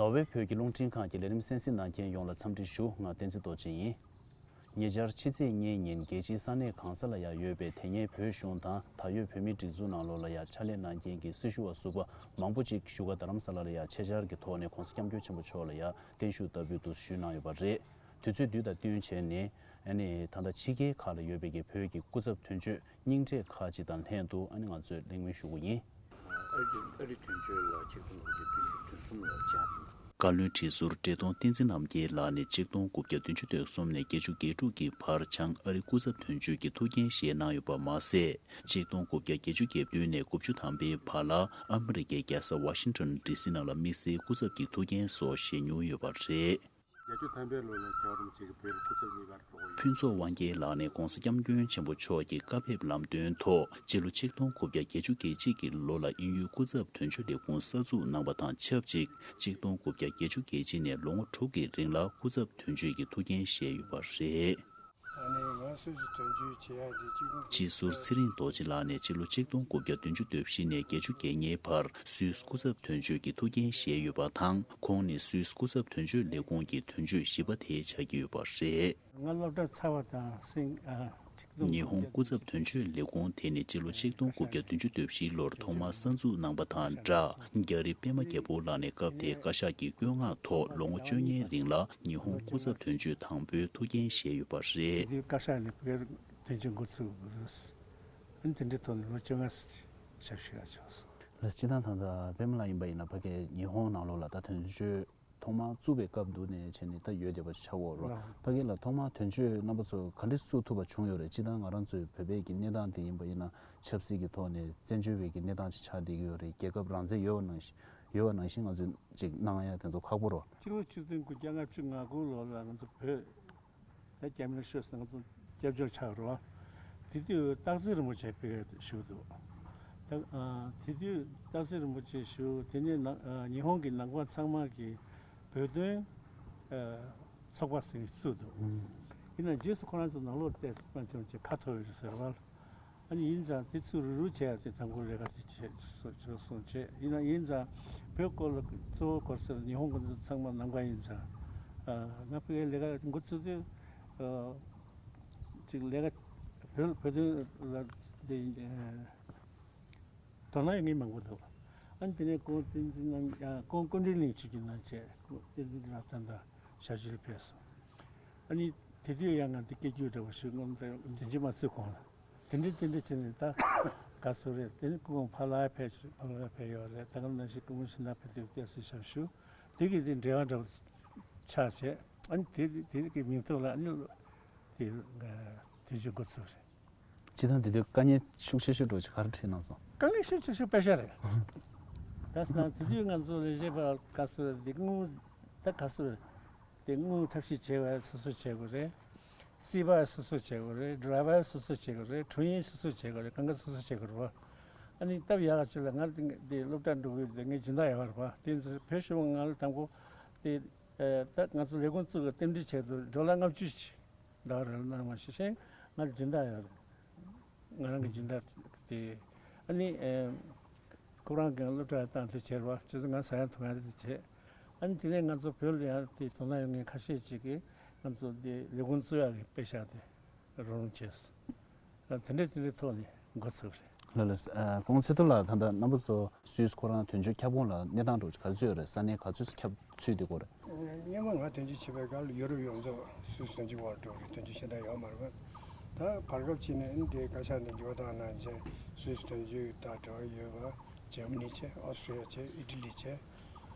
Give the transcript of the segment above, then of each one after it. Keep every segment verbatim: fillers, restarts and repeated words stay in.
ནོར་ཝེ་བོད་ཀྱི་རླུང་འཕྲིན་ཁང་གི་ལས་རིམ་གསན་གཟིགས་གནང་མཁན་ཡོངས་ལ་འཚམས་འདྲི་ཞུ། ང་བསྟན་འཛིན་རྡོ་རྗེ་ཡིན། ཉེ་ཆར་ཕྱི་ཚེས་གཉིས་ཉིན་རྒྱལ་སྤྱིའི་ས་གནས་གང་ས་ལ་ཡང་ཡོད་པའི་དེ་སྔའི་བོད་གཞུང་དང་ད་ཡོད་བོད་མིའི་སྒྲིག་འཛུགས་ནང་ལོགས་ལ་ཡང་ཕྱག་ལས་གནང་མཁན་གྱི་སྲི་ཞུ་བ་ཟུར་པ་མང་པོ་ཅིག་བཞུགས་སྒར་རྡ་རམ་ས་ལ་ལ་ཡང་ཆེད་བཅར་གྱི་ཐོག་ནས་༸གོང་ས་༸སྐྱབས་མགོན་ཆེན་པོ་མཆོག་ལ་ཡང་བརྟན་བཞུགས་བསྟར་འབུལ་དུ་ཞུས་གནང་ཡོད་པ་རེད། དུས་ཚོད་བསྡུས་དང་བསྟུན་བྱས་ནས་ཨ་ནི་ད་ལྟ་ཕྱི་རྒྱལ་ཁག་ལ་ཡོད་པའི་གི་བོད་ཀྱི་སྐུ་ཚབ་དོན་གཅོད་སྙིང་གྲས་ཁག་ཅིག་དང་ལྷན་དུ་ཨ་ནི་ང་ཚོས་གླེང་མོལ་ཞུ་གི་ཡིན། ཨ་རི་ཨ་རི་དོན་གཅོད་ལ་ཆིག་སྟོང་དགུ་བརྒྱ་བདུན་ཅུ་དོན་གསུམ་ལོར་བཅར། བཀའ་བློན་ཁྲི་ཟུར་བཀྲས་མཐོང་བསྟན་འཛིན་རྣམ་རྒྱལ་ལགས་ནས་ཆིག་སྟོང་དགུ་བརྒྱ་བདུན་ཅུ་དོན་གསུམ་ནས་བརྒྱད་ཅུ་གྱ་དྲུག་གི་བར་བྱང་ཨ་རི་སྐུ་ཚབ་དོན་གཅོད་ཀྱི་ཐུགས་འགན་བཞེས་གནང་ཡོད་པ་མ་ཟད། ཆིག་སྟོང་དགུ་བརྒྱ་བརྒྱད་ཅུ་གྱ་བདུན་ནས་དགུ་བཅུ་ཐམ་པའི་བར་ལ་ཨ་མི་རི་ཀའི་རྒྱལ་ས་ཝ་ཤིང་ཊོན་ཌི་སི་ནང་ལ་དམིགས་བསལ་སྐུ་ཚབ་ཀྱི་ཐུགས་འགན་སོགས་བཞེས་མྱོང་ཡོད་པ་རེད། བརྒྱད་ཅུ་ཐམ་པའི་ལོ་ལ་རྒྱལ་བ་རིན་པོ་ཆེ་གི་བོད་ལ་སྐུ་ཚབ་གཉིས་ཀར་འགྲོ་གི་ཡོད། ཕུན་ཚོགས་དབང་རྒྱལ་ལགས་ནས་༸གོང་ས་༸སྐྱབས་མགོན་ཆེན་པོ་མཆོག་གི་བཀའ་ཕེབས་ལམ་སྟོན་ཐོག་སྤྱི་ལོ་ཆིག་སྟོང་དགུ་བརྒྱ་བརྒྱད་ཅུ་གྱ་གཅིག་གི་ལོ་ལ་དབྱིན་ཡུལ་སྐུ་ཚབ་དོན་གཅོད་ལས་ཁུངས་གསར་འཛུགས་གནང་བ་དང་ཆབས་ཅིག་ཆིག་སྟོང་དགུ་བརྒྱ་བརྒྱད་ཅུ་གྱ་གཅིག་ནས་ལོ་ངོ་དྲུག་གི་རིང་ལ་སྐུ་ཚབ་དོན་གཅོད་ཀྱི་ཐུགས་འགན་བཞེས་ཡོད་པ་རེད། ཨ་ནི་ང་སུད་སི་དོན་གཅོད་བྱེད་ཡ་དེ་གཅིག་སྤྱི་ཟུར་ཚེ་རིང་རྡོ་རྗེ་ལགས་ནས་སྤྱི་ལོ་ཆིག་སྟོང་དགུ་བརྒྱ་བདུན་ཅུ་དོན་བཞི་ནས་བརྒྱད་ཅུ་གྱ་གཉིས་བར་སུད་སི་སྐུ་ཚབ་དོན་གཅོད་ཀྱི་ཐུགས་འགན་བཞེས་ཡོད་པ་དང་། ཁོང་ནི་སུད་སི་སྐུ་ཚབ་དོན་གཅོད་ལས་ཁུངས་ཀྱི་དོན་གཅོད་བཞི་པ་དེ་ཆགས་ཀྱི་ཡོད་པ་རེད། ང་སློབ་གྲྭ་ཚར་བ་དང་སེང་ཨ། ཉི་ཧོང་སྐུ་ཚབ་དོན་གཅོད་ལས་ཁུངས་དེ་ནི་སྤྱི་ལོ་ཆིག་སྟོང་དགུ་བརྒྱ་བདུན་ཅུ་དོན་བཞིའི་ལོར་ཐོག་མར་གསར་འཛུགས་གནང་པ་དང་སྦྲགས། རྒྱ་རི་པད་མ་རྒྱལ་པོ་ལགས་ནས་སྐབས་དེའི་བཀའ་ཤག་གི་བཀོད་མངགས་ཐོག་ལོ་ངོ་བཅོ་ལྔའི་རིང་ལ་ཉི་ཧོང་སྐུ་ཚབ་དོན་གཅོད་དང་པོའི་ཐུགས་འགན་བཞེས་ཡོད་པ་རེད། དེའི་བཀའ་ཤག་ནས་བོད་དོན་གཅོད་འགོ་ཚུགས་དགོས། ཨ་ནི་དེ་འདྲའི་ཐོག་ནས་ལོ་བཅོ་ལྔ་ཙམ་ཞབས་ཞུ་ཡག་བྱུང་སོང་། ལགས་སོ། སྤྱིར་བཏང་ད་ལྟ་པད་མ་ལགས་ཡིན་པ་ཡིན་ན་ཕ་གིའི་ཉི་ཧོང་ནང་ལོགས་ལ་ད་དོན་གཅོད་ཐོག་མར་བཙུགས་པའི་སྐབས་འདུག་ནས་བྱས་ནས་ད་ཡོད་བསྡད་པ་ཆགས་ཡོད་རེད། ལགས། ཕ་གི་ལ་ཐོག་མར་དོན་གཅོད་རྣམ་པ་ཚོ་ག་འདྲས་བཙུགས་ཐུབ་པ་བྱུང་ཡོད་རེད། སྤྱིར་བཏང་ང་རང་ཚོའི་བོད་པའི་གི་གནས་སྟངས་དེ་ཡིན་པ་ཡིན་ན་ཆབ་སྲིད་ཀྱི་ཐོག་ནས་བཙན་བྱོལ་བའི་གི་གནས་སྟངས་ཅིག་ཆགས་བསྡད་ཀྱི་ཡོད་རེད། རྒྱལ་ཁབ་རང་བཙན་ཡོད་པ་ནང་བཞིན་ཡོད་པ་ནང་བཞིན་ང་ཚོས་ཅིག་གནང་ཡ་དེ་ཚོ་ཁག་པོ་རེད། སྤྱི་ལོ་ཆིག་སྟོང་དགུ་བརྒྱ་ལྔ་བཅུ་ང་དགུ་ལོ་ལ་ང་ཚོ་བོད་ད་རྒྱ་མིར་ཤོར་སོང་། ང་ཚོ་སྐྱབས་བཅོལ་ཆགས་རོགས། དེ་དུས་སྟག་འཚེར་རིན་པོ་ཆེ་ཕ་གིར་བཞུགས་འདུག། ད་ཨ་དེ་དུས་སྟག་འཚེར་རིན་པོ་ཆེ་བཞུགས། དེ་ནས་ནང་ཨ་ཉི་ཧོང་གི་ནང་པ་ཚང་མ་གིས་བོད་དོན་ཨ་ཚོགས་པ་ཟེར་བཙུགས་འདུག། ཨུམ། ཡིན་ན་རྗེས་སུ་ཁོ་རང་ཚོ་ནང་ལོགས་བལྟས་ཚེ་ཕལ་ཆེར་ཁ་འཐོར་ཡོད་ཟེར་བ། ཨ་ནི་ཡིན་ཙང་དེ་ཚུར་རུ་རུ་བྱས་ཏེ་དང་པོ་ལས་ཀ་དེ་བྱས་སོ་བྱས་སོང་བྱས། ཡིན་ན་ཡིན་ཙང་བོད་སྐོར་ལ་གཙོ་བོ་སྐོར་ཟེར་ཉི་ཧོང་གི་ཚང་མ་ནང་པ་ཡིན་ཙང་། ཨ་ང་ཕ་གིའི་ལས་ཀ་འགོ་ཚུགས་དུས་ཨ་ཅིག་ལས་ཀ་བོད་བོད་དོན་ལ་དེ་དོ་སྣང་ཡོད་མཁན་མང་པོ་འདུག། ཨ་ནི་དེ་ནས་ཁོང་བསྟན་འཛིན་རྣམ་ཨ་ཁོང་སྐུ་མགྲོན་གླིང་ཆུ་རྒྱུན་ནང་བྱས། ཁོང་བསྟན་འཛིན་རྣམ་ཐང་དང་ཞབས་ཕྱི་ལ་ཕེབས་སོང་། ཨ་ནི་དེ་དུས་ཡང་ང་འདི་སྐད་སྒྱུར་འདྲ་བོ་ཞིག་སྔོན་དུ་འདི་འཇིགས་མ་བརྩི་གོང་ལ་དེ་འདྲ་དེ་འདྲ་བྱས་ནས་ད་དགའ་བསུ་རེད། དེ་ནི་སྐུ་ངོ་ཕ་ལ་ཕེབས་ཕ་ལ་ཕེབས་ཡོད་རེད། ད་ག་ནང་བཞིན་སྐུ་ངོ་ཤིང་ནག་ཕེབས་དུས་བལྟས་སུ་ཞབས་ཞུ་དེ་གི་དེ་འབྲེལ་བ་འདྲ་བོ་ཆགས་བྱས། ཨ་ནི་དེ་དེ་གི་མིང་ཐོག་ལ་ཨ་ནི་དེ་དེ་ཚོ་འགོ་ཚུགས་རེད། སྤྱིར་བཏང་དེ་དུས་དཀའ་ངལ་ཤུགས་ཆེ་ཤོས་འདྲ་བོ་ཅིག་ག་རེ་འཕྲད་གནང་སོང་། དཀའ་ངལ་ཤུགས་ཆེ་ཤོས་པེ་ཤ་རེད། ད་སང་དེ་དུས་ང་ཚོ་ལས་བྱེད་པ་ག་ཚོད་དེ་དངུལ་ད་ག་ཚོད་དེ་དངུལ་ཐབས་ཤེས་བྱས་པ་སོ་སོ་བྱེད་དགོས་རེད། རྩིས་པ་སོ་སོ་བྱེད་དགོས་རེད། ཌ་རའི་ཝར་སོ་སོ་བྱེད་དགོས་རེད། ཁྲུང་ཡིག་སོ་སོ་བྱེད་དགོས་རེད། གང་ག་སོ་སོ་བྱེད་དགོས་རེད་བ། ཨ་ནི་སྟབས་ཡག་ཆེ་ལ་ང་དེ་སློབ་གྲྭ་འགྲོ་གི་དེ་ངའི་སྦྱིན་བདག་ཡོད་རེད་བ། དེ་ཚོ་བོད་གཞུང་ང་ལ་དང་པོ་དེ་ད་ང་ཚོ་ལས་ཁུངས་བཙུགས་གི་རྟེན་འབྲེལ་ཆེད་དུ་ཌོ་ལར་ལྔ་བཅུ་ཞིག་ཌོ་ལར་གནང་བ་ཞིག་བྱས། ང་ལ་སྦྱིན་བདག་ཡོད་རེད། ང་རང་གི་སྦྱིན་བདག་དེ། ཨ་ནི་ཨེ་ཁོ་རང་གི་སློབ་གྲྭ་བཏང་ཚེ་བྱེད་རོགས། བྱས་ཙང་ང་ཟ་ཡ་འཐུང་ཡ་དེ་བྱེད། ཨ་ནི་དེ་ནས་ང་ཚོ་བོད་ལ་ཡང་དེ་དོ་སྣང་ཡོད་མཁན་ཁ་ཤས་ཅིག་གིས་ང་ཚོ་དེ་ལས་ཁུངས་བཙུགས་ཡ་གི་དཔེ་ཤག་དེ་རོགས་རམ་བྱས་སོང་། ཨ་དེ་འདྲས་དེ་འདྲས་ཐོག་ནས་འགོ་ཚུགས་རེད། ལགས་ལགས། ཨ་སྐུ་ངོ་ཚེ་རྡོར་ལགས་ད་ལྟ་རྣམ་པ་ཚོ་སུད་སི་ཁོ་རང་དོན་གཅོད་ཁྱབ་ཁོངས་ལ་གནས་སྟངས་འདྲ་བོ་ག་ཚོད་ཡོད་རེད། ས་གནས་ག་ཚོད་ཁྱབ་ཚུད་བསྡད་ཀྱི་ཡོད་རེད། སྔོན་མ་ང་དོན་གཅོད་བྱེད་པའི་སྐབས་ལ་ཡུ་རོབ་ཡོངས་རྫོགས་སུད་སི་དོན་གཅོད་འོག་འགྲོ་བའི་དོན་གཅོད་ཤེས་ལྡན་ཡོད་མ་རེད་པ། ད་བར་སྐབས་ཅིག་ནས་ཨ་ནི་དེའི་བཀའ་ཤག་ནས་འགྱུར་བ་བཏང་གནང་བྱས་སུད་སི་དོན་གཅོད་དང་འབྲེལ་བ་ཡོད་པ་འཇར་མ་ནི་བྱས། ཨོ་སི་ཀྲི་ཡ་བྱས། ཨི་ཊ་ལི་བྱས།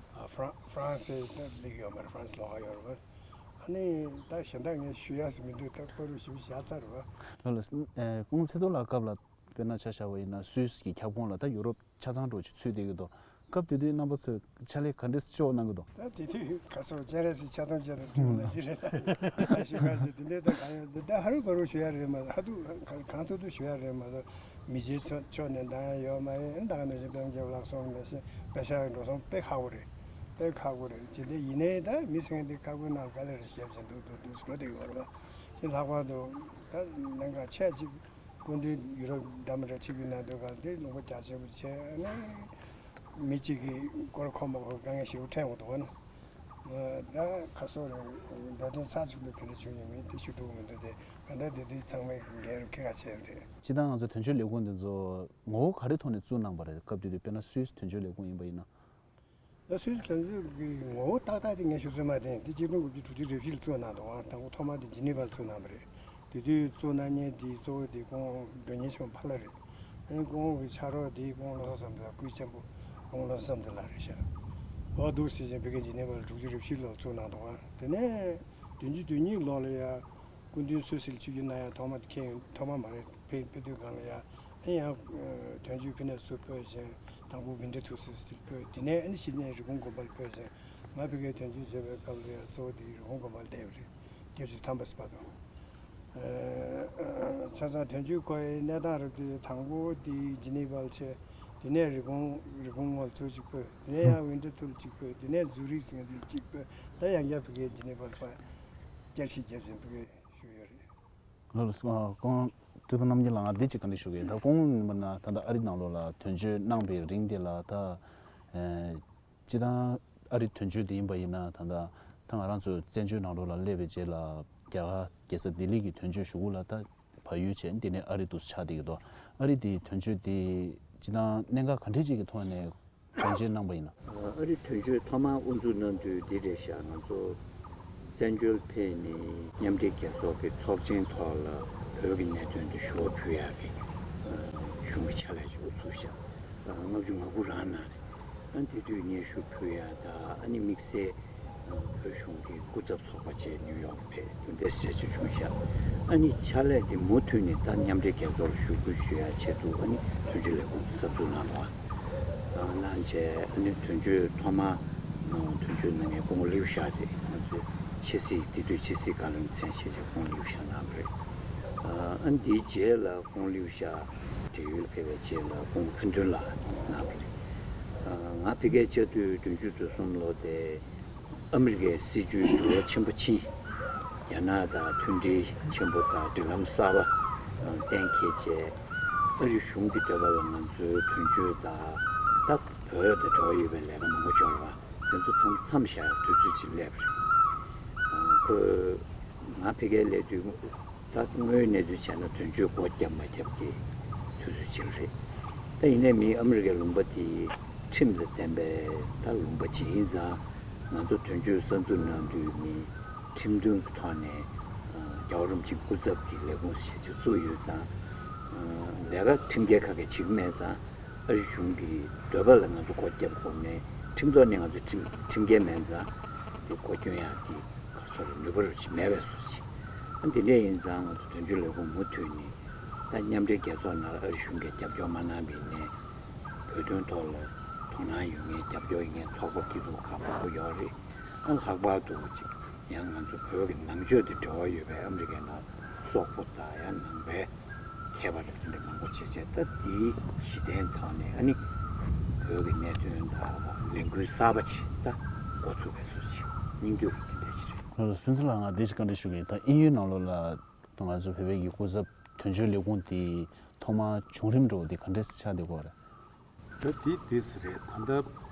ཨ་ཧྥ་རན་ཧྥ་རན་སི་ད་སླེབས་ཡོད་མ་རེད། ཧྥ་རན་སི་ལོགས་ཀ་ཡོད་རེད་པ། ཨ་ནི་ད་གཞན་དག་ངས་ཞུ་ཡག་ཟེར་མི་འདུག། ད་ཁོ་རུ་ཞིབ་བཞག་ཚར་རེད་པ། ལགས་ལགས། ཨ་སྐུ་ངོ་ཚེ་རྡོར་ལགས་སྐབས་ལ་དཔེར་ན་ཆ་བཞག་པ་ཡིན་ན་སུད་སི་གི་ཁྱབ་ཁོངས་ལ་ད་ཡུ་རོབ་ཆ་ཚང་འདྲ་བོ་ཅིག་ཚུད་བསྡད་ཀྱི་འདུག། སྐབས་དེ་དུས་རྣམ་པ་ཚོས་ཕྱག་ལས་ག་འདྲས་ཅིག་གནང་གི་འདུག། ད་དེ་དུས་ག་ཚོད་སྤྱན་རས་གཟིགས་ཕྱག་སྟོང་ཅན་དུ་གྲུབ་ན་ཅི་རེད། ད་ཞུ་ག་ཚོད་དེ་འདྲས་ད་གང་ཡོད་འདུག། ད་ཧ་རུ་ག་རུ་ཞུ་ཡ་རེད་མ་གཏོགས། ཧ་ཏུ་གང་ཐུབ་ཐུབ་ཞུ་ཡ་རེད་མ་གཏོགས། མི་རྗེ་ཚོ་ཕྱོགས་ནས་འདང་ཡ་ཡོད་མ་རེད། ད་ག་ནང་བཞིན་པད་མ་རྒྱལ་པོ་ལགས་གསུངས་ནང་བཞིན་པེ་ཤག་འགྲོ་སོང་དཔེ་ཁག་པོ་རེད། དཔེ་ཁག་པོ་རེད། ཇི་འདྲ་ཡིན་ནའི་ད་མི་ཚང་འདི་ཁག་པོའི་ནང་དཀའ་ལས་རེ་བཞག་བཞིན་འདུག་འདུག་འདུག་འགྲོ་བསྡད་ཡོད་རེད་པ། ཞེས་ལྷག་པར་དུ་ད་ལན་ཁག་ཆེ་ཅིག་སྐུ་མདུན་ཡུ་རོབ་འདྲ་མི་འདྲ་ཆིབས་བསྒྱུར་གནང་དུས་སྐབས་འདི་ལུང་པ་རྒྱ་ཆེན་པོ་བྱས་ནས་མི་གཅིག་གིས་སྐོར་ཁོམ་པ་ཁོ་དཀའ་ངལ་ཞེ་པོ་འཕྲད་འོང་འདུག་བ་ན། ད་ཁ་སོ་རེ་འགྲོ་དོན་ཚགས་ཚུད་པའི་ག་འདྲ་བྱུང་ཡོད་མེད་དེ་ཞུ་ཐུབ་མི་འདུག་དེ་ག་འདྲ་དེ་དུས་ཚང་མས་འགན་རུ་ཁྱེར་ཁ་བྱས་རེད། སྤྱིར་བཏང་ང་ཚོ་དོན་གཅོད་ལས་ཁུངས་འདི་ཚོ་ངོ་བོ་ག་རེ་ཐོག་ནས་བཙུགས་གནང་པ་རེད། སྐབས་དེ་དུས་དཔེར་ན་སུད་སི་དོན་གཅོད་ལས་ཁུངས་ཡིན་པ་ཡིན་ན། ད་སུད་སི་དོན་གཅོད་ཀྱི་ངོ་བོ་ཏག་ཏག་དེ་ངས་ཞུ་ཚོད་མ་དེ་དེ་གཅིག་སྟོང་དགུ་བརྒྱ་དྲུག་ཅུ་རེ་བཞི་ལ་བཙུགས་གནང་འདུག་ཨང་། དང་པོ་ཐོག་མ་དེ་ཇི་ནི་ཝར་བཙུགས་གནང་པ་རེད། དེ་དུས་བཙུགས་གནང་མཁན་དེ་གཙོ་བོ་དེ་ཁོང་མགྲོན་གཉེར་ཆེན་པོ་ཕ་ལགས་རེད། ཨ་ནི་ཁོང་གི་ཕྱག་རོགས་དེ་ཁོང་བློ་བཟང་བསམ་གཏན་ལགས། སྐུའི་གཅེན་པོ་ཁོང་བློ་བཟང་བསམ་གཏན་ལགས་རེད་ཤག་འོ་འདུག་ཟེར་བཞིན་ཕ་གིའི་ཇི་ནི་ཝར་ལ་དྲུག་ཅུ་རེ་བཞི་ལོར་བཙུགས་གནང་འདུག་ཨང་། དེ་ནས་བདུན་ཅུ་དོན་གཉིས་ལོ་ལ་ཡ། སྐུ་མདུན་སུད་སིར་ཆིབས་བསྒྱུར་གནང་ཡ་ཐོག་མ་དེ་ཁྱེད་ཐོག་མ་མ་རེད། ཕེབས་ཕེབས་དུས་སྒང་ལ་ཡ། ཨ་ནི་ཡང་དོན་གཅོད་ཕི་ནས་ཚུར་སྤོས་ཤིང་། དང་པོ་ཝིན་ཊར་ཐུར་སུད་སིར་སྤོས། དེ་ནས་ཨ་ནི་གཞི་ནས་རི་ཀོན་དགོན་པར་སྤོས་ཤིང་། ང་ཕ་གིར་དོན་གཅོད་བྱས་པའི་སྐབས་ལ་ཡ་གཙོ་བོ་དེ་རི་ཀོན་དགོན་པར་བསྡད་པ་རེད། བརྒྱད་ཅུ་ཐམ་པ་ཙམ་བར་དུ། ཨ་ཆ་ཚང་དོན་གཅོད་ཁོ་ཡི་གནས་སྟངས་རབ་དེ་དང་པོ་དེ་ཇི་ནི་ཝར་ལ་ཆས། དེ་ནས་རི་ཀོན་རི་ཀོན་ངོས་ཚུར་གཅིག་སྤོས། དེ་ནས་ཡང་ཝིན་ཊར་ཐུར་གཅིག་སྤོས། དེ་ནས་ཛུ་རིག་ཟེར་དུས་གཅིག་སྤོས། ད་ཡང་བསྐྱར་ཕ་གིའི་ཇི་ནི་ཝར་ལ་ཕར་བསྐྱར་ཞིབ་བརྒྱབ་ཟིན་ཕ་གིར་བཞུགས་ཡོད་རེད། ལགས་སོ། ཁོང་ཀྲི་ཏུ་རྣམ་རྒྱལ་ལགས། ང་འདི་གཅིག་བཀའ་འདྲི་ཞུ་གི་ཡིན། ད་ཁོང་ཡིན་པ་ན་ད་ལྟ་ཨ་རི་ནང་ལོགས་ལ་དོན་གཅོད་གནང་པའི་རིང་དེ་ལ་ད་ཨེ་སྤྱིར་བཏང་ཨ་རི་དོན་གཅོད་དེ་ཡིན་པ་ཡིན་ན་ད་ལྟ་ད་ང་རང་ཚོ་བཙན་བྱོལ་ནང་ལོགས་ལ་སླེབས་པའི་རྗེས་ལ་རྒྱ་གར་རྒྱལ་ས་ལྡི་ལི་གི་དོན་གཅོད་ཞུ་གུ་ལ་ད་བལ་ཡུལ་བྱས། འདི་ནས་ཨ་རི་དུ་ཆགས་བསྡད་ཀྱི་འདུག་ཨ་རི་དེའི་དོན་གཅོད་དེ་སྤྱིར་བཏང་གནད་འགག་ག་འདྲ་ཅིག་གི་ཐོག་ནས་དོན་གཅོད་གནང་པ་ཡིན་ན། ཨ་རི་དོན་གཅོད་ཐོག་མར་དབུ་འཛུགས་གནང་དུས་འདི་རེད་ཤག་ང་ཚོ་བཙན་བྱོལ་ཕེབས་ནས་མཉམ་འབྲེལ་རྒྱལ་ཚོགས་ཀྱི་ཚོགས་ཆེན་ཐོག་ལ་བོད་ཀྱི་གནད་དོན་དེ་ཞུ་བ་ཕུལ་ཡག་གི་གཞུང་གི་ཕྱག་ལས་ཞིག་དབུ་ཚུགས་ཤག་ལྔ་བཅུ་ང་དགུ་རང་ནང་རེད། ཨ་དེ་དུས་སྙན་ཞུ་ཕུལ་ཡག་དང་ཨ་ནི་དམིགས་བསལ་བོད་གཞུང་གི་སྐུ་ཚབ་ཚོགས་པ་བཅས་ནིའུ་ཡོག་ཕེབས་དེ་འདྲ་བྱས་བྱུང་ཤག་ཨ་ནི་ཕྱག་ལས་དེ་མུ་མཐུད་ནས་ད་མཉམ་འབྲེལ་རྒྱལ་ཚོགས་ལ་ཞུ་སྐུལ་ཞུ་ཡག་ཆེད་དུ་ཨ་ནི་དོན་གཅོད་ལས་ཁུངས་གསར་འཛུགས་གནང་བ་གནང་བྱས། ཨ་ནི་དོན་གཅོད་ཐོག་མ་དོན་གཅོད་གནང་མཁན་ཀོང་ལིའུ་ཤཱ་དེ་ང་ཚོའི་ཕྱི་སྲིད་དེ་དུས་ཕྱི་སྲིད་བཀའ་བློན་མཚན་བཞེས་བྱས་ཀོང་ལིའུ་ཤཱ་གནང་བ་རེད། ཨ་འདིའི་རྗེས་ལ་ཀོང་ལིའུ་ཤཱ་བགྲེས་ཡོལ་ཕེབས་པའི་རྗེས་ལ་ཀོང་ཕུན་སྟོན་ལགས་གནང་བ་རེད། ང་ཕ་གིར་བཅའ་སྡོད་བདུན་ཅུ་དོན་གསུམ་ལོ་དེ་ཨ་མི་རི་ཀའི་སྲིད་བྱུས་འགྱུར་བ་ཆེན་པོ་ཕྱིན། རྒྱ་ནག་དང་མཐུན་སྒྲིལ་ཆེན་པོ་དང་སྒྲིག་ལམ་གསར་པ་གཏན་འཁེལ་རྗེས། ཨ་རི་གཞུང་གི་འདོད་པ་ལ་ང་ཚོའི་དོན་གཅོད་དང་ད་བོད་དང་འབྲེལ་བ་ཡོད་པའི་ལས་ཀ་མང་པོ་འབྱོར་བ་དེ་ཚོ་མཚམས་མཚམས་བཞག་ཡག་དུས་ཚོད་ཅིག་སླེབས་རེད། ཁོས་ང་ཕ་གིར་སླེབས་དུས། ད་དངོས་ཡོད་གནས་ཚུལ་བྱས་ན་དོན་གཅོད་སྒོ་བརྒྱབ་མ་བརྒྱབ་ཀྱི་དུས་ཚོད་ཅིག་རེད། ད་ཡིན་ནའི་མི་ཨ་མི་རི་ཀའི་ལུང་པ་དེ་ཁྲིམས་དང་ལྡན་པའི་ད་ལུང་པ་ཅིག་ཡིན་ཙང་། ང་ཚོ་དོན་གཅོད་གསར་འཛུགས་གནང་དུས་མི་ཁྲིམས་མཐུན་གྱི་ཐོག་ནས་རྒྱལ་བ་རིན་པོ་ཆེ་སྐུ་ཚབ་ཀྱི་ལས་ཁུངས་ཞེ་ཅིག་བཙུགས་ཡོད་ཙང་། ལས་ཀ་ཁྲིམས་འགལ་ག་གེ་བྱེད་ཀྱི་མེད་ཙང་། ཨ་རི་གཞུང་གི་འདོད་པ་ལ་ང་ཚོ་སྒོ་བརྒྱབ་དགོས་མེད། ཁྲིམས་ཐོག་ནས་ང་ཚོ་ཁྲིམས་ཁྲིམས་འགལ་མེད་ཙང་། དེ་སྒོ་སྐྱོན་ཡག་གི་ག་སོགས་ལ་ནུས་པ་རུ་ཅིག་མེད་པའི་བཟོ་ཅིག་ཨ་འདི་འདྲ་ཡིན་ཙང་ང་ཚོ་དོན་གཅོད་ལས་ཁུངས་མུ་མཐུད་ནས་ད་མཉམ་འབྲེལ་རྒྱལ་ཚོགས་ནང་ལ་ཨ་རི་གཞུང་གིས་རྒྱབ་སྐྱོར་མ་གནང་བ་ཡིན་ནའི། བོད་དོན་ཐོག་ལ་དོ་སྣང་ཡོད་མཁན་རྒྱབ་སྐྱོར་ཡོད་མཁན་ཚོགས་པ་སྐྱིད་སྡུག་ཁག་མང་པོ་ཡོད་རེད། ཨ་ལྷག་པར་དུ་ཅིག་ཡང་ང་ཚོ་བོད་ཀྱི་ནང་ཆོས་དང་འབྲེལ་བ་ཡོད་པའི་ཨ་མི་རི་ཀའི་ནང་སོག་པོ་དང་ཡང་ནང་པའི་མཁས་པ་རེ་འདི་འདྲ་མང་པོ་བྱས་བྱས། ད་འདིའི་གཞི་རྟེན་ཐོག་ནས་ཨ་ནི་བོད་ཀྱི་གནད་དོན་དང་ལས་འགུལ་གསར་པ་ཅིག་ད་འགོ་ཚུགས་པའི་བཟོ་ཅིག་སྙིང་བསྡུས་རུ་དེ་འདྲ་ཅིག་རེད། ལགས་སོ། ཕུན་ཚོགས་ལགས། ང་འདི་ཞིག་བཀའ་འདྲི་ཞུ་གི་ཡིན། ད་དབྱིན་ཡུལ་ནང་ལོགས་ལ་ང་ཚོ་བོད་པའི་གི་སྐུ་ཚབ་དོན་གཅོད་ལས་ཁུངས་དེ་ཐོག་མར་བྱུང་རིམ་འདྲ་བོ་དེ་ག་འདྲས་ཆགས་བསྡད་ཀྱི་ཡོད་རེད། ད་དེ་དེ་ཟེར་རེད། ད་ལྟ་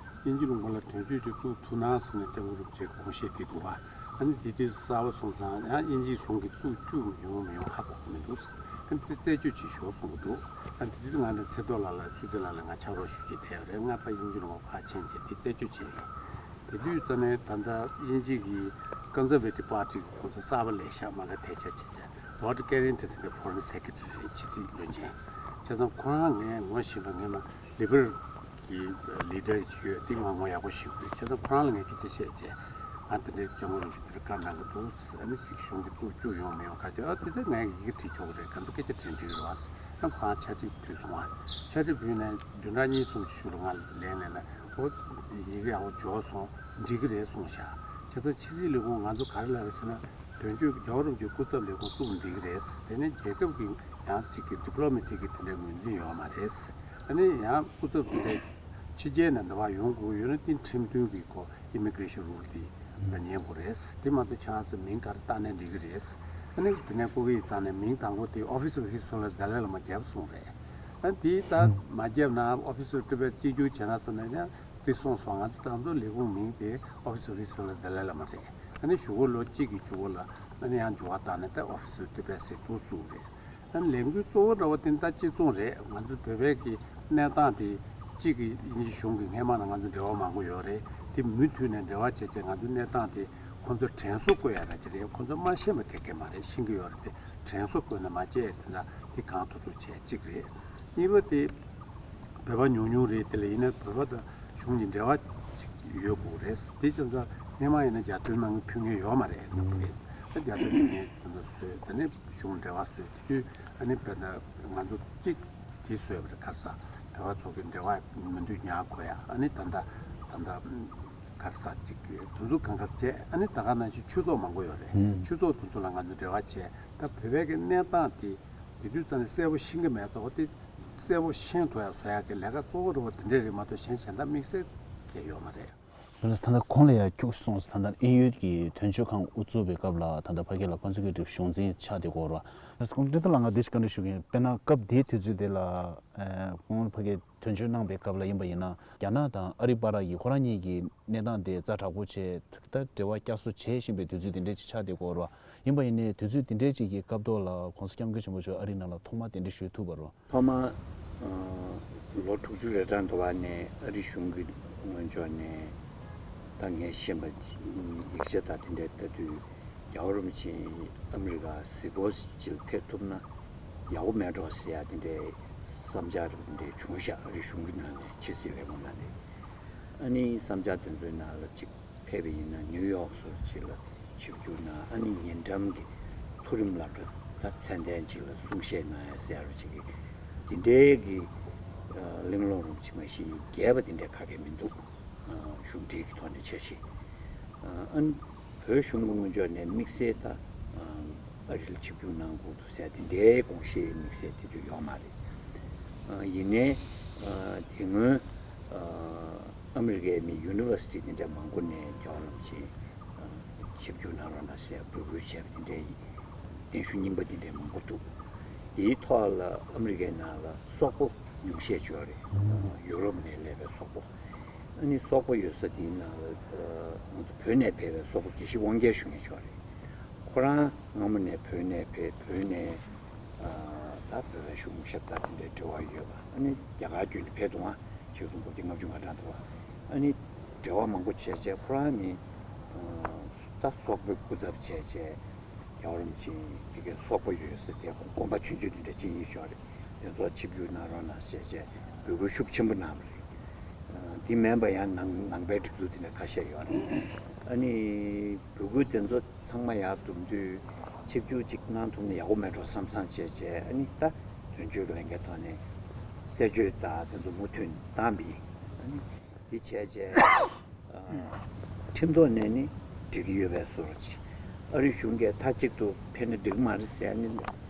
དབྱིན་ཇི་ལུང་པ་ལ་དོན་གཅོད་ཅིག་བཙུགས་ཐུབ་ན་ཟེར་ནས་སྐྱབས་མགོན་རིན་པོ་ཆེས་དགོངས་བཞེས་བསྡད་འདུག་བ། ཨ་ནི་དེ་དུས་གསར་པ་སོང་ཙང་ཡང་དབྱིན་ཇིའི་གཞུང་གིས་བཙུགས་བཅུག་ཡོང་མི་ཡོང་ཧ་གོ་གི་མི་འདུག་ཨ་ནི་དེ་རྩད་གཅོད་ཅིག་ཞུ་གསུང་གི་འདུག་ཨ་ནི་དེ་དུས་ང་ནི་ཚེ་རྡོར་ལགས་ལ་ཆོས་འཛིན་ལགས་ལ་ང་ཕྱག་རོགས་ཞུ་གི་བསྡད་ཡོད་རེད། ང་ཕར་དབྱིན་ཇི་ལུང་པ་ཕར་ཕྱིན་བྱས་དེ་རྩད་གཅོད་བྱས་ཡོད། དེ་དུས་ཙ་ནས་ད་ལྟ་དབྱིན་ཇི་གི་Conservative Party གི་ཁོང་ཚོ་གསར་པ་ལས་ཤག་མ་ག་དེ་ཆ་ཆེ་ཆ་Rod Carrington ཟེར་བའི་Foreign Secretary རེད། ཕྱི་སྲིད་བློན་ཆེན། བྱས་ཙང་ཁོ་རང་ངས་ངོ་ཤེས་པ་ངས་མ་Liberal གི་leader ཅིག་ཡོད་དེ་ང་ངོ་ཡག་པོ་ཤེས་ཀྱི་ཡོད། བྱས་ཙང་ཁོ་རང་ལ་ངས་ཅི་ཐེ་བཤད་བྱས། ང་དེ་འདྲའི་སྐྱབས་མགོན་རིན་པོ་ཆེ་དེར་བཀའ་གནང་གི་འདུག་ཨ་ནི་ཅིག་གཞུང་གི་བཙུགས་བཅུག་ཡོང་མི་ཡོང་ག་ཅེ། ཨ་དེ་དེ་ངས་ཡི་གེ་བྲིས་ཆོག་གི་རེད། ག་ཚོད་སྐད་ཆ་དྲིས་འགྲིག་གི་རེད་བ། ཨ་ཁོ་རང་ཕྱག་བྲིས་ཕུལ་སོང་བ། ཕྱག་བྲིས་ཕུལ་ནས་བདུན་ཕྲག་གཉིས་གསུམ་ཤུལ་ལ་ང་ལན་ལེན་ན་ཨོ་ཡི་གེ་ཡག་པོ་འབྱོར་སོང་། འགྲིག་གི་རེད་གསུངས་ཤག་བྱས་ཙང་ཕྱི་སྲིད་ལས་ཁུངས་ང་ཚོ་ག་རེ་ལབ་རེད་ཟེར་ན། དོན་གཅོད་རྒྱལ་བ་རིན་པོ་ཆེའི་སྐུ་ཚབ་ལས་ཁུངས་བཙུགས་འགྲིག་གི་རེད། དེ་ནས་རྒྱལ་ཁབ་ཀྱི་ཡང་གཅིག་གི་diplomatic གི་དེ་འདྲའི་ངོས་འཛིན་ཡོད་མ་རེད། ཨ་ནི་ཡང་སྐུ་ཚབ་དེ་འདྲའི་ཕྱི་རྒྱལ་ནས་འདི་བར་ཡོང་དགོས་ཡོད་ན་དེ་ཁྲིམས་མཐུན་གྱི་ཁོ་immigration rule དེ་ལ་ཉན་དགོས་རེད། དེ་མ་གཏོགས་ཁྱེད་རང་ཚོ་མིང་ག་རེ་བཏགས་ནའི་འགྲིག་གི་རེད། ཨ་ནི་དེ་ནས་སྐུ་སྒེར་ཡིག་ཚང་ནས་མིང་དང་པོ་དེ་Office of His Holiness Dalai Lama བརྒྱབ་སོང་རེད། ཨ་དེ་ད་མ་བརྒྱབ་ན་Office of Tibet གཅིག་གྱུར་བྱས་ན་ཟེར་ན་ཡང་ དེ་སོང་སོང་ང་ཚོ་ད་ལྟ་ལས་ཁུངས་མིང་དེ་ཨོ་ཕི་སི་ཨོ་ཕི་སི་ལ་དཱ་ལའི་བླ་མ་རེད། ཨ་ནི་གཞུག་གུ་ལོ་གཅིག་གི་གཞུག་གུ་ལ་ཨ་ནི་ཡང་འགྱུར་བ་བཏང་ནས་ད་ཨོ་ཕི་སི་ཨོ་ཕི་སི་ཊི་བེཊ་ཟེར་འདུག་བཙུགས་རེད། ཨ་ནི་ལས་འགུལ་གཙོ་བོ་འདྲ་བོ་དེ་ད་གཅིག་མཚུངས་རེད། ང་ཚོ་བོད་པའི་གི་གནས་སྟངས་དེ་གཅིག་གི་དབྱིན་ཇི་གཞུང་གི་སྔས་མ་ནས་ང་ཚོ་འབྲེལ་བ་མང་པོ་ཡོད་རེད། དེ་མུ་མཐུད་ནས་འབྲེལ་བ་བྱས་བྱས་ང་ཚོའི་གནས་སྟངས་དེ་ཁོང་ཚོར་དྲན་གསོ་བསྐུལ་ཡ་འདྲ་ཅིག་རེད། ཁོང་ཚོ་མ་ཤེས་པ་ཐད་ཀར་མ་རེད། ཤེས་ཀྱི་ཡོད་རེད། དེ་དྲན་གསོ་བསྐུལ་ནས་མ་བྱས་དེ་འདྲ་དེ་གང་ཐུབ་ཐུབ་བྱས་གཅིག་རེད། གཉིས་པ་དེ་བོད་པ་ཉུང་ཉུང་རེད། དེ་ལ་ཡིན་ན་བོད་པ་དང་གཞུང་གཉིས་འབྲེལ་བ་ཅིག་ཡོད་དགོས་རེད། དེ་ཙམ་ཙམ་སྔས་མ་ཡིན་ན་རྒྱ་དོན་གནང་མཁན་ཕུལ་མཁན་ཡོད་མ་རེད། ད་རྒྱ་དོན་ཕུལ་མཁན་དེ་ཚོ་བཟོས་དེ་ནས་གཞུང་འབྲེལ་བ་བཟོས་དེ་དུས་ཨ་ནི་བོད་ནང་ང་ཚོ་གཅིག་དེ་བཟོས་པ་རེད། ག་རེ་ཟ་བོད་པ་ཚོ་གི་འབྲེལ་བ་མི་འདུག་ཉར་དགོས་ཡ། ཨ་ནི་ད་ལྟ་ད་ལྟ་ག་རེ་ཟ་ཅིག་གི་དེ་ཚོ་གང་ག་བྱས། ཨ་ནི་ད་ག་ནང་བཞིན་ཆོས་ཚོགས་མང་པོ་ཡོད་རེད། ཆོས་ཚོགས་དེ་ཚོ་ལ་ང་ཚོ་འབྲེལ་བ་བྱས། ད་བོད་པའི་གི་གནས་སྟངས་དེ་དེ་དུས་ཙམ་ནས་གསལ་པོ་ཤེས་ཀྱི་མེད་ཙང་། འོ་དེ་གསལ་པོ་ཤེས་ཐུབ་ཡ་བཟོ་ཡ་གི་ལས་ཀ་གཙོ་བོ་རེད་པ། དེ་འདྲས་རེད་མ་གཏོགས་གཞན་གཞན་དག་དམིགས་བསལ་གང་ཡང་ཡོད་མ་རེད། ལགས་ད་ལྟ་གོང་ལ་ཡང་ཁྱུག་སོང་། ད་ལྟ་དབྱིན་ཡུལ་གྱི་དོན་གཅོད་ཁང་དབུ་བཙུགས་པའི་སྐབས་ལ་ད་ལྟ་ཕ་གི་ལ་ཕན་ཚུན་གྱི་གྲུབ་གཞུང་འཛིན་ཆགས་བསྡད་ཡོད་རེད་པ། ལགས་ཁོང་ཀྲིན་ཏི་ལགས་ང་འདི་ཞིག་བཀའ་འདྲི་ཞུ་གི་ཡིན། དཔེར་ན་སྐབས་དེའི་དུས་ཚོད་དེ་ལ་ཁོང་ཕ་གི་དོན་གཅོད་གནང་པའི་སྐབས་ལ་ཡིན་པ་ཡིན་ན་རྒྱ་ནག་དང་ཨ་རི་བར་གྱི་ཁོ་རང་གཉིས་ཀྱི་གནས་སྟངས་དེ་ཛ་དྲག་པོ་བྱས། ད་འབྲེལ་བ་བསྐྱར་གསོ་བྱེད་བཞིན་པའི་དུས་ཚོད་དེ་འདྲས་ཅིག་ཆགས་བསྡད་ཡོད་རེད་པ། ཡིན་པ་ཡིན་ནའི་དུས་ཚོད་དེ་འདྲས་ཅིག་གི་སྐབས་ཐོག་ལ་༸གོང་ས་༸སྐྱབས་མགོན་ཆེན་པོ་མཆོག་ཨ་རིའི་ནང་ལ་ཐོག་མར་གདན་འདྲེན་ཞུ་ཐུབ་པ་རེད་པ། ཐོག་མར་ལོ་དྲུག་ཅུ་རེ་གྲངས་འདྲ་བ་ནས་ཨ་རི་གཞུང་གི་ངོས་ཕྱོགས་ནས་ད་ངས་ཤེས་པ་ཡིག་ཆ་དང་དེ་འདྲ་ལྟ་དུས་རྒྱལ་བ་རིན་པོ་ཆེ་ཨ་མི་རི་ཀ་གཟིགས་སྐོར་ཅིག་ཕེབས་ཐུབ་ན་ཡག་པོ་མེད་འགྲོ་ཟེར་ཡ་དེ་འདྲའི་བསམ་འཆར་དེ་འདྲ་བྱུང་ཤག་ཨ་རི་གཞུང་གི་ནང་ནས་ཕྱི་སྲིད་ལས་ཁུངས་ནང་ནས། ཨ་ནི་བསམ་འཆར་དེ་ཚོའི་ནང་ལ་ཅིག་ཕེབས་པ་ཡིན་ན་ནིའུ་ཡོག་སོགས་ཅིག་ལ་ཆིབས་བསྒྱུར་གནང་། ཨ་ནི་ཉེ་འགྲམ་གྱི་མཐོ་རིམ་སློབ་གྲྭ་ད་མཚན་ལྡན་ཅིག་ལ་གསུང་བཤད་གནང་ཡ་ཟེར་ཡ་རུ་ཅིག་གི་དེ་འདྲའི་གི་གླེང་སློང་རུ་ཅིག་མ་གཞི་རྒྱས་པ་དེ་འདྲ་ག་གེ་མི་འདུག་གཞུང་འབྲེལ་གྱི་ཐོག་ནས་འཆར་གཞི། ཨ་ནི་བོད་གཞུང་གི་ངོས་ཕྱོགས་ནས་དམིགས་བསལ་ད་ཨ་རི་ལ་ཆིབས་བསྒྱུར་གནང་དགོས་འདུག་ཟེར་དེ་འདྲའི་དགོངས་བཞེས་དམིགས་བསལ་དེ་འདྲ་ཡོད་མ་རེད། ཡིན་ནའི་དེ་སྔོན་ཨ་མི་རི་ཀའི་མི་ཡུ་ནི་ཝར་སི་ཊི་དེ་འདྲ་མང་པོ་ནས་རྒྱལ་བ་རིན་པོ་ཆེ་ཆིབས་བསྒྱུར་གནང་རོགས་གནང་ཟེར་འབོད་སྐུལ་བྱས་པ་དེ་འདྲའི་གདན་ཞུ་རྙིང་པ་དེ་འདྲ་མང་པོ་འདུག་དེའི་ཐོག་ལ་ཨ་མི་རི་ཀའི་ནང་ལ་སོག་པོ་ཉུང་ཤས་ཅིག་ཡོད་རེད། ཡུ་རོབ་ནས་སླེབས་པའི་སོག་པོ། ཨ་ནི་སོག་པོ་ཡོད་ས་དེའི་ནང་ལ་ང་ཚོ་བོད་ནས་ཕེབས་པའི་སོག་པོ་དགེ་བཤེས་དབང་རྒྱལ་ཞུ་མཁན་ཅིག་ཡོད་རེད། ཁོ་རང་སྔ་མོ་ནས་བོད་ནས་ཕེབས། བོད་ནས་ད་བོད་པའི་གཞུང་ཞབས་དང་དེ་འདྲའི་འབྲེལ་བ་ཡོད་པ། ཨ་ནི་རྒྱ་གར་བརྒྱུད་ནས་ཕེབས་འདུག་ཨ། ཆིག་སྟོང་དགུ་བརྒྱ་ལྔ་བཅུ་ང་གྲངས་དུ་བ། ཨ་ནི་འབྲེལ་བ་མང་པོ་བྱས་བྱས་ཁོ་རང་ནི་ད་སོག་པོའི་སྐུ་ཚབ་བྱས་བྱས་རྒྱལ་བ་རིན་པོ་ཆེ་ཕ་གིར་སོག་པོ་ཡོད་ས་དེ་དགོན་པ་ཆུང་ཆུང་དེ་འདྲ་ཅིག་ཡིན་ཞོར་རེད། དེ་ཚོ་ཆིབས་བསྒྱུར་གནང་རོགས་གནང་ཟེར་བྱས་འབོད་སྐུལ་ཤུགས་ཆེན་པོ་གནང་བ་རེད། འདི་མིན་པ་ཡང་ནང་ནང་པའི་སྒྲིག་འཛུགས་དེ་འདྲ་ཁ་ཤས་ཡོད་རེད། ཨ་ནི་འབོད་སྐུལ་དེ་ཚོ་ཚང་མ་ཡར་བསྡུམ་དུས་ཆིབས་བསྒྱུར་ཅིག་གནང་ཐུབ་ན་ཡག་པོ་མེད་འགྲོ་བསམ་བསམ་བྱས་བྱས། ཨ་ནི་ད་དོན་གཅོད་ཀྱི་ལས་འགན་ཐོག་ནས་རྩད་གཅོད་དང་དེ་ཚོ་མུ་མཐུད་བཏང་བ་ཡིན། ཨ་ནི་འདི་བྱས་བྱས་ཁྲིམས་ཐོག་ནས་ནི་འགྲིག་གི་ཡོད་པའི་བཟོ་འདྲ་ཅིག་ཨ་རི་གཞུང་གིས་མཐའ་གཅིག་ཏུ་ཕེབས་ན་འགྲིག་མ་རེད་ཟེར་ནི་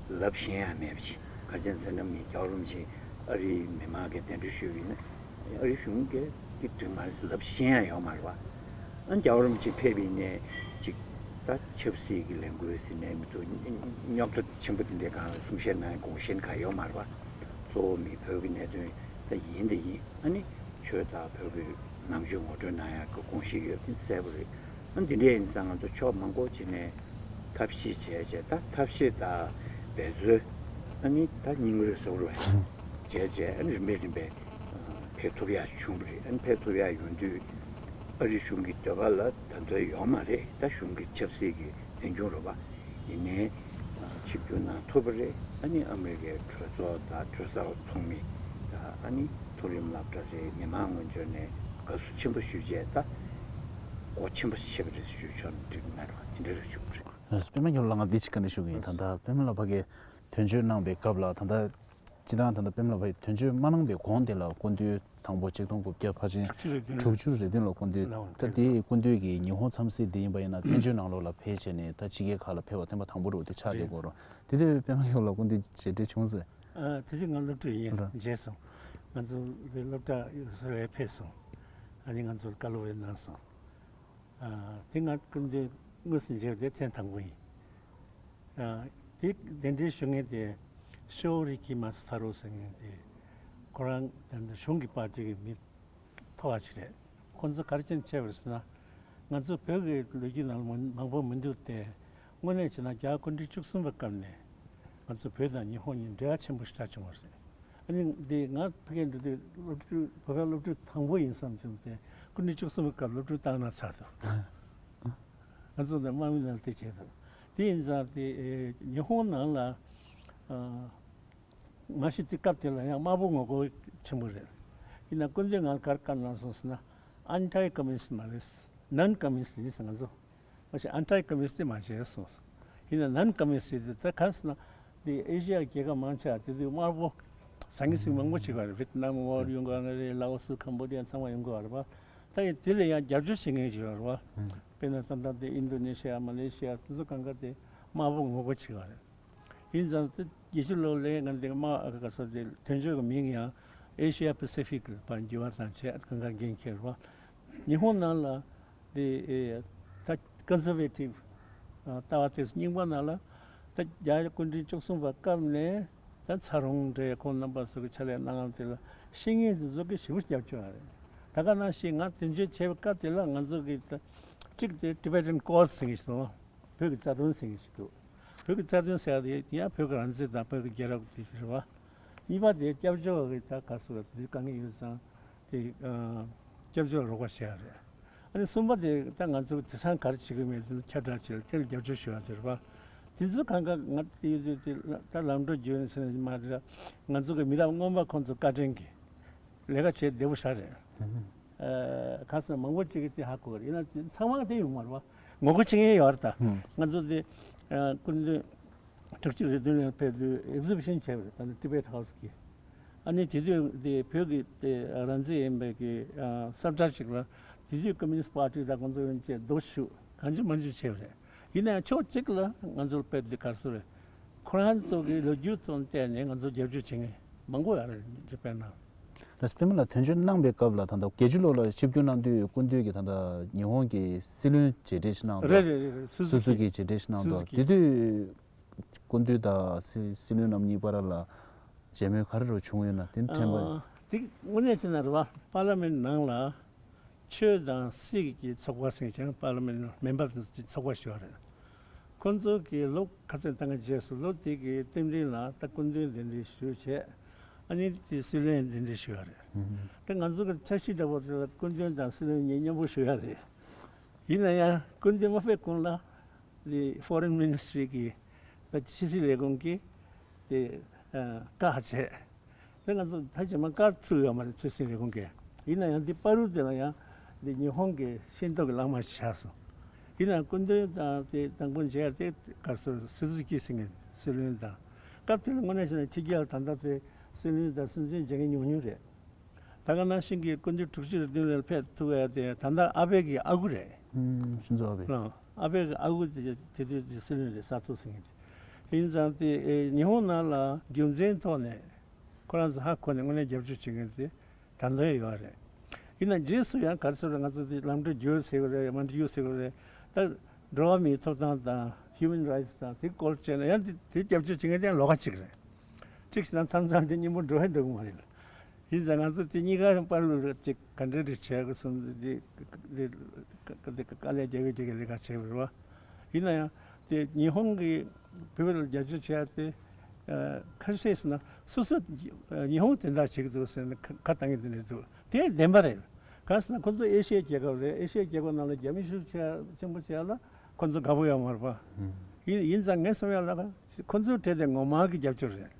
ལབ་ཤེས་ཡ་མེད་པ་ཅིག་ག་རེ་བྱས་ཟེར་ན་མི་རྒྱལ་བ་རིན་པོ་ཆེ་ཨ་རིའི་མི་མང་གིས་གདན་འདྲེན་ཞུས་ཡིན་ན་ཨ་རི་གཞུང་གིས་འདི་འགྲིག་མ་རེད་ཟེར་ལབ་ཤེས་ཡ་ཡོད་མ་རེད་པ། ཨ་རྒྱལ་བ་རིན་པོ་ཆེ་ཕེབས་ཡིན་ནའི་ཅིག་ད་ཆབ་སྲིད་ཀྱི་ལས་འགུལ་ཟེར་ནའི་མི་འདུག་རྙོག་དྲ་ཆེན་པོ་དེ་འདྲའི་སྒང་ལ་གསུང་བཤད་གནང་ཡ་དགོངས་བཞེས་གང་ཡོད་མ་རེད་པ། གཙོ་བོ་མི་བོད་ཀྱི་གནད་དོན་ད་ཡིན་ད་ཡིན། ཨ་ནི་ཆོས་དང་བོད་ཀྱི་ནང་ཆོས་ངོ་སྤྲོད་གནང་ཡག་གི་དགོངས་གཞི་ཡོད་པ་གསལ་པོ་རེད། ཨ་འདི་འདྲ་ཡིན་ཙང་ང་ཚོ་ཕྱོགས་མང་པོ་ཅིག་ནས་ཐབས་ཤེས་བྱས་བྱས། ད་ཐབས་ཤེས་དང་འབད་རྩོལ་ཨ་ནི་ད་སྙིང་རུས་ཟེར་བ་རེད། བྱས་བྱས་ཨ་ནི་རིམ་པས་རིམ་པས་ཕེབས་ཐུབ་ཡག་བྱུང་བ་རེད། ཨ་ནི་ཕེབས་ཐུབ་ཡག་ཡོང་དུས་ཨ་རི་གཞུང་གི་འདོད་པ་ལ་ད་དུང་ཡོད་མ་རེད། ད་གཞུང་གི་ཆབ་སྲིད་ཀྱི་འཛིན་སྐྱོང་རེད་པ། ཡིན་ནའི་ཆིབས་བསྒྱུར་གནང་ཐུབ་པ་རེད། ཨ་ནི་ཨ་མི་རི་ཀའི་གྲོས་ཚོགས་དང་གྲོས་ཚོགས་ཚོགས་མི་དང་ཨ་ནི་མཐོ་རིམ་སློབ་གྲྭ་རེད། མི་མང་ངོས་ཕྱོགས་ནས་དགའ་བསུ་ཆེན་པོ་ཞུས་བྱས་ད་གོ་ཆེན་པོ་ཕྱེ་བ་རེད་ཞུས་ཆོག་ན་འགྲིག་མེད་རོགས་དེ་འདྲ་རེད་བྱུང་བ་རེད། པད་མ་རྒྱལ་ལགས་ང་འདི་ཅིག་བཀའ་འདྲི་ཞུ་གི་ཡིན། ད་ལྟ་པད་མ་ལགས་ཕ་གིར་དོན་གཅོད་གནང་པའི་སྐབས་ལ་ད་ལྟ་སྤྱི་བཏང་ད་ལྟ་པད་མ་ལགས་ཕ་གིར་དོན་གཅོད་མ་གནང་པའི་གོང་དེ་ལ་སྐུ་མདུན་དང་པོ་ཆིག་སྟོང་དགུ་བརྒྱ་ཕལ་ཆེར་དྲུག་ཅུ་རེ་བདུན་ལ་སྐུ་མདུན། ད་དེའི་སྐུ་མདུན་གྱི་ཉི་ཧོང་འཚམས་གཟིགས་དེ་ཡིན་པ་ཡིན་ན་བཙན་བྱོལ་ནང་ལོགས་ལ་ཕེབས་བྱས་ནས་ད་ཕྱི་རྒྱལ་ཁག་ལ་ཕེབས་པ་ཐེངས་མ་དང་པོ་རེད་འདི་ཆགས་བསྡད་ཡོད་རེད། དེ་དུས་པད་མ་ལགས་ལ་སྐུ་མདུན་མཇལ་འཕྲད་བྱུང་ཟེར། ཨ་དེ་དུས་ང་སློབ་ཕྲུག་ཡིན། རེད། མཇལ་སོང་། ང་ཚོ་དེ་སློབ་གྲྭ་ཡོད་ས་རེད་ཕེབས་སོང་། ཨ་ནི་ང་ཚོར་བཀའ་སློབ་ཡང་གནང་སོང་། ཨ་དེ་ང་སྐུ་མདུན་དངོས་སུ་མཇལ་བ་དེ་ཐེངས་དང་པོ་ཡིན། ཨ་དེ་གདན་འདྲེན་ཞུ་མཁན་དེ་ཤོ་རི་ཀི་མ་སི་ཐ་རོ་ཟེར་མཁན་དེ་ཁོ་རང་ད་ལྟ་གཞུང་གི་པར་ཊི་གི་མི་མཐོ་བ་ཞིག་རེད། ཁོང་ཚོ་ག་རེ་བྱས་ནས་བྱས་པ་རེད་ཟེར་ན། ང་ཚོ་བོད་ཀྱི་ལོ་རྒྱུས་ནང་ལ་མང་པོ་མི་འདུག་སྟེ། དངོས་གནས་བྱས་ན་རྒྱ་གར་སྐུ་ཕྲེང་བཅུ་གསུམ་པའི་སྐབས་ནས་ང་ཚོ་བོད་དང་ཉི་ཧོང་གཉིས་འབྲེལ་བ་ཆེན་པོ་ཞིག་ཆགས་བྱུང་བ་རེད། ཨ་ནི་འདི་ང་ཕ་གིར་འགྲོ་དུས་སློབ་ཕྲུག་བོད་པའི་སློབ་ཕྲུག་དང་པོ་ཡིན་བསམ་བྱུང་སྟེ། སྐུ་ཕྲེང་བཅུ་གསུམ་པའི་སྐབས་སློབ་ཕྲུག་བཏང་ན་ཚར་འདུག་ང་ཚོ་འདི་དམག་མི་ནང་དེ་བྱས་འདུག་དེ་ཡིན་ཙང་དེ་ཨེ་ཉི་ཧོང་ནང་ལ་ཨ། མ་གཞི་དེ་སྐབས་དེ་ལ་ཡང་དམར་པོ་ངོ་རྒོལ་ཆེན་པོ་རེད། ཡིན་ན་སྐུ་མདུན་ང་ལ་ག་རེ་བཀའ་གནང་སོང་ཟེར་ན། ཨན་ཊི་ཀོ་མུ་ནིསྟ་མ་རེད། ནན་ཀོ་མུ་ནིསྟ་ཡིན་ཟེར། ང་ཚོ་མ་གཞི་ཨན་ཊི་ཀོ་མུ་ནིསྟ་དེ་མ་བྱས་སོང་ཟེར། ཡིན་ན་ནན་ཀོ་མུ་ནིསྟ་དེ་ད་ག་རེ་ཟེར་ན། དེ་ཨེ་ཤི་ཡ་རྒྱལ་ཁབ་མང་ཆེ་བ་དེ་དུས་དམར་པོ་ཟང་ངེ་ཟིང་མང་པོ་བྱེད་ཀྱི་ཡོད་རེད། ཝེ་ཏི་ནམ་ཝར་ཡོང་གི་ཡོད་རེད། ལའོ་སི་ཁམ་བྷོ་ཌི་ཡ་ཚང་མ་ཡོང་གི་ཡོད་རེད་པ། ད་ཡིན་དེ་ལ་ཡང་རྒྱབ་སྐྱོར་བྱེད་མཁན་ཞིག་ཡོད་རེད་པ། དཔེར་ན་ད་ལྟ་དེ་ཨིན་དོ་ནེ་ཤི་ཡ། མ་ལེ་ཤི་ཡ། དེ་ཚོ་གང་ག་དེ་དམར་པོ་ངོ་རྒོལ་བྱེད་ཀྱི་ཡོད་རེད། ཡིན་ཙང་དེ་བརྒྱད་ཅུ་ལོ་ལས་ང་འདི་མ་ག་ས་དེ་དོན་གཅོད་ཀྱི་མིང་ཡང་ཨེ་ཤི་ཡ་པེ་སི་ཕིག་ལ་ཕར་འགྱུར་བ་དང་བྱས། གང་ག་འགན་འཁྱེར་བ། ཉི་ཧོང་ནང་ལ་དེ་ཨེ་ད་ཀོན་སར་ཝེ་ཊིབ་ལྟ་བ་དེ་རྙིང་པ་ནང་ལ་ད་རྒྱ་སྐུ་ཕྲེང་བཅུ་གསུམ་པ་སྐབས་ནས་ད་ཚ་རོང་འདྲ་ཁོང་རྣམ་པ་ཚོ་གི་ཕྱག་ལས་གནང་ལམ་དེ་ལ་བཤེས་གཉེན་དེ་ཚོ་གིས་ཞེ་པོ་རྒྱབ་སྐྱོར་ཡོད་རེད། ད་ག་ནང་བཞིན་ང་དོན་གཅོད་བྱས་པའི་སྐབས་དེ་ལ་ང་ཚོ་གི་ད་གཅིག་དེ་ཊི་བེ་ཊན་ཀོར་ཟེར་མཁན་ཞིག་འདུག་བོད་ཀྱི་རྩ་དོན་ཟེར་མཁན་ཞིག་འདུག་བོད་ཀྱི་རྩ་དོན་ཟེར་ཡ་དེ་ཡང་བོད་ཀྱི་རང་བཙན་དང་བོད་ཀྱི་རྒྱལ་རབས་དེ་རེད་བ། གཉིས་པ་དེ་སྐྱབས་བཅོལ་བ་གི་ད་ག་ཟེར་བ་དེ་དཀའ་ངལ་ཡོད་ཙང་དེ་ཨ་སྐྱབས་བཅོལ་རོགས་པ་བྱེད་ཡ་རེད། ཨ་ནི་གསུམ་པ་དེ་ད་ང་ཚོ་དེང་སང་ག་རེ་བྱེད་ཀྱི་མེད་དེ་ཁྱབ་བསྒྲགས་བྱེད་ཡ་དེ་ལ་རྒྱབ་སྐྱོར་ཞུ་ཡ་དེ་རེད་བ། དེ་ཚོ་གང་ག་ང་དེ་ཡོད་དུས་དེ་ད་ལམ་འགྲོ་རྒྱུ་ཡིན་ཟེར་ནས་མ་རེད། ང་ཚོ་གི་མི་རབས་སྔོན་མ་ཁོང་ཚོ་བཀའ་དྲིན་གྱིས་ལས་ཀ་བྱེད་བདེ་པོ་ཤར་རེད། ཨ་ག་ས་མང་པོ་ཅིག་གིས་དེ་ཧ་གོ་གི་རེད། ཡིན་ན་དེ་ཚང་མ་དེ་ཡོང་མ་རེད་བ། ངོ་རྒོལ་བྱེད་མཁན་ཡོད་རེད་ད། ང་ཚོ་དེ་ཨ་སྐུ་མདུན་དྲུག་ཅུ་རེ་བདུན་ལ་ཕེབས་དུས་ཨེག་ཟི་བི་ཤན་བྱས་པ་རེད། ད་ནི་ཊི་བེཊ་ཧའུ་སི་གི། ཨ་ནི་དེ་དུས་དེ་བོད་ཀྱི་དེ་རང་བཙན་ཡིན་པའི་གི་ཨ་གསལ་བསྒྲགས་ཤིག་ལ་དེ་དུས་ཀོ་མུ་ནིསྟ་པར་ཊི་དང་ཁོང་ཚོ་ཡོང་བྱས་རྡོ་གཞུ་གང་བྱུང་མང་བྱུང་བྱས་པ་རེད། ཡིན་ན་ཡང་ཕྱོགས་གཅིག་ལ་ང་ཚོར་དཔེ་དེ་ག་རེ་ཟེར་རེད། ཁོ་རང་ཚོ་གི་ལོ་རྒྱུས་ཚོ་བལྟས་ནས་ང་ཚོ་རྒྱབ་སྐྱོར་བྱེད་མཁན་མང་པོ་ཡོད་རེད། དཔེར་ན། ད་པད་མ་ལགས་དོན་གཅོད་གནང་པའི་སྐབས་ལ་ད་ལྟ་བརྒྱད་ཅུ་ལོ་ལ་ཆིབས་བསྒྱུར་གནང་དུས་སྐུ་མདུན་གྱིས་ད་ལྟ་ཉི་ཧོང་གི་སྲིད་བློན་མཇལ་འཕྲད་ཞིག་གནང་འདུག་རེད་རེད་རེད། སུ་སུ་ཀི། སུ་སུ་ཀི་མཇལ་འཕྲད་ཞིག་གནང་འདུག་སུ་སུ་ཀི། དེ་དུས་སྐུ་མདུན་དང་སྲིད་སྲིད་བློན་རྣམ་གཉིས་བར་ལ་མཇལ་མོལ་ག་རེ་རུ་བྱུང་ཡོད་ན་དེ་ནི་དྲན་པ། ཨ་དེ་དངོས་གནས་བྱས་ན་རེད་བ། པར་ལི་མེན་ནང་ལ་ཆོས་དང་སྲིད་ཀྱི་ཚོགས་པ་ཟེར་ཀྱང་པར་ལི་མེན་མེམ་བར་དེ་ཚོ་ཚོགས་པ་ཞུ་བ་རེད། ཁོང་ཚོ་གིས་ལོ་ཁ་ཚོན་བཏང་གི་རྗེས་སུ་ལོ་དེ་གི་རྟེན་འབྲེལ་ལ་ད་སྐུ་མདུན་གདན་འདྲེན་ཞུས་བྱས། ཨ་ནི་དེ་སྲིད་བློན་གདན་འདྲེན་ཞུས་པ་རེད། ཨུ་ཧུ། དེ་ང་ཚོ་གི་འཆར་གཞི་འདྲ་པོ་དེ་ལ་སྐུ་མདུན་དང་སྲིད་བློན་གཉིས་མཉམ་པོ་ཞུ་ཡ་རེད། ཡིན་ན་ཡང་སྐུ་མདུན་མ་ཕེབས་གོང་ལ་དེ་ཕོ་རེན་མི་ནི་སི་ཊི་རི་གི་ད་ཕྱི་སྲིད་ལས་ཁུངས་ཀྱིས་དེ་ཨ་བཀའ་བྱས། དེ་ང་ཚོ་ད་ཇི་མ་བཀའ་ཚུར་ཡོད་མ་རེད། ཕྱི་སྲིད་ལས་ཁུངས་ཀྱིས། ཡིན་ན་ཡང་འདི་བར་དུ་དེ་ལ་ཡང་འདི་ཉི་ཧོང་གི་ཤེས་རྟོགས་ཀྱི་ལྷག་མ་ཆགས་སོང་། ཡིན་ན་སྐུ་མདུན་དང་དེ་དང་པོ་མཇལ་ཡ་དེ་ག་སོ་སུ་ཛུ་ཀི་ཟེར་མཁན་སྲིད་བློན་དང་། སྐབས་དེ་ལ་དངོས་གནས་བྱས་ན་ཕྱི་རྒྱལ་ད་ལྟ་དེ་སྲིད་བློན་དང་སྲིད་འཛིན་མཇལ་མཁན་ཉུང་ཉུང་རེད། ད་ག་ནང་བཞིན་གྱི་སྐུ་མདུན་དྲུག་ཅུ་རེ་བདུན་ལ་ཕེབས་ཐུབ་ཡ་དེ་ད་ལྟ་ཨ་བྷེ་གི་ཨ་ཁུ་རེད། ཨུམ། ཤིན་ཛོ་ཨ་བྷེ། ཨ་ཨ་བྷེ་གི་ཨ་ཁུ་དེ་དེ་དུས་དེ་སྲིད་བློན་རེད། ས་ཐོ་ཟེར་མཁན་དེ། ཡིན་ཙང་དེ་ཨེ་ཉི་ཧོང་ནང་ལ་རྒྱུ་མཚན་ཐོག་ནས་ཁོ་རང་ཚོ་ཧ་གོ་ནས་དངོས་གནས་རྒྱབ་སྐྱོར་བྱེད་མཁན་དེ་ད་ལྟ་ཡོད་རེད། ཡིན་ན་རྗེས་སུ་ཡང་ག་རེ་ཟེར་ང་ཚོ་དེ་ལམ་འགྲོ་རྒྱུ་ཟེར་བ་རེད། མ་འགྲོ་རྒྱུ་ཟེར་བ་རེད། ད་འགྲོ་བ་མིའི་ཐོབ་ཐང་དང་ཧིའུ་མན་རའིཊ་དང་དེ་སྐོར་བྱས་ན་ཡང་དེ་དེ་རྒྱབ་སྐྱོར་བྱེད་མཁན་དེ་ཡང་ལོགས་ཀ་གཅིག་རེད། གཅིག་བྱས་ན་མཚམས་མཚམས་དེ་སྙིང་པོ་འགྲོ་ཧེ་འགྲོ་གི་མ་རེད། ཡིན་ཙང་ང་ཚོ་དེ་གཉིས་ཀ་བར་ལ་ཅིག་ག་འདྲ་རེ་བྱས་གི་སོང་དེ་དེ་དཀའ་ལས་རྒྱག་གི་རྒྱག་གི་ལས་ཀ་བྱས་པ་རེད་བ། ཡིན་ན་ཡང་དེ་ཉི་ཧོང་གི་བོད་ལ་རྒྱབ་སྐྱོར་བྱས་ཏེ་ཁ་ཤས་ཟེར་ན་སོ་སོ་ཉི་ཧོང་དེ་འདྲ་བྱེད་ཀྱི་འདུག་ཟེར་ནས་ཁ་བཏང་གི་དེ་འདྲ་འདུག་དེ་བདེན་པ་རེད། གང་ཟེར་ན་ཁོ་ཚོ་ཨེ་ཤི་ཡའི་རྒྱལ་ཁབ་རེད། ཨེ་ཤི་ཡའི་རྒྱལ་ཁབ་ནང་ལ་རྒྱ་མི་ཤུགས་ཆེ་ཆེན་པོ་བྱས་ལ་ཁོ་ཚོ་དགའ་པོ་ཡོད་མ་རེད་པ། ཡིན་ཡིན་ཙང་ངས་བསམ་ཡ་ལ་ཁོ་ཚོའི་གྲས་དེ་ངོ་མ་གི་རྒྱབ་སྐྱོར་རེད།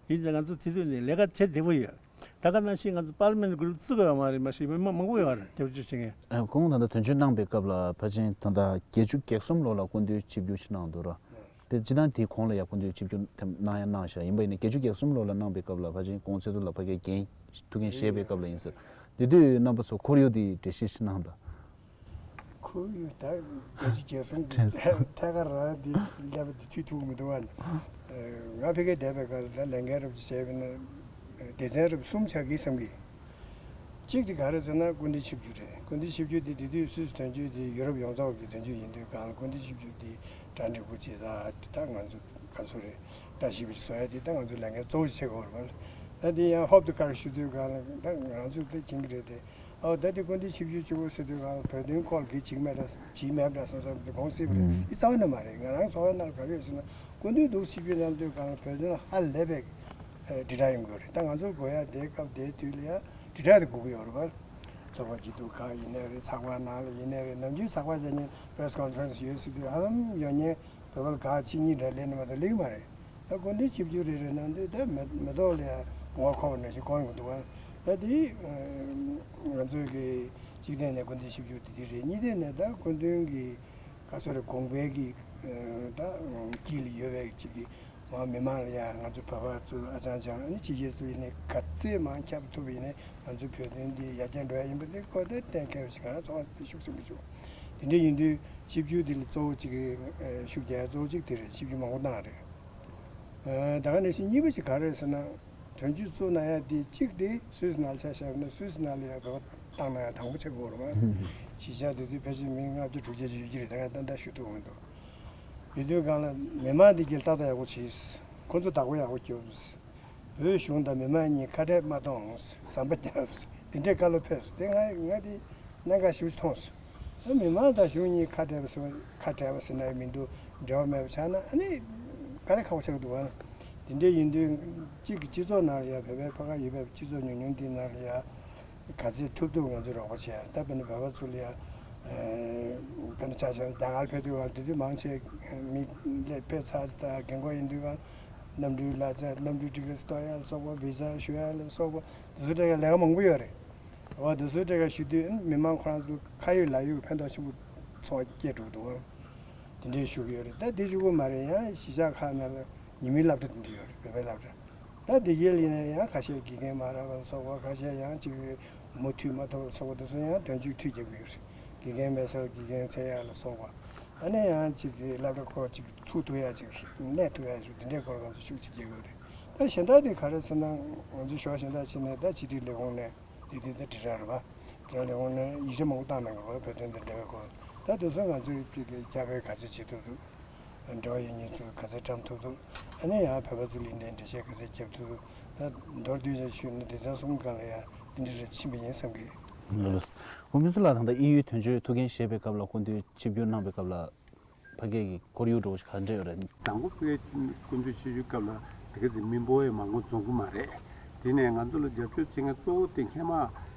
ཡིན་ཙང་ང་ཚོ་དེ་དུས་ནས་ལས་ཀ་བྱེད་བདེ་པོ་ཡོད། ད་ག་ནང་བཞིན་ང་ཚོ་པར་ལི་མེན་གུ་རུབ་བཙུགས་ཡོད་མ་རེད། མ་གཞི་མི་མང་མང་པོ་ཡོད་རེད་རྒྱབ་སྐྱོར་བྱེད་མཁན། ཁོང་ད་ལྟ་དོན་གཅོད་གནང་པའི་སྐབས་ལ་ཕལ་ཆེར་ད་ལྟ་བརྒྱད་ཅུ་གྱ་གསུམ་ལོ་ལ་སྐུ་མདུན་ཆིབས་བསྒྱུར་ཞིག་གནང་འདུག་ར། དེ་སྤྱིར་བཏང་དེའི་གོང་ལ་ཡང་སྐུ་མདུན་ཆིབས་བསྒྱུར་དེ་གནང་ཡང་གནང་བཞག་ཡིན་པ་ཡིན་ན་བརྒྱད་ཅུ་གྱ་གསུམ་ལོ་ལ་གནང་པའི་སྐབས་ལ་ཕལ་ཆེར་གོང་ཆེ་མདོག་ལ་ཕ་གིར་འགན་ཐུགས་འགན་བཞེས་པའི་སྐབས་ལ་ཡིན་ཟེར། དེ་དུས་རྣམ་པ་ཚོ་ཁོར་ཡུག་དེ་འགྲེལ་བཤད་ཞིག་གནང་དང་། ཁོར་ཡུག་ད་བརྒྱད་ཅུ་གྱ་གསུམ་གྱི་དྲན་སོང་། ཐད་ཀར་རང་འདི་ཀླད་པ་འདི་འཐུས་ཐུབ་མི་འདུག་བ། ང་ཕ་གིར་བསྡད་པའི་སྐབས་ལ་ལས་འགན་རོབ་ཙམ་བྱས་པ་ན་སྡེ་ཚན་རོབ་གསུམ་ཆགས་ཀྱི་བསམ་གི། གཅིག་དེ་ག་རེ་ཟེར་ན་སྐུ་མདུན་ཆིབས་བསྒྱུར་རེད། སྐུ་མདུན་ཆིབས་བསྒྱུར་དེ་དེ་དུས་སུད་སི་དོན་གཅོད་དེ་ཡུ་རོབ་ཡོངས་རྫོགས་ཀྱི་དོན་གཅོད་ཡིན་དུས་གང་ལ་སྐུ་མདུན་ཆིབས་བསྒྱུར་དེ་གྲ་འགྲིག་པོ་བྱེད་ད་ད་ང་ཚོ་ག་ཚོད་རེད་བཀྲ་ཤིས་པ་ཞིག་བཟོ་ཡ་དེ་ད་ང་ཚོའི་ལས་འགན་གཙོ་བོ་ཞིག་ཆགས་ཀྱི་ཡོད་རེད་པ། ད་དེ་ཡང་ཧོབ་ཏེ་ཀར་ཞུ་དུས་གང་ལ་ད་ང་ཚོས་དེ་མཁྱེན་གི་རེད་དེ། ཨོ་ད་དེ་སྐུ་མདུན་ཆིབས་བསྒྱུར་བཅུ་དགུ་ཟེར་དུས་གང་བོད་དོན་སྐོར་གྱི་བྱེད་ཀྱི་མེད་འདྲ་བྱེད་ཀྱི་མེད་འདྲ་བསམ་བསམ་དེ་དགོངས་སྲིད་པ་རེད། ཨུམ། འདི་རྩ་བ་ནས་མ་རེད། ང་རང་ཚོར་བ་ནང་ག་རེ་ཡོད་ཟེར་ན་སྐུ་མདུན་འདུག་ཆིབས་བསྒྱུར་གནང་དུས་གང་བོད་དོན་ལ་ཧ་ལས་པའི་དྲིལ་བསྒྲགས་ཡོང་གི་ཡོད་རེད། ད་ང་ཚོར་དགོས་ཡ་དེ་སྐབས་དེའི་དུས་ལ་ཡ་དྲིལ་བསྒྲགས་དེ་དགོས་ཀྱི་ཡོད་རེད་པ། ཚོགས་པ་སྐྱིད་སྡུག་ཁག་ཡིན་ནའི་རེད། ཚགས་པར་ནང་ལ་ཡིན་ནའི་རེད། ནམ་རྒྱུན་ཚགས་པར་བྱས་ནས་press conference་ཡོད་ཟེར་དུས་ཧ་ལམ་ཡོད་མཁན་བོད་པ་ལ་ག་གཅིག་གཉིས་འདྲ་སླེབས་ནས་མ་གཏོགས་སླེབས་ཀྱི་མ་རེད། ད་སྐུ་མདུན་ཆིབས་བསྒྱུར་རེ་རེ་གནང་དུས་ད་མེ་མེ་ཏོག་ལ་ཡང་ངོ་ཁོག་པ་ནང་བཞིན་གོན་ཡོང་འདུག་ཨ། ད་དེ་ང་ཚོའི་གི་གཅིག་ཐད་ནས་སྐུ་མདུན་ཆིབས་བསྒྱུར་དེ་དེ་རེད། གཉིས་ཐད་ནས་ད་སྐུ་མདུན་གྱི་ག་ཚོད་རེད་དགོངས་པའི་གི་ད་དཀྱིལ་ལ་ཡོད་པའི་གཅིག་གི་མ་མི་མང་ལ་ཡང་ང་ཚོ་བོད་པ་ཚོ་ཨ་ཅང་ཅང་ཨ་ནི་ཕྱི་རྒྱལ་ཚོ་ཡིན་ནའི་ག་ཚད་མང་ཁྱབ་ཐུབ་པ་ཡིན་ནའི་ང་ཚོའི་བོད་དོན་འདི་ཡར་རྒྱས་འགྲོ་ཡ་ཡིན་པ་དེ་སྐོར་དེ་གཏན་འཁེལ་བ་ཞིག་ང་རང་ཚོ་བ་དེ་ཤུགས་ཆེན་པོ་བྱུང་། དེ་འདྲ་ཡིན་དུས་ཆིབས་བསྒྱུར་དེ་ལ་གཙོ་བོ་གཅིག་གི་ཤུགས་རྒྱག་ཡ་གཙོ་བོ་གཅིག་དེ་རེད། ཆིབས་བསྒྱུར་མང་པོ་གནང་རེད། ཨ་ད་ག་ནང་བཞིན་གཉིས་པ་ཞིག་ག་རེ་རེད་ཟེར་ན། དོན་གཅོད་གཙོ་གནང་ཡ་དེ་གཅིག་དེ་སུད་སི་ནང་ལ་ཆ་བཞག་ན་སུད་སི་ནང་ལ་ཡ་བོད་པ་བཏང་གནང་ཡ་དང་པོ་ཆགས་ཀྱི་ཡོད་རེད་པ། གཞིས་ཆགས་དེ་དུས་ཕལ་ཆེར་མི་ལྔ་བཅུ་དྲུག་ཅུ་ཅིག་ཡོད་ཀྱི་རེད། ད་ང་ཏན་ཏན་ཞུ་ཐུབ་མི་འདུག་ཡོད་དུས་སྒང་ལ་མི་མང་དེ་གྱིས་ལྟ་རྟོག་ཡག་པོ་བྱས། ཁོ་ཚོ་བདག་པོ་ཡག་པོ་རྒྱོབས། བོད་གཞུང་དང་མི་མང་གཉིས་ཁ་བྲལ་མ་གཏོང་། ཟམ་པ་རྒྱབ། དེ་འདྲའི་བཀའ་སློབ་ཕེབས་སོང་། དེ་ང་ང་དེ་གནད་འགག་ཞེ་པོ་ཅིག་མཐོང་སོང་། ཨ་མི་མང་དང་གཞུང་གཉིས་ཁ་བྲལ་བ་ཟེར་ཁ་བྲལ་བ་ཟེར་ན་ཡང་མི་འདུག་འབྲེལ་བ་མེད་པ་ཆགས་ན་ཨ་ནི་དཀའ་ལས་ཁག་པོ་ཆགས་འདུག་ཨ། དེ་འདྲ་ཡིན་དུས་གཅིག་གི་སྤྱི་ཚོགས་ནང་ལ་ཡང་བོད་པའི་ཕ་ག་ཡོད་པའི་སྤྱི་ཚོགས་ཉུང་ཉུང་དེ་ནང་ལ་ཡང་ག་ཚད་ཐུབ་ཐུབ་ང་ཚོས་རོགས་པ་བྱས། ད་དཔེར་ན་བོད་པ་ཚོ་ལ་ཡང་དཔེར་ན་ཆ་བཞག་རྒྱ་གར་ཕེབས་དུས་ང་དེ་དུས་མང་ཆེ་མི་སླེབས་ཕེབས་ཚར་ཙམ་ད་རྒན་གོག་ཡིན་དུས་ང་གནམ་གྲུའི་གླ་ཆ་གནམ་གྲུའི་ཊི་ཀེ་ཊི་གཏོང་ཡ་ལ་སོགས་པ་བི་ཟ་ཞུ་ཡ་ལ་སོགས་པ་དེ་ཚོ་འདྲ་གི་ལས་ཀ་མང་པོ་ཡོད་རེད། འོ་དེ་ཚོའི་གྲས་ཀ་ཞུ་དུས་མི་མང་ཁོ་རང་ཚོ་ཁ་ཡོད་ལག་ཡོད་ཀྱི་ཕན་ཐོགས་ཆེན་པོ་ཚོར་བ་སྐྱེས་འགྲོ་འདུག་དེ་འདྲའི་ཞུ་གི་ཡོད་རེད། ད་དེ་གཅིག་པོ་མ་རེད། ཡང་གཞིས་ཆགས་ཁག་ནང་ལ་ཉིན་མོའི་སློབ་གྲྭ་དེ་འདྲ་ཡོད་རེད། བོད་པའི་སློབ་གྲྭ། ད་དེ་གའི་ལ་ཡིན་ན་ཡང་ཁ་ཤས་དགེ་རྒན་མ་རག་པ་ལ་སོགས་པ། ཁ་ཤས་ཡང་ཅིག་མུ་མཐུད་མ་ཐུབ་པ་ལ་སོགས་པ་དེ་ཚོ་ཡང་དོན་གཅིག་མཐུད་རྒྱག་གི་ཡོད་རེད། དགེ་རྒན་མེད་ས་དགེ་རྒན་འཚོལ་ཡ་ལ་སོགས་པ། ཨ་ནི་ཡང་ཅིག་གི་སློབ་གྲྭ་ཁོ་ཅིག་ཚུགས་ཐུབ་ཡ་ཅིག་གནས་ཐུབ་ཡ་ཅིག་དེ་འདྲའི་སྐོར་ང་ཚོ་ཤུགས་ཅིག་རྒྱག་གི་ཡོད་རེད། ད་གཞན་དག་དེ་ག་རེ་ཟེར་ན་ང་ཚོ་ཞོགས་ཞེ་དྲག་ཕྱིན་ནས་ད་ཕྱི་དྲིལ་ལས་ཁུངས་ནས། དེ་དུས་དེ་དྲིལ་བསྒྲགས་རེད་པ། དེ་ལས་འོང་ནས་ཡིག་ཆ་མང་པོ་བཏང་གནང་གི་རེད་བོད་དོན་དང་འབྲེལ་བའི་སྐོར། ད་དེ་ཚོ་ང་ཚོས་ཀྱི་སྐྱབས་འགྲོ་ག་ཚོད་བྱེད་ཐུབ་འདུག་འབྲེལ་བ་ཡོད་མཁན་ཚོ་ག་ཚོད་བཀྲམ་ཐུབ་འདུག་ཨ་ནི་ཡང་བོད་པ་ཚོ་ལ་འདྲ་འགྲེལ་བཤད་ག་ཚོད་བརྒྱབ་ཐུབ་འདུག་ད་མདོར་བསྡུས་ནས་ཞུས་ན་སྡེ་ཚན་གསུམ་སྒང་ལ་ཡང་དེ་འདྲ་རེ་ཕྱིན་པ་ཡིན་བསམ་གི། ལགས་ལགས། ཨོ་མི་སུ་ལགས། ད་ལྟ་དབྱིན་ཡུལ་དོན་གཅོད་ཐུགས་འགན་བཞེས་པའི་སྐབས་ལ་སྐུ་མདུན་ཆིབས་བསྒྱུར་གནང་པའི་སྐབས་ལ། ཕ་གི་གི་ཁོར་ཡུག་འདྲ་བོ་ཞིག་ག་འདྲ་ཡོད་རེད། དང་པོ་ཕ་གི་སྐུ་མདུན་ཆིབས་བསྒྱུར་སྐབས་ལ་དེ་ག་ཚོད་མི་འབོར་ཡང་མང་པོ་འཛོམས་ཀྱི་མ་རེད། དེ་ནས་ང་ཚོ་ལ་རྒྱབ་སྐྱོར་བྱེད་མཁན་གཙོ་བོ་དེ་སྔོན་མ་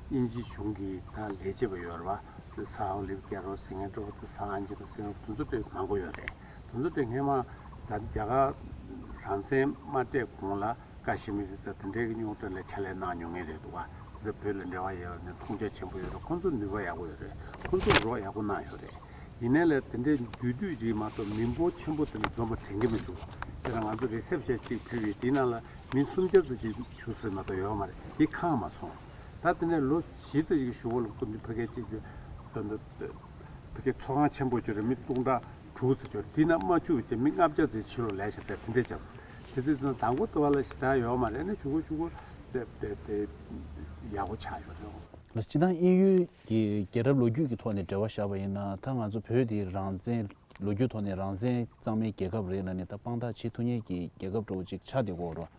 དབྱིན་ཇིའི་གཞུང་གི་ད་ལས་བྱེད་པ་ཡོད་རེད་པ། ད་སར་ཨོ་ལིབ་གེ་རོ་ཟེར་མཁན་འདྲ་བོ། ད་སར་ཨན་ཇི་ལ་ཟེར་མཁན་དེ་ཚོ་དེ་མང་པོ་ཡོད་རེད། དེ་ཚོ་དེ་སྔོན་མ་ད་རྒྱ་གར་རང་བཙན་མ་སྤྲད་གོང་ལ་ཀ་ཤི་མིར་དེ་དེ་འདྲའི་རྙོག་དྲ་ལ་ཕྱག་ལས་གནང་མྱོང་མཁན་རེད་འདུག་པ། དེ་ཚོ་བོད་ལ་འབྲེལ་བ་ཡོད་ནས་མཐོང་རྒྱ་ཆེན་པོ་ཡོད་རེད། ཁོང་ཚོ་ནུས་པ་ཡག་པོ་ཡོད་རེད། ཁོང་ཚོ་རོགས་ཡག་པོ་གནང་ཡོད་རེད། ཡིན་ནའི་ལས་དེ་འདྲའི་འདུས་སྡོད་ཅིག་མ་གཏོགས་མི་འབོར་ཆེན་པོ་དེ་འདྲ་འཛོམས་པ་དྲན་གྱི་མི་འདུག་དེ་ལ་ང་ཚོ་རི་སེབ་ཤན་ཅིག་ཕུལ་བས་དེའི་ནང་ལ་མི་སུམ་བརྒྱ་ཙམ་ཅིག་བཞུགས་ཟེར་མ་གཏོགས་ཡོད་མ་རེད། དེ་ཁེངས་མ་སོང་། ད་དེ་ནས་ལོ་བཞི་ཙམ་ཅིག་བཞུགས་པ་ལ་སྐུ་མདུན་ཕ་གིར་ཅིག་ད་ད་ཕ་གིར་ཚོགས་ཁང་ཆེན་པོ་ཅིག་རེད། མི་སྟོང་ཕྲག་དྲུག་ཙམ་ཅིག་རེད། དེའི་ནང་མ་བཅུག་པ་ཅིག་མི་ལྔ་བརྒྱ་ཙམ་ཕྱི་ལོགས་ལས་ཤག་ཟེར་དེ་འདྲ་བྱས་སོང་། བྱས་དུས་དང་པོ་དེ་བ་ལ་ཞེ་དྲག་ཡོད་མ་རེད། ཨ་ནི་གཞུག་གུ་གཞུག་གུ་དཔེ་དཔེ་དཔེ་ཡག་པོ་ཆགས་ཡོད་རེད། ལགས་སོ། སྤྱིར་བཏང་དབྱིན་ཡུལ་གྱི་རྒྱལ་རབས་ལོ་རྒྱུས་ཀྱི་ཐོག་ནས་འབྲེལ་བ་བཞག་པ་ཡིན་ན། ད་ང་ཚོ་བོད་འདི་རང་བཙན་ལོ་རྒྱུས་ཐོག་ནས་རང་བཙན་གཙང་མའི་རྒྱལ་ཁབ་རེད་ལབ་ནས་ད་དཔང་རྟགས་བྱེད་ཐུབ་མཁན་གྱི་རྒྱལ་ཁབ་འདྲ་བོ་ཅིག་ཆགས་བསྡད་ཀྱི་ཡོད་རེད།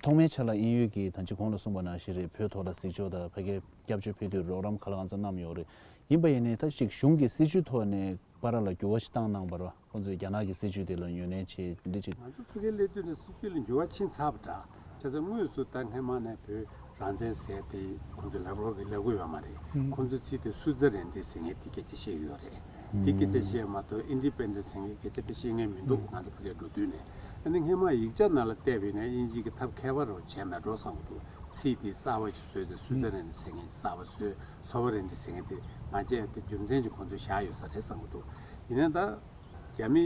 ཐོག་མའི་ཆ་ལ་དབྱིན་ཡུལ་གྱིས་ད་ཅི་གོང་ལ་གསུངས་པ་ནང་བཞིན་རེད། བོད་ཐོག་ལ་གཟིགས་ཕྱོགས་དང་ཕ་གིར་སྐྱབས་བཅོལ་ཕེབས་དུས་རོགས་རམ་ག་ལ་གང་འཚམ་གནང་ཡོད་རེད། ཡིན་པ་ཡིན་ནའི་ད་ཅིག་གཞུང་གི་སྲིད་བྱུས་ཐོག་ནས་བར་ལ་འགྱུར་བ་ཞིག་བཏང་གནང་བ་རེད་པ། ཁོང་ཚོས་རྒྱ་ནག་གི་སྲིད་བྱུས་དེ་ལ་ངོས་ལེན་བྱེད་འདི་འདྲ་ཅིག་ང་ཚོ་ཕ་གིར་སླེབས་དུས་ནས་སྲིད་བྱུས་ལ་འགྱུར་བ་ཕྱིན་ཚར་བ་འདྲ། བྱས་ཙང་དངོས་སུ་ད་སྔོན་མ་ནས་བོད་རང་བཙན་ཟེར་དེ་ཁོང་ཚོས་ལབ་རོགས་ཀྱི་ལབ་གི་ཡོད་མ་རེད། ཁོང་ཚོས་ཚིག་དེ་སུའི་ཙེར་ལེན་ཌི་ཟེར་མཁན་དེ་སྐད་ཆ་བཤད་ཀྱི་ཡོད་རེད། དེ་སྐད་ཆ་བཤད་མ་གཏོགས་ཨིན་ཌི་པེན་ཌེན་ཊི་ཟེར་མཁན་སྐད་ཆ་དེ་བཤད་མཁན་མི་འདུག་ང་ཚོ་ཕ་གིར་འགྲོ་དུས་ནས། ཨ་ནི་སྔོན་མ་ཡིག་ཆ་ནང་ལ་བལྟས་པ་ཡིན་ན་དབྱིན་ཇི་གི་ཐབས་མཁས་པ་རུ་བྱས་མེད་འགྲོ་བསམ་གྱི་འདུག་ཚིག་དེ་གསར་པ་ཞིག་བཟོས་ཏེ་སུའི་ཙེར་ལེན་ཌི་ཟེར་མཁན་གསར་པ་བཟོས། སོ་ཝེ་རེན་ཊི་ཟེར་མཁན་དེ་མ་བརྗེད་དེ་རྒྱུ་མཚན་གྱིས་ཁོང་ཚོས་བཞག་ཡོད་ས་རེད་བསམ་གྱི་འདུག་ཡིན་ནའི་ད་རྒྱ་མི་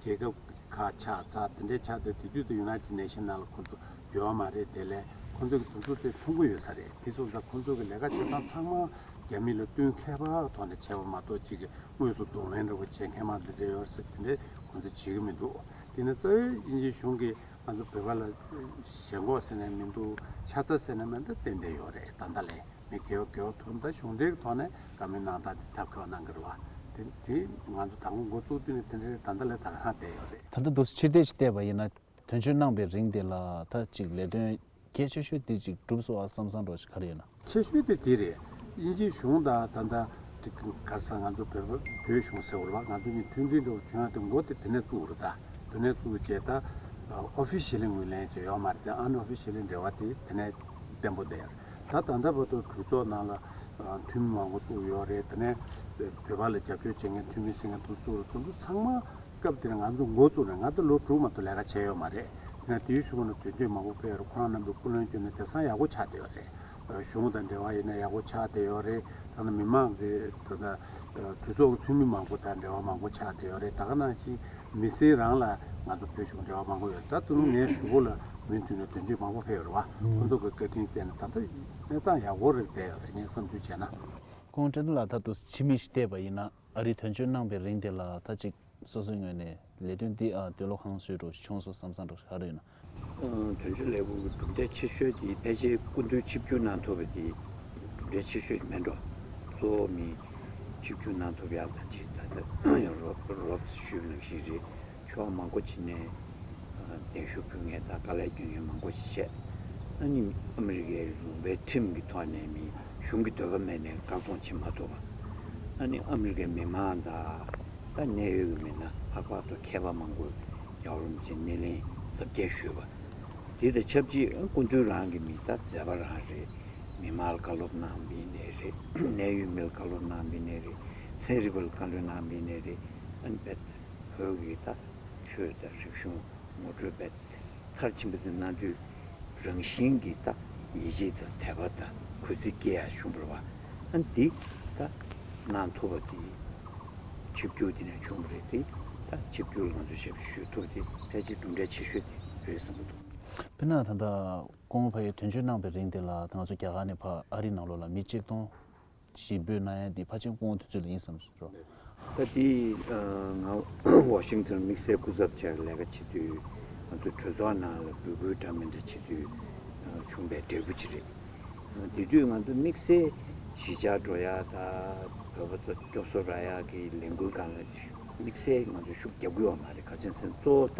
རྒྱལ་ཁབ་ཁག་ཆགས་ཚར་དེ་འདྲའི་ཆགས་དུས་དེ་དུས་དུ་ཡུ་ནའི་ཊེཌ་ནེ་ཤན་ནང་ལ་ཁོང་ཚོ་ཡོད་མ་རེད། དེ་ལས་ཁོང་ཚོ་གི་དུས་ཚོད་དེ་ཐུང་པོ་ཡོད་ས་རེད། དེ་སོང་ཙང་ཁོང་ཚོ་གི་ལས་ཀ་བྱེད་སྟངས་ཚང་མ་རྒྱ་མི་ལ་བསྟུན་མཁས་པ་ཐོག་ནས་བྱས་པ་མ་གཏོགས་ཅིག་གི་དངོས་སུ་གདོང་ལེན་འདྲ་བོ་བྱེད་མཁན་མ་འདི་འདྲ་ཡོད་ས་དེ་འདྲའི་ཁོང་ཚོ་བྱེད་ཀྱི་མི་འདུག་དེ་ནས་རྩ་བའི་དབྱིན་ཇིའི་གཞུང་གིས་ང་ཚོ་བོད་པ་ལ་ཞེན་ཁོག་ཟེར་ནས་མི་འདུག་ཆ་ཚང་ཟེར་ནས་མི་འདུག་ཏན་ཏན་ཡོད་རེད། ད་ལྟ་ལས་མི་དགེ་བ་དགེ་བ་ཐོབ་ད་གཞུང་འབྲེལ་གྱི་ཐོག་ནས་བཀའ་མོལ་གནང་སྟངས་དེ་ཐབས་སྐྱོ་གནང་གི་རེད་བ། དེ་དེ་ང་ཚོ་དང་པོ་འགོ་བཙུགས་དུས་ནས་དེ་འདྲའི་ད་ལྟ་ལས་ད་ག་རང་བསྡད་ཡོད་རེད། ད་ལྟ་འདུག་སེ་ཕྱིར་བལྟས་ཤིག་བལྟས་པ་ཡིན་ན། དོན་གཅོད་གནང་པའི་རིང་དེ་ལ་ད་ཅིག་ལས་དོན་གལ་ཆེ་ཤོས་དེ་ཅིག་གྲུབ་སོང་བ་བསམ་བསམ་འདྲ་ཞིག་ག་རེ་ཡོད་ན། ཆེ་ཤོས་དེ་དེ་རེད། དབྱིན་ཇིའི་གཞུང་དང་ད་ལྟ་ཅིག་ག་རེ་ཟེར། ང་ཚོ་བོད་བོད་གཞུང་ཟེར་བ་རེད་པ། ང་ཚོ་གཉིས་མཐུན་སྒྲིལ་འདྲ་བོ་བྱུང་ཡ་དེ་མགོ་དེ་དེ་ནས་བཙུགས་རེད། ད་དེ་ནས་བཙུགས་བྱས་ད་ཨོ་ཕི་ཤལ་ལི་ངོས་ལེན་བྱས་ཡོད་མ་རེད། དེ་ཨན་ཨོ་ཕི་ཤལ་ལི་འབྲེལ་བ་དེ་དེ་ནས་བརྟན་པོ་བསྡད་ཡོད་རེད། ད་ད་ལྟ་བར་དུ་གྲོས་ཚོགས་ནང་ལ་འཐུས་མི་མང་པོ་བཙུགས་ཡོད་རེད། དེ་ནས་བོད་པ་ལ་རྒྱབ་སྐྱོར་བྱེད་མཁན་འཐུས་མི་ཟེར་མཁན་དེ་བཙུགས་རེད། དེ་ཚོ་ཚང་མ་སྐབས་དེར་ང་ཚོ་འགོ་བཙུགས་ནས་ང་ཚོ་ལོ་དྲུག་མ་གཏོགས་ལས་ཀ་བྱས་ཡོད་མ་རེད། ཡིན་ན་དེའི་གཞུག་ནས་དོན་གཅོད་མང་པོ་ཕེབས་ཡོད་རེད། ཁོ་རང་རྣམ་པས་སྐུ་ལས་བསྐྱོན་ནས་དེང་སང་ཡག་པོ་ཆགས་བསྡད་ཡོད་རེད། གཞུང་དང་འབྲེལ་བ་ཡིན་ན་ཡག་པོ་ཆགས་བསྡད་ཡོད་རེད། ད་ནི་མི་མང་གི་ད་ལྟ་གྲོས་ཚོགས་ཀྱི་འཐུས་མི་མང་པོ་དང་འབྲེལ་བ་མང་པོ་ཆགས་བསྡད་ཡོད་རེད། ད་ག་ནང་བཞིན་མི་སེར་རང་ལ་ང་ཚོ་བོད་གཞུང་འབྲེལ་བ་མང་པོ་ཡོད་རེད། ད་དེ་རིང་ངའི་གཞུག་གུ་ལ་མུ་མཐུད་ནས་དོན་གཅོད་མང་པོ་ཕེབས་ཡོད་རེད་པ། ཁོང་ཚོ་གི་བཀའ་དྲིན་བརྟེན་ནས་ད་ལྟ་གནས་སྟངས་ཡག་པོ་རེད་བསྡད་ཡོད་རེད། ངས་བསམ་ཚུལ་བྱས་ན། ཁོང་བཀྲ་ཤིས་ལགས་ད་དུང་ཕྱི་མིག་ཅིག་བལྟས་པ་ཡིན་ན། ཨ་རིའི་དོན་གཅོད་གནང་བའི་རིང་དེ་ལ་ད་ཅིག་སོ་སོའི་ངོས་ནས་ལས་དོན་འདི་ཨ་འདོད་བློ་ཧང་སོས་འགྲོ་བྱུང་སོང་བསམ་བསམ་འགྲོ་ཧ་རེ་ཡོད་ན། ཨ། དོན་གཅོད་ལས་ཁུངས་ཀྱི་གྲུབ་འབྲས་ཆེ་ཤོས་དེ་ཕལ་ཆེར་སྐུ་མདུན་ཆིབས་བསྒྱུར་གནང་ཐུབ་པ་དེ་གྲུབ་འབྲས་ཆེ་ཤོས་མིན་འགྲོ། གཙོ་བོ་མི་ཆིབས་བསྒྱུར་གནང་ཐུབ་ཡག་དང་ཅིག་ད་ལྟ་རོབ་རོབ་ཞུས་པ་ནང་བཞིན་རེད། ཕྱོགས་མང་པོ་ཅིག་ནས་གདན་ཞུ་ཕུལ་མཁན་དང་དཀའ་ལས་སྐྱོན་མཁན་མང་པོ་ཞིག་བྱས། ཨ་ནི་ཨ་མི་རི་ཀའི་ལུང་པའི་ཁྲིམས་ཀྱི་ཐོག་ནས་མི་གཞུང་གི་འདོད་པ་མེད་ནས་བཀག་སྡོམ་བྱེད་མ་ཐུབ་པ། ཨ་ནི་ཨ་མི་རི་ཀའི་མི་མང་དང་ད་གནད་ཡོད་ཀྱི་མི་སྣ་ལྷག་པར་དུ་མཁས་པ་མང་པོས་རྒྱལ་བ་རིན་པོ་ཆེ་སྣེ་ལེན་གཟབ་རྒྱས་ཞུས་པ། དེ་དང་ཆབས་ཅིག་སྐུ་མདུན་རང་གི་མི་ད་མཛད་པ་རང་རེད། མི་མང་ལ་བཀའ་སློབ་གནང་བ་ཡིན་ནའི་རེད། གནད་ཡོད་མི་ལ་བཀའ་སློབ་གནང་བ་ཡིན་ནའི་རེད། ཚན་རིག་པ་ལ་བཀའ་འདྲི་གནང་བ་ཡིན་ནའི་རེད། ཨ་ནི་བོད་ཀྱི་ད་ཆོས་དང་རིག་གཞུང་ངོ་སྤྲོད་དཔེ་མཐར་ཕྱིན་པ་དེ་གནང་དུས་རང་བཞིན་གྱིས་ད་ཡིད་ཆེས་དང་དད་པ་དང་གུས་བརྩི་སྐྱེ་ཡག་བྱུང་བ་རེད་པ། ཨ་ནི་འདི་ད་གནང་ཐུབ་པ་དེ་ཆིབས་བསྒྱུར་དེ་ནས་བྱུང་བ་རེད་དེ། ད་ཆིབས་བསྒྱུར་ལ་ང་ཚོ་ཞབས་ཞུ་ཞུ་ཐུབ་དེ་ཕལ་ཆེར་གྲུབ་འབྲས་ཆེ་ཤོས་དེ་རེད་བསམ་གྱི་འདུག་དཔེར་ན་ད་ལྟ་སྐུ་ངོ་ཕ་ཡུལ་དོན་གཅོད་གནང་བའི་རིང་དེ་ལ་ད་ང་ཚོ་རྒྱ་གར་ནས་ཕར་ཨ་རིའི་ནང་ལོགས་ལ་མི་གཅིག་སྟོང་ཞིག་འབོད་གནང་ཡ་འདི་ཕལ་ཆེར་སྐུ་ངོ་དུས་ཚོད་ལ་ཡིན་བསམ་སོང་། ད་དེ་ང་ཝ་ཤིང་ཊོན་དམིགས་བསལ་སྐུ་ཚབ་བྱས་ལས་ཀ་བྱེད་དུས་ང་ཚོ་གྲོས་ཚོགས་ནང་ལ་འབོད་སྐུལ་འདྲ་མི་འདྲ་བྱེད་དུས་བྱུང་བའི་འབྲས་བུ་ཅིག་རེད། དེ་དུས་ང་ཚོ་དམིགས་བསལ་གཞིས་ཆགས་འགྲོ་ཡ་ད་བོད་པ་ཚོ་སྐྱོབ་གསོ་རག་ཡ་གི་ལས་འགུལ་སྒང་ལ་དམིགས་བསལ་ང་ཚོ་ཤུགས་རྒྱབ་ཀྱི་ཡོད་མ་རེད། ག་ཅི་ཟེར་ན་གཙོ་བོ་ད་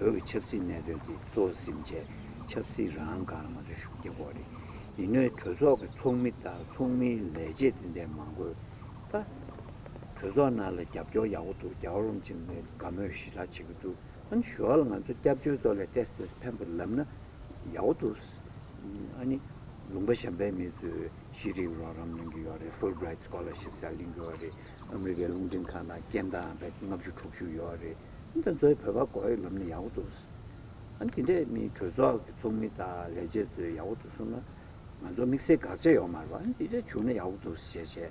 བོད་ཀྱི་ཆབ་སྲིད་གནད་དོན་དེ་གཙོ་བོ་ཟིན་བྱས་ཆབ་སྲིད་རང་སྒང་ལ་ང་ཚོ་ཤུགས་རྒྱག་དགོས་རེད། ཡིན་ནའི་གྲོས་ཚོགས་ཀྱི་ཚོགས་མི་དང་ཚོགས་མིའི་ལས་བྱེད་དེ་འདྲ་མང་པོས་ད་གྲོས་ཚོགས་ནང་ལ་རྒྱབ་སྐྱོར་ཡག་པོ་འདུག་རྒྱལ་བ་རིན་པོ་ཆེ་ནས་དགའ་མོས་ཞེ་དྲག་བྱེད་ཀྱི་འདུག་ཨ་ནི་ཞོར་ལ་ང་ཚོ་སྐྱབས་བཅོལ་ཚོ་ལ་ཏོག་ཙམ་ཕན་པ་ལབ་ན་ཡག་པོ་འདུག་ཨ་ནི་ལུང་པ་གཞན་པའི་མི་ཚོས་ཤེས་རིག་རོགས་རམ་གནང་གི་ཡོད་རེད། ཧྥུལ་བྷི་རའེ་ཊི་སི་ཀོ་ལར་ཤིབ་ཟེར་ལེན་གྱི་ཡོད་རེད། ཨ་མི་རི་ཀའི་རླུང་འཕྲིན་ཁང་དང་རྐྱེན་དང་བས་ལྔ་བཅུ་དྲུག་ཅུ་ཡོད་རེད། ཨ་ནི་ད་ཚོའི་བོད་པ་དགོས་ཡོད་ལབ་ན་ཡག་པོ་འདུག་ཨ་ནི་དེ་འདྲའི་མི་གྲོས་ཚོགས་ཀྱི་ཚོགས་མི་དང་ལས་བྱེད་ཚོས་ཡག་པོ་འདུག་གསུངས་ན་ང་ཚོ་དམིགས་བསལ་དགག་བྱ་ཡོད་མ་རེད་པ། ཨ་ནི་དེ་འདྲ་བྱུང་ན་ཡག་པོ་འདུག་ཟེར་བྱས་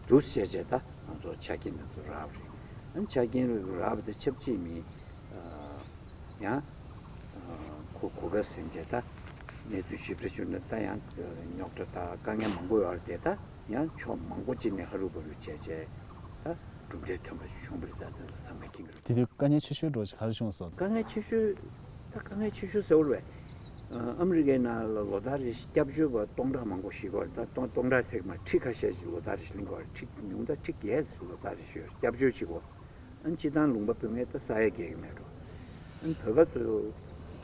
འདུག་ཟེར་བྱས་ད་ང་ཚོ་ཆ་རྐྱེན་དེ་ཚོ་རག་པ་རེད། ཨ་ནི་ཆ་རྐྱེན་རག་པ་དེ་ཆབས་ཅིག་མི་ཡང་གོ་གོ་སྐབས་ཟིན་བྱས་ད་གནས་ཚུལ་ཞིབ་ཕྲ་ཞུས་ན་ད་ཡང་རྙོག་དྲ་དང་དཀའ་ངལ་མང་པོ་ཡོད་རེད་དེ། ད་ཡང་ཕྱོགས་མང་པོ་ཅིག་ནས་ཧ་རུ་བ་རུ་བྱས་བྱས་ད་གྲུབ་འབྲས་ཐོན་པ་ཞིག་བྱུང་བ་རེད། ད་དེ་ཚོ་ཚང་མས་མཁྱེན་གྱི་རེད། དེ་དུས་དཀའ་ངལ་ཆེ་ཤོས་འགྲོ་ཞིག་ག་རེ་བྱུང་སོང་། དཀའ་ངལ་ཆེ་ཤོས་ད་དཀའ་ངལ་ཆེ་ཤོས་ཟེར་བ་རེད། ཨ་མི་རི་ཀའི་ནང་ལ་ལོ་ལྟར་རེ་བཞིན་སྐྱབས་བཅོལ་བ་སྟོང་ཕྲག་མང་པོ་ཞིག་གོ་རེད། ད་སྟོང་སྟོང་ཕྲག་ཚེག་མ་ཁྲི་ཁ་ཤས་ཤིག་ལོ་ལྟར་རེ་བཞིན་གོ་རེད། ཁྲི་ཉུང་མཐའ་ཁྲི་བརྒྱད་ལོ་ལྟར་རེ་བཞིན་སྐྱབས་བཅོལ་བྱེད་གོ་ཨ་ནི་སྤྱི་བཏང་ལུང་པ་བོད་ངས་ད་ས་ཡ་བརྒལ་གི་མེད་འགྲོ། ཨ་ནི་བོད་པ་ཚོ་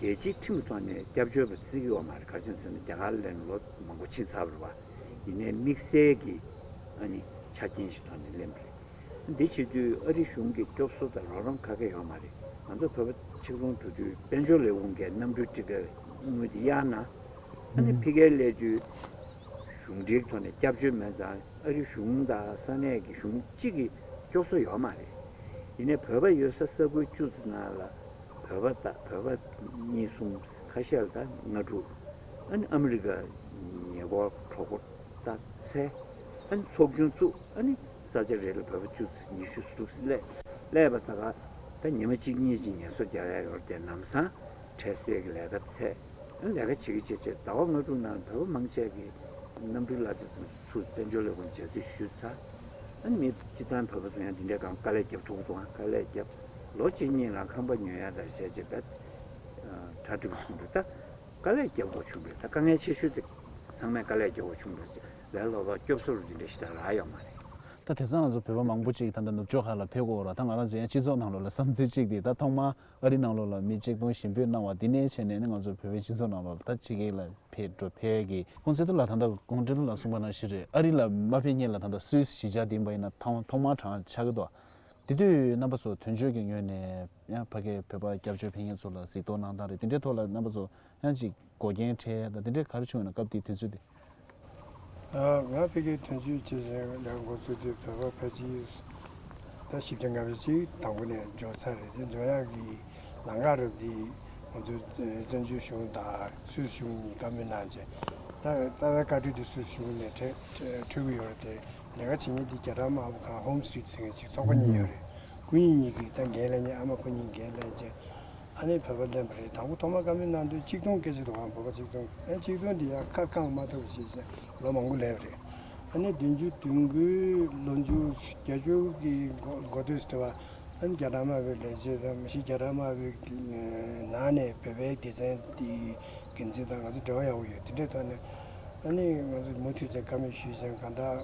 རྒྱལ་སྤྱིའི་ཁྲིམས་ཐོག་ནས་སྐྱབས་བཅོལ་བ་བརྩི་གི་ཡོད་མ་རེད། ག་རེ་བྱས་ཟེར་ན་རྒྱ་གར་ལ་ལོ་མང་པོ་ཕྱིན་ཚར་བ་རེད་པ། ཡིན་ནའི་དམིགས་བསལ་གྱི་ཨ་ནི་ཆ་རྐྱེན་ཞིག་ཐོག་ནས་ལེན་པ་རེད། འདི་བྱེད་དུས་ཨ་རི་གཞུང་གིས་སྐྱོབ་གསོ་དང་རོགས་རམ་ག་གེ་ཡོད་མ་རེད། ང་ཚོ་བོད་པ་ཆིག་སྟོང་དྲུག་ཅུ་དཔལ་འབྱོར་ལས་ཁུངས་ཀྱི་གནམ་གྲུའི་ཊི་ཀེ་ཊི་དངུལ་དེ་གཡར་ན་ཨ་ནི་ཕ་གིར་སླེབས་དུས་གཞུང་འབྲེལ་ཐོག་ནས་སྐྱབས་བཅོལ་མེད་ཙང་ཨ་རི་གཞུང་དང་ས་གནས་ཀྱི་གཞུང་གཅིག་གིས་སྐྱོབ་གསོ་ཡོད་མ་རེད། ཡིན་ནའི་བོད་པ་ཡོད་ས་ས་ཁུལ་བཅུ་ཙམ་ནང་ལ་བོད་པ་དང་བོད་པ་གཉིས་གསུམ་ཁ་ཤས་ལ་ད་ལྔ་དྲུག་ཨ་ནི་ཨ་མི་རི་ཀ་ཉེ་འཁོར་གྲོགས་པོ་དང་ཚེ་ཨ་ནི་ཚོགས་ཆུང་བཙུགས། ཨ་ནི་ས་ཆ་རེ་ལ་བོད་པ་བཅུ་ཙམ་ཉི་ཤུ་ཙམ་སླེབས། སླེབས་པ་ད་ག་ད་ཉི་མ་གཅིག་གཉིས་ཀྱི་ངལ་གསོ་རྒྱག་ཡ་ཡོད་རེད་དེ། ལམ་སང་འཕྲལ་སེལ་གྱི་ལས་ཀ་འཚོལ། ཨ་ནི་ལས་ཀ་བྱེད་ཀྱི་བྱེད་བྱེད་ཟླ་བ་ལྔ་དྲུག་ནང་བོད་པ་མང་ཆེ་གིས་གནམ་གྲུའི་གླ་ཆ་ཚུར་དཔལ་འབྱོར་ལས་ཁུངས་ལ་རྒྱ་ཆེ་ཞུས་ཚར། ཨ་ནི་མི་སྤྱིར་བཏང་བོད་པ་ཚོ་ཡང་འདི་འདྲའི་སྒང་དཀའ་ལས་རྒྱབ་ཐུབ་ཀྱི་འདུག་ཨ་དཀའ་ལས་རྒྱབ། ལོ་གཅིག་གཉིས་ལ་ཁང་པ་ཉོ་ཡ་དང་བྱས་བྱས་པས་གྲ་སྒྲིག་བྱུང་འདུག་ད་དཀའ་ལས་རྒྱབ་དགོས་བྱུང་འདུག་ད་དཀའ་ངལ་ཆེ་ཤོས་དེ་ཚང་མས་དཀའ་ལས་རྒྱབ་དགོས་བྱུང་འདུག་ལས་སླ་པོ་སྐྱོབ་གསོ་རུ་འདི་འདྲ་ཞིག་ད་རག་ཡོད་མ་རེད། ད་དེང་སང་ང་ཚོ་བོད་པ་མང་པོ་ཅིག་ད་ལྟ་ནུབ་ཕྱོགས་ཁག་ལ་ཕེབས་ཀྱི་ཡོད་རེད། ད་ང་རང་ཚོ་ཡང་སྤྱི་ཚོགས་ནང་ལོགས་ལ་བསམ་ཚུལ་གཅིག་དེ། ད་ཐོག་མར་ཨ་རི་ནང་ལོགས་ལ་མི་གཅིག་སྟོང་གཞན་ཕེབས་གནང་བ་དེ་ནས་བྱས་ནས་ནི་ང་ཚོ་བོད་པའི་སྤྱི་ཚོགས་ནང་ལོགས་ལ་ད་ཕྱི་རྒྱལ་ལ་ཕེབས་འགྲོ་ཕེབས་ཀྱི། གོང་ས་མཆོག་ལ་ད་ལྟ་གོང་ས་མཆོག་ལ་གསུངས་པ་ནང་བཞིན་རེད། ཨ་རི་ལ་མ་ཕེབས་སྔོན་ལ་ད་ལྟ་སུད་སི་གཞིས་ཆགས་འདི་ཡིན་པ་ཡིན་ན་ཐོག་ཐོག་མར་གྲངས་ཆགས་ཀྱི་འདུག་དེ་དུས་རྣམ་པ་ཚོ་དོན་གཅོད་ཀྱི་ངོས་ནས་ཡང་ཕ་གིའི་བོད་པ་སྐྱབས་བཅོལ་ཕེབས་མཁན་ཚོ་ལ་གཟིགས་རྟོག་གནང་སྟངས་རེད། དེ་འདྲའི་ཐོག་ལ་རྣམ་པ་ཚོ་ཡང་ཅིག་འགོག་རྐྱེན་འཕྲད་དང་དེ་འདྲའི་ག་རེ་བྱུང་ཡོད་ན། སྐབས་དེའི་དུས་ཚོད་དེ། ང་ཕ་གིའི་དོན་གཅོད་བྱས་ནས་ལས་འགོ་བཙུགས་དུས་བོད་པ་ཕལ་ཆེར་ད་བཞི་བརྒྱ་ལྔ་བརྒྱ་ཅིག་དང་པོ་ནས་འབྱོར་ཚར་རེད། དེ་འབྱོར་ཡག་གི་ལམ་ཁ་རུ་དེ་ང་ཚོའི་བཙན་བྱོལ་གཞུང་དང་སུད་སི་གཞུང་གཉིས་བཀའ་མོལ་གནང་བྱས། ད་རྩ་བའི་བཀའ་འཁྲོལ་དེ་སུད་སི་གཞུང་ནས་འཕྲད་འཕྲད་ཀྱི་ཡོད་རེད་དེ། ལས་ཀ་བྱེད་མཁན་དེ་རྒྱ་གྲམ་དམར་པོ་ཁང་ཧོམ་སི་ཊི་རིཊ་ཟེར་མཁན་ཅིག་ཚོགས་པ་གཉིས་ཡོད་རེད། སྐུ་ཉིད་གཉིས་ཀྱིས་ད་འགན་ལེན་མཁན། ཨ་མ་སྐུ་ཉིད་འགན་ལེན་བྱས། ཨ་ནི་བོད་པ་ལེན་པ་རེད། དང་པོ་ཐོག་མར་བཀའ་མོལ་གནང་དུས་ཆིག་སྟོང་སྐད་ཆ་འདུག་གམ། བོད་པ་ཆིག་སྟོང་། ཨ་ཆིག་སྟོང་འདི་ཡང་ཁ་བསྐང་མ་ཐུབ་པ་ཞིག་བྱས་ལོ་མང་པོ་སླེབས་རེད། ཨ་ནི་བདུན་ཅུ་དོན་དགུའི་ལོ་མཇུག་བརྒྱད་ཅུ་གི་འགོ་འགོ་སྟོད་ཟེར་བ། ཨ་ནི་རྒྱ་གྲམ་དམར་པོའི་ལས་བྱེད་དང་། མ་གཞི་རྒྱ་གྲམ་དམར་པོའི་ནང་ནས་བོད་པའི་སྡེ་ཚན་དེའི་འགན་འཛིན་དང་ང་ཚོ་འབྲེལ་བ་ཡག་པོ་ཡོད། དེ་འདྲའི་ཐོག་ནས་ཨ་ནི་ང་ཚོ་མུ་མཐུད་བྱས་བཀའ་མོལ་ཞུས་ཙང་། གང་ལྟར་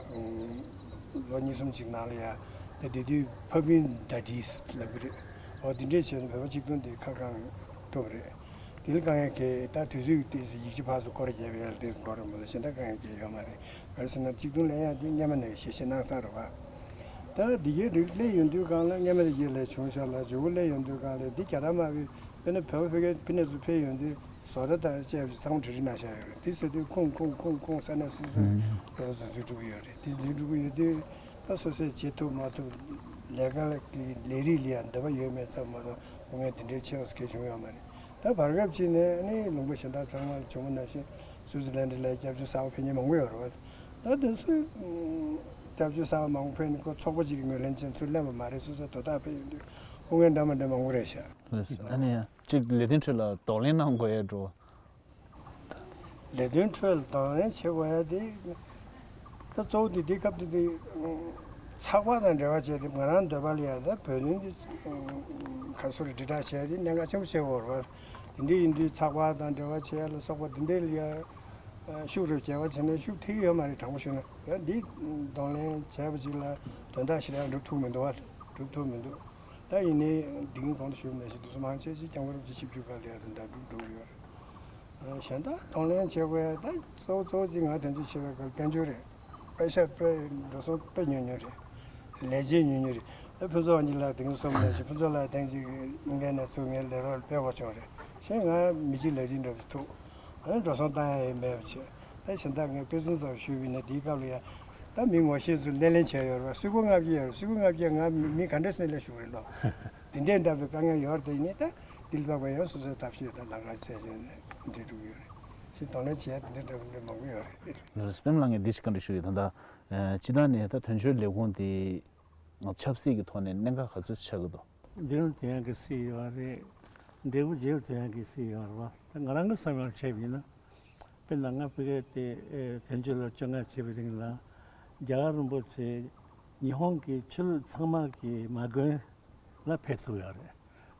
ལོ་གཉིས་གསུམ་ཅིག་ནང་ལ་ཡ་ད་དེ་དུས་ཕ་ཀུན་ད་དྲིས་ལབ་ཀྱི་རེད། འོ་དེ་འདྲས་བྱས་ནས་བོད་པ་ཆིག་སྟོང་དེ་ཁ་བསྐང་ཐུབ་རེད། དེ་ལ་དཀའ་ངལ་གྱི་ད་དུས་ཚོད་དེ་ཡིག་ཆ་ཕར་ཚུར་སྐོར་རྒྱབ་ཡ་ལ་དེ་འགོར་རེད་མ་གཏོགས་གཞན་དག་དཀའ་ངལ་གྱི་ཡོད་མ་རེད། ག་རེ་ཟེར་ན་ཆིག་སྟོང་ལེན་ཡ་དེ་སྔོན་མ་ནས་ཞལ་བཞེས་གནང་ཚར་རེད་བ། ད་འདི་གའི་རིགས་སླེབས་ཡོང་དུས་སྒང་ལ་སྔོན་མ་དེ་གའི་ལས་བྱུང་ཤག་ལ་མཇུག་གུ་སླེབས་ཡོང་དུས་སྒང་ལ་འདི་རྒྱ་གྲམ་དམར་པོའི་དཔེར་ན་བོད་པ་ཕ་གིར་ཕ་ནས་ཚུར་ཕེབས་ཡོང་དུས་བཟོ་གྲྭ་དང་བཅས་པ་ཚང་མ་གྲ་སྒྲིག་གནང་བཞག་ཡོད་རེད། དེ་ཟེར་དུས་ཁོང་ཁོང་ཁོང་ཁོང་ས་གནས་སོ་སོའི་ལས་འཛིན་འཛུགས་འགྲོ་གི་ཡོད་རེད། དེ་འཛུགས་འགྲོ་གི་ཡོད་དུས་ད་སོ་སོས་བྱེད་ཐུབ་མ་ཐུབ་ལས་ཀ་གི་ལས་རིགས་ལ་ཡང་འདོད་པ་ཡོད་མེད་ཙམ་མ་གཏོགས་དཀའ་ངལ་དེ་འདྲའི་ཆེ་བ་གལ་བྱུང་ཡོད་མ་རེད། ད་བར་སྐབས་ཅིག་ནས་ནི་ལུང་པ་གཞན་དག་ཚང་མ་བྱུང་བ་ནང་བཞིན་སུའུ་ཙི་ལན་ཌི་ལ་སྐྱབས་བཅོལ་གསར་པ་ཕེབས་མཁན་མང་པོ་ཡོད་རེད་བ། ད་དེ་ཚོས་སྐྱབས་བཅོལ་གསར་པ་མང་པོ་ཕེབས་ནས་ཁོ་ཚོགས་པ་གཅིག་གི་ངོས་ལེན་ཅན་ཚུར་ལེན་པ་མ་རེད། སོ་སོ་དོ་བདག་ཕེབས་ཡོང་དུས་དཀའ་ངལ་འདྲ་མི་འདྲ་མང་པོ་རེད་ཤག་ལགས་སོ། ཨ་ནི་ཡང་གཅིག་ལས་དོན་ཁྲོད་ལ་གདོང་ལེན་གནང་དགོས་ཡ་འགྲོ། ལས་དོན་ཁྲོད་ལ་གདོང་ལེན་བྱེད་དགོས་ཡ་དེ། ད་གཙོ་བོ་དེ་འདི་སྐབས་དེ་དེ་ཚགས་པར་དང་འབྲེལ་བ་བྱས་ཏེ་ང་རང་འདོད་པ་ལ་ཡ་ད་བོད་དོན་དེ་ག་སོ་རེ་དྲིལ་བསྒྲགས་བྱས་ཏེ་གནད་འགག་ཆེན་པོ་བྱེད་དགོས་རེད་བ། དེ་འདྲ་ཡིན་དུས་ཚགས་པར་དང་འབྲེལ་བ་བྱས་ལ་སོགས་པ་དེ་འདྲ་ལ་ཡ་ཤུགས་རེ་བྱས་པ་བྱས་ན་ཤུགས་ཐེབས་ཡོད་མ་རེད། དྲང་པོ་ཞུས་ན་ཡ་འདི་གདོང་ལེན་བྱས་པ་ཅིག་ལ་དོན་དག་ཞིག་ལ་འགྲུབ་ཐུབ་མི་འདུག་བ། འགྲུབ་ཐུབ་མི་འདུག་ད་ཡིན་ནའི་འདི་གིན་གོང་དུ་ཞུས་པ་ནང་བཞིན་དུས་སུ་མང་ཆེ་ཞིག་སྐྱབས་མགོན་རིན་པོ་ཆེ་ཆིབས་བསྒྱུར་སྐབས་ལ་ཡ་དོན་དག་འགྲུབ་འགྲོ་གི་ཡོད་རེད། གཞན་དག་གདོང་ལེན་བྱེད་དགོས་ཡ་ད་གཙོ་བོ་གཙོ་བོ་གཅིག་ང་དོན་གཅོད་བྱེད་པའི་སྐབས་དཔལ་འབྱོར་རེད། པེ་ཤ་དཔེ་འགྲོ་སོང་དཔེ་ཉུང་ཉུང་རེད། ལས་བྱེད་ཉུང་ཉུང་རེད། ཨ་ཕུན་ཚོགས་དབང་འཛིན་ལགས་དེང་སང་ནང་བཞིན་ཕུན་ཚོགས་ལགས་དེང་ཅིག་ཨིན་ལན་ནས་ཚུར་ངའི་ལས་རོགས་ཕེབས་དགོས་བྱུང་རེད། གཞན་ང་མི་གཅིག་ལས་བྱེད་འདྲ་པོ་ཐུག་ཨ་ནི་འགྲོ་སོང་བཏང་ཡ་ཡང་མེད་པ་བྱས། ཨ་གཞན་དག་ངས་དཔེ་མཚོན་ཙམ་ཞུས་པ་ཡིན་ན་དེའི་སྐབས་ལ་ཡ་ད་མི་ངོ་ཤེས་ཚོས་སྣེ་ལེན་བྱས་ཡོད་རེད་བ། སུས་ཁོ་ལྔ་བརྒྱ་ཡོད་རེད། སུས་ཁོ་ལྔ་བརྒྱ་ང་མི་ག་འདྲས་སྣེ་ལེན་ཞུ་གི་རེད་ལོ། དེ་འདྲས་འདྲ་པོའི་དཀའ་ངལ་ཡོད་རེད། དེ་ཡིན་ནའི་ད་འདི་ལ་དཔག་པ་ཡང་སོ་སོའི་ཐབས་ཤེས་དང་ལམ་ཁ་བཙལ་བྱས་ནས་འདི་འགྲོ་གི་ཡོད་རེད། ཞེས་གདོང་ལེན་བྱེད་ཡ་དེ་འདྲ་འདྲ་པོ་འདྲ་མང་པོ་ཡོད་རེད། ལགས་སོ། པདྨ་ལགས་ངས་འདི་ཞིག་བཀའ་འདྲི་ཞུ་ཡི། ད་ལྟ་སྤྱི་བཏང་ནས་ད་དོན་གཅོད་ལས་ཁུངས་དེ་ཆབ་སྲིད་ཀྱི་ཐོག་ནས་གནད་འགག་ག་ཚོད་ཆགས་ཀྱི་འདུག་འདི་རུ་དེ་ཡང་གི་སྲིད་ཡོད་རེད། འབྲས་བུ་རྗེས་དེ་ཡང་གི་སྲིད་ཡོད་རེད་བ། ད་ང་རང་གི་བསམ་ཡང་བྱས་པ་ཡིན་ན། དཔེར་ན་ང་ཕ་གིར་དེ་ཨེ་དོན་གཅོད་ལ་བཅོ་ལྔ་བྱས་པའི་རིང་ལ་རྒྱལ་བ་རིན་པོ་ཆེ་ཉི་ཧོང་གི་ཆོས་ལུགས་ཚང་མ་གི་མ་དགོན་ལ་ཕེབས་ཐུབ་ཡོད་རེད།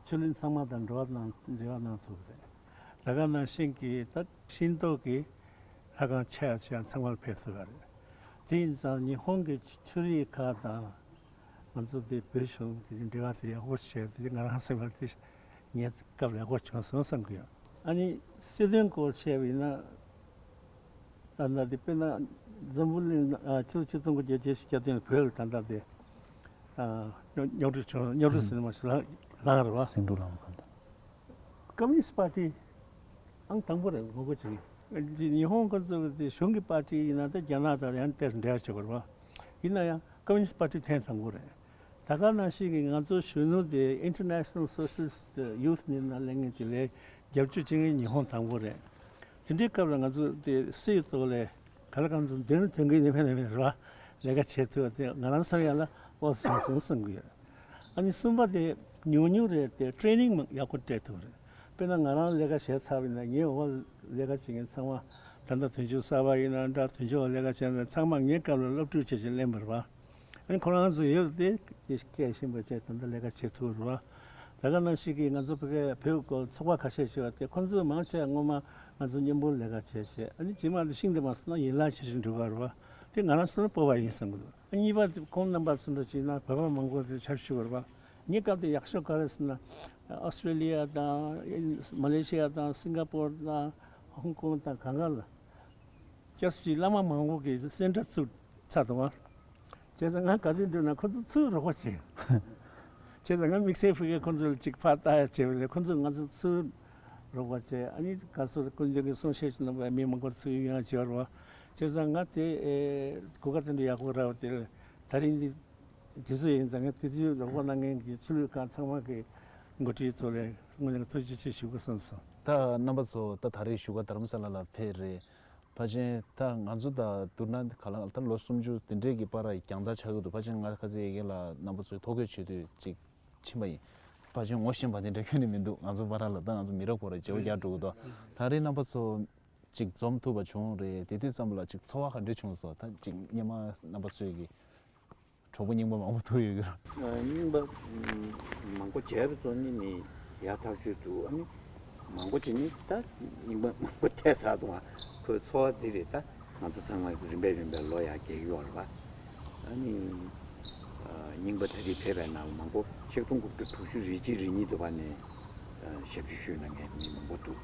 ཆོས་ལུགས་ཚང་མ་དང་འབྲེལ་བ་གནང་འབྲེལ་བ་གནང་ཐུབ་རེད། ད་ག་ནང་བཞིན་གྱི་ད་ཤིན་ཏོ་གི་ལྷ་ཁང་ཆེ་ཡང་ཆེ་ཡང་ཚང་མར་ཕེབས་ཐུབ་ཡོད་རེད། དེ་ཡིན་ཙང་ཉི་ཧོང་གི་ཆོས་རིག་ཁག་དང་ང་ཚོ་དེ་བོད་གཞུང་གི་འབྲེལ་བ་དེ་ཡག་པོ་བྱས་ཏེ་ང་རང་སེམས་པར་དེ་ངའི་སྐབས་ལ་ཡག་པོ་བྱུང་སོང་བསམ་གྱི་ཡོད། ཨ་ནི་སྲིད་དོན་སྐོར་བཤད་པ་ཡིན་ན། ད་ལྟ་དེ་དཔེར་ན་འཛམ་བུ་གླིང་ཨ་ཆུ་ཆུ་ཚོད་དགུ་བརྒྱ་བརྒྱད་ཅུ་གྱ་བདུན་བོད་ལ་ད་ལྟ་དེ་ཨ་རྙོག་རྙོག་དྲ་བྱུང་། རྙོག་དྲ་ཟེར་ན་མ་ཤེས་ལངས་ལངས་རེད་བ། ཟིང་འཁྲུག་ལངས་པ་གང་འདྲ། ཀམ་མུ་ནིསྟ་པར་ཊི་ཨང་དང་པོ་རེད། ངོ་རྒོལ་བྱེད་མཁན་ཉི་ཧོང་ཁོ་ཚོ་གི་དེ་གཞུང་གི་པར་ཊི་ཡིན་ན་ད་རྒྱ་ནག་དང་ཡང་ཏོག་ཙམ་འབྲེལ་བ་བྱེད་དགོས་རེད་བ། ཡིན་ན་ཡང་ཀམ་མུ་ནིསྟ་པར་ཊི་ཐེངས་དང་པོ་རེད། ད་ག་ནང་བཞིན་གྱི་ང་ཚོ་གཞོན་ནུ་དེ་International Socialist Youth ནི་ནང་སླེབས་མཁན་གྱི་ལས་རྒྱབ་སྐྱོར་བྱེད་མཁན་ཉི་ཧོང་དང་པོ་རེད། དེ་འདྲའི་སྐབས་ལ་ང་ཚོ་དེ་སྲིད་ཐོག་ལས་ག་ལ་གང་འཚམ་མདུན་ལ་ཐོན་གྱི་ཡིན་ནི་མེད་ནི་མེད་རེད་བ། ལས་ཀ་བྱེད་ཐུབ་པ་དེ་ང་རང་བསམ་ཡ་ལ་ཨོ་བཟང་སོང་བསམ་གྱི་ཡོད། ཨ་ནི་གསུམ་པ་དེ་ཉུང་ཉུང་རེད་དེ་ཊེ་རེ་ནིང་ཡག་པོ་སྤྲད་ཐུབ་རེད། དཔེར་ན་ང་རང་ལས་ཀ་བྱས་ཚར་བ་ཡིན་ན་ངའི་འོག་ལས་ཀ་བྱེད་མཁན་ཚང་མ་ད་ལྟ་དོན་གཅོད་གསར་པ་ཡིན་ན་འདྲ་དོན་གཅོད་ལས་ཀ་བྱས་ན་ཚང་མ་ངའི་སྐབས་ལ་སློབ་ཕྲུག་བྱས་བྱས་སླེབས་པ་རེད་བ། ཨ་ནི་ཁོ་རང་ཚོ་ཡོད་དེ་སྐད་ཤེས་པ་བྱས་ད་ལྟ་ལས་ཀ་བྱེད་ཐུབ་རེད་བ། ད་ག་ནང་བཞིན་གྱི་ང་ཚོ་བོད་སྐད་བོད་སྐོར་ཚོགས་པ་ཁ་ཤས་ཤིག་ཡོད་དེ་ཁོ་ཚོས་མང་ཆེ་བ་སྔོན་མ་ང་ཚོ་མཉམ་པོ་ལས་ཀ་བྱས་བྱས་ཨ་ནི་རྗེས་མ་དེ་ཤིང་དེ་མ་སོང་ན་ཡན་ལག་བྱེད་བཞིན་འགྲོ་གི་རེད་བ། དེ་ང་རང་ཚོ་ལ་སྤོབས་པ་ཡིན་བསམ་གྱི་འདུག་གཉིས་པ་དེ་ཁོང་རྣམ་པ་ཚོ་འདྲ་བྱས་ན་བོད་པ་མང་པོ་དེ་ཆར་ཞུ་བར་བ། ངའི་སྐབས་དེ་ཡག་ཤོས་ག་རེ་ཟེར་ན། ཨོ་སི་ཀྲེ་ལི་ཡ་དང་མ་ལེ་ཤི་ཡ་དང་སིང་ག་པོར་དང་ཧོང་ཀོང་དང་གང་ག་ལ། སྐྱབས་སུ་བླ་མ་མང་པོ་གིས་སེ་འདྲ་བཙུགས་ཚར་འདུག་བ། བྱས་ཙང་ང་ག་དུས་འགྲོ་ན་ཁོ་ཚོ་ཚུར་རོགས་པ་བྱེད། བྱས་ཙང་ང་དམིགས་བསལ་ཕ་གིར་ཁོ་ཚོ་ལ་ཅིག་ཕར་ལྟ་ཡ་བྱས་པ་ལས་ཁོ་ཚོས་ང་ཚོ་ཚུར་རོགས་པ་བྱས། ཨ་ནི་ག་ཚོད་ཀུན་མཁྱེན་གྱིས་གསུང་བཤད་ཞུ་ན་མི་མང་པོ་ཚུར་ཡོང་ཡ་བྱས་པ་རེད་བ། བྱས་ཙང་ང་དེ་ཨེ་གོ་སྐབས་དེ་འདྲ་ཡག་པོ་རག་པ་དེ་རེད། ད་རིང་འདི་དུས་ཚོད་ཡིན་ཙང་ང་དེ་དུས་རོགས་པ་གནང་མཁན་གྱི་ཆོས་ལུགས་ཁག་ཚང་མ་གི་འགོ་ཁྲིད་ཚོ་ལ་དངོས་གནས་ཐུགས་རྗེ་ཆེ་ཞུ་དགོས་བསམ་སོང་། ད་རྣམ་པ་ཚོ་ད་ད་རེས་བཞུགས་སྒར་དྷ་རམ་ས་ལ་ལ་ཕེབས་རེད། ཕལ་ཆེར་ད་ང་ཚོ་ད་བསྡུར་ན་ག་ལ་ད་ལོ་སུམ་ཅུ་དེ་འདྲས་ཀྱི་བར་རྒྱང་ཐག་ཆགས་ཀྱི་འདུག་ཕལ་ཆེར་ང་ཁ་སང་ཡ་གི་ལ་རྣམ་པ་ཚོའི་ཐོ་འགོད་བྱེད་དུས་ཅིག་ཕྱིན་པ་ཡིན། ཕལ་ཆེར་ངོ་ཤེས་པ་དེ་འདྲ་ཁྱོན་ནས་མི་འདུག་ང་ཚོ་བར་ལ་ད་ང་ཚོ་མི་རབས་སྐོར་ར་བརྗེ་པོ་རྒྱག་འགྲོ་གི་འདུག་ད་རེས་རྣམ་པ་ཚོ་ཅིག་འཛོམས་ཐུབ་པ་བྱུང་རེད། དེ་དུས་ཙམ་ལ་ཅིག་ཚོར་བ་ག་འདྲས་བྱུང་སོང་། ད་ཅིག་སྔོན་མ་རྣམ་པ་ཚོས་ཀྱི་གྲོགས་པོ་རྙིང་པ་མང་པོ་ཐུག་ཡོད་ཀྱི་རེད། རྙིང་པ་མང་པོ་མཇལ་བ་ཚོ་ནི་ནི་ཡག་ཐག་ཆོད་འདུག་ཨ་ནི་མང་པོ་ཅིག་ནི་ད་རྙིང་པ་མང་པོ་ཐལ་ཚར་འདུག་ཨ་ཁོའི་ཚོར་བ་འདི་རེད། ད་ང་ཚོ་ཚང་མ་རིམ་པས་རིམ་པས་ལོ་ཡར་རྒྱས་ཀྱི་ཡོད་རེད་པ། ཨ་ནི་རྙིང་པ་ད་རེས་ཕེབས་པའི་ནང་ལ་མང་པོ་ཆིག་སྟོང་དགུ་བརྒྱ་དྲུག་ཅུ་རེ་གཅིག་རེ་གཉིས་འདྲ་པོ་ནས་ཞབས་ཕྱི་ཞུས་གནང་མཁན་མི་མང་པོ་འདུག་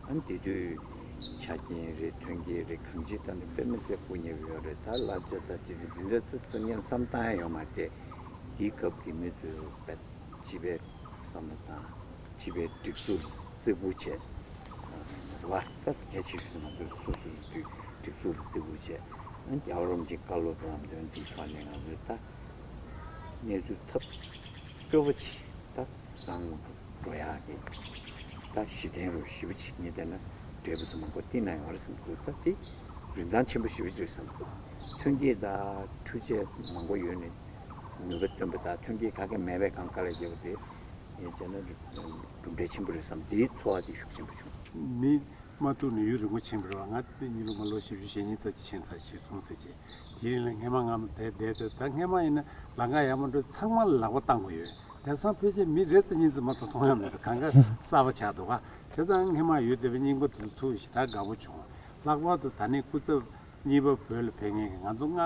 ཨ་ནི་དེ་དུས་ཆ་རྐྱེན་རེད། མཐུན་རྐྱེན་རེད། གང་ཅི་ལྟར་ནི་དཔེ་མི་སྲིད་སྐུ་ཉེ་བོ་ཡོད་རེད། ད་གླ་ཆ་ད་ཅི་རེད། འདི་འདྲ་ཙི་ཙི་ངས་བསམ་བཏང་ཡ་ཡོད་མ་རེད། དེའི་སྐབས་ཀྱི་མི་ཚོས་དཔེ་སྤྱི་པའི་བསམ་བློ་བཏང་། སྤྱི་པའི་སྒྲིག་འཛུགས་རྩིག་པོ་བྱས། རེད་པ། ད་གལ་ཆེ་ཤོས་ང་ཚོའི་སོ་སོའི་སྒྲིག་སྒྲིག་འཛུགས་རྩིག་པོ་བྱས། རྒྱལ་བ་རིན་པོ་ཆེའི་བཀའ་སློབ་ལམ་སྟོན་དེའི་ཐོག་ནས་ང་ཚོས་ད་གནས་ཚུལ་ཐབས་སྐྱོ་པོ་ཆེ་ད་བཟང་འགྲོ་ཡག་གི་ད་གཞི་རྟེན་རུ་ཞེ་པོ་ཅིག་ངས་བལྟས་ན་འབྲས་བུ་ཚོ་མང་པོ་བསྟི་གནང་ཡོད་རེད་བསམ་གྱི་འདུག་ད་དེ་རིན་ཐང་ཆེན་པོ་ཞེ་པོ་ཅིག་རེད་བསམ་གྱི་འདུག་མཐུན་རྐྱེན་དང་འཕྲུལ་ཆས་མང་པོ་ཡོད་ནས་ནུས་པ་བཏོན་པ་དང་མཐུན་རྐྱེན་ག་གེ་མེད་པའི་སྒང་དཀའ་ལས་བརྒྱབ་པ་དེ་ངས་བྱས་ན་གྲུབ་འབྲས་ཆེན་པོ་རེད་བསམ། དེའི་ཚོར་བ་དེ་ཤུགས་ཆེན་པོ་བྱུང་། མི་མ་ཐུག་ནས་ཡུན་རིང་པོ་ཕྱིན་པ་རེད་པ། ང་དེ་གཉིས་ལོ་མ་ལོ་བཞི་བཅུ་ཞེ་གཉིས་ཙམ་ཅིག་ཕྱིན་ཚར་ཞེས་གསུངས་ཟེར་གྱི། དེ་རིང་ལ་སྔས་མ་ང་མ་དེ་བསྡད་དེ་ད་སྔས་མ་ཡིན་ན་ལམ་ཁ་ཡག་མོ་འགྲོ་ཚང་མ་ལ་ལག་པ་བཏང་དགོས་ཡོད། དེང་སང་ཕལ་ཆེར་མི་རེ་ཙམ་གཉིས་ཙམ་མ་གཏོགས་མཐོང་ཡ་མེད་འདུག་གང་ག་གསར་པ་ཆགས་འདུག་ག་བྱས་ཙང་སྔས་མ་ཡོད་བསྡད་པའི་རྙིང་པ་དེ་ཚོ་ཐུག་ཞེ་དྲག་དགའ་པོ་བྱུང་། ལྷག་པར་དུ་ད་ནི་སྐུ་ཚབ་གཉིས་པ་བོད་ལ་ཕེབས་མཁན་གྱི་ང་ཚོ་ལྔ་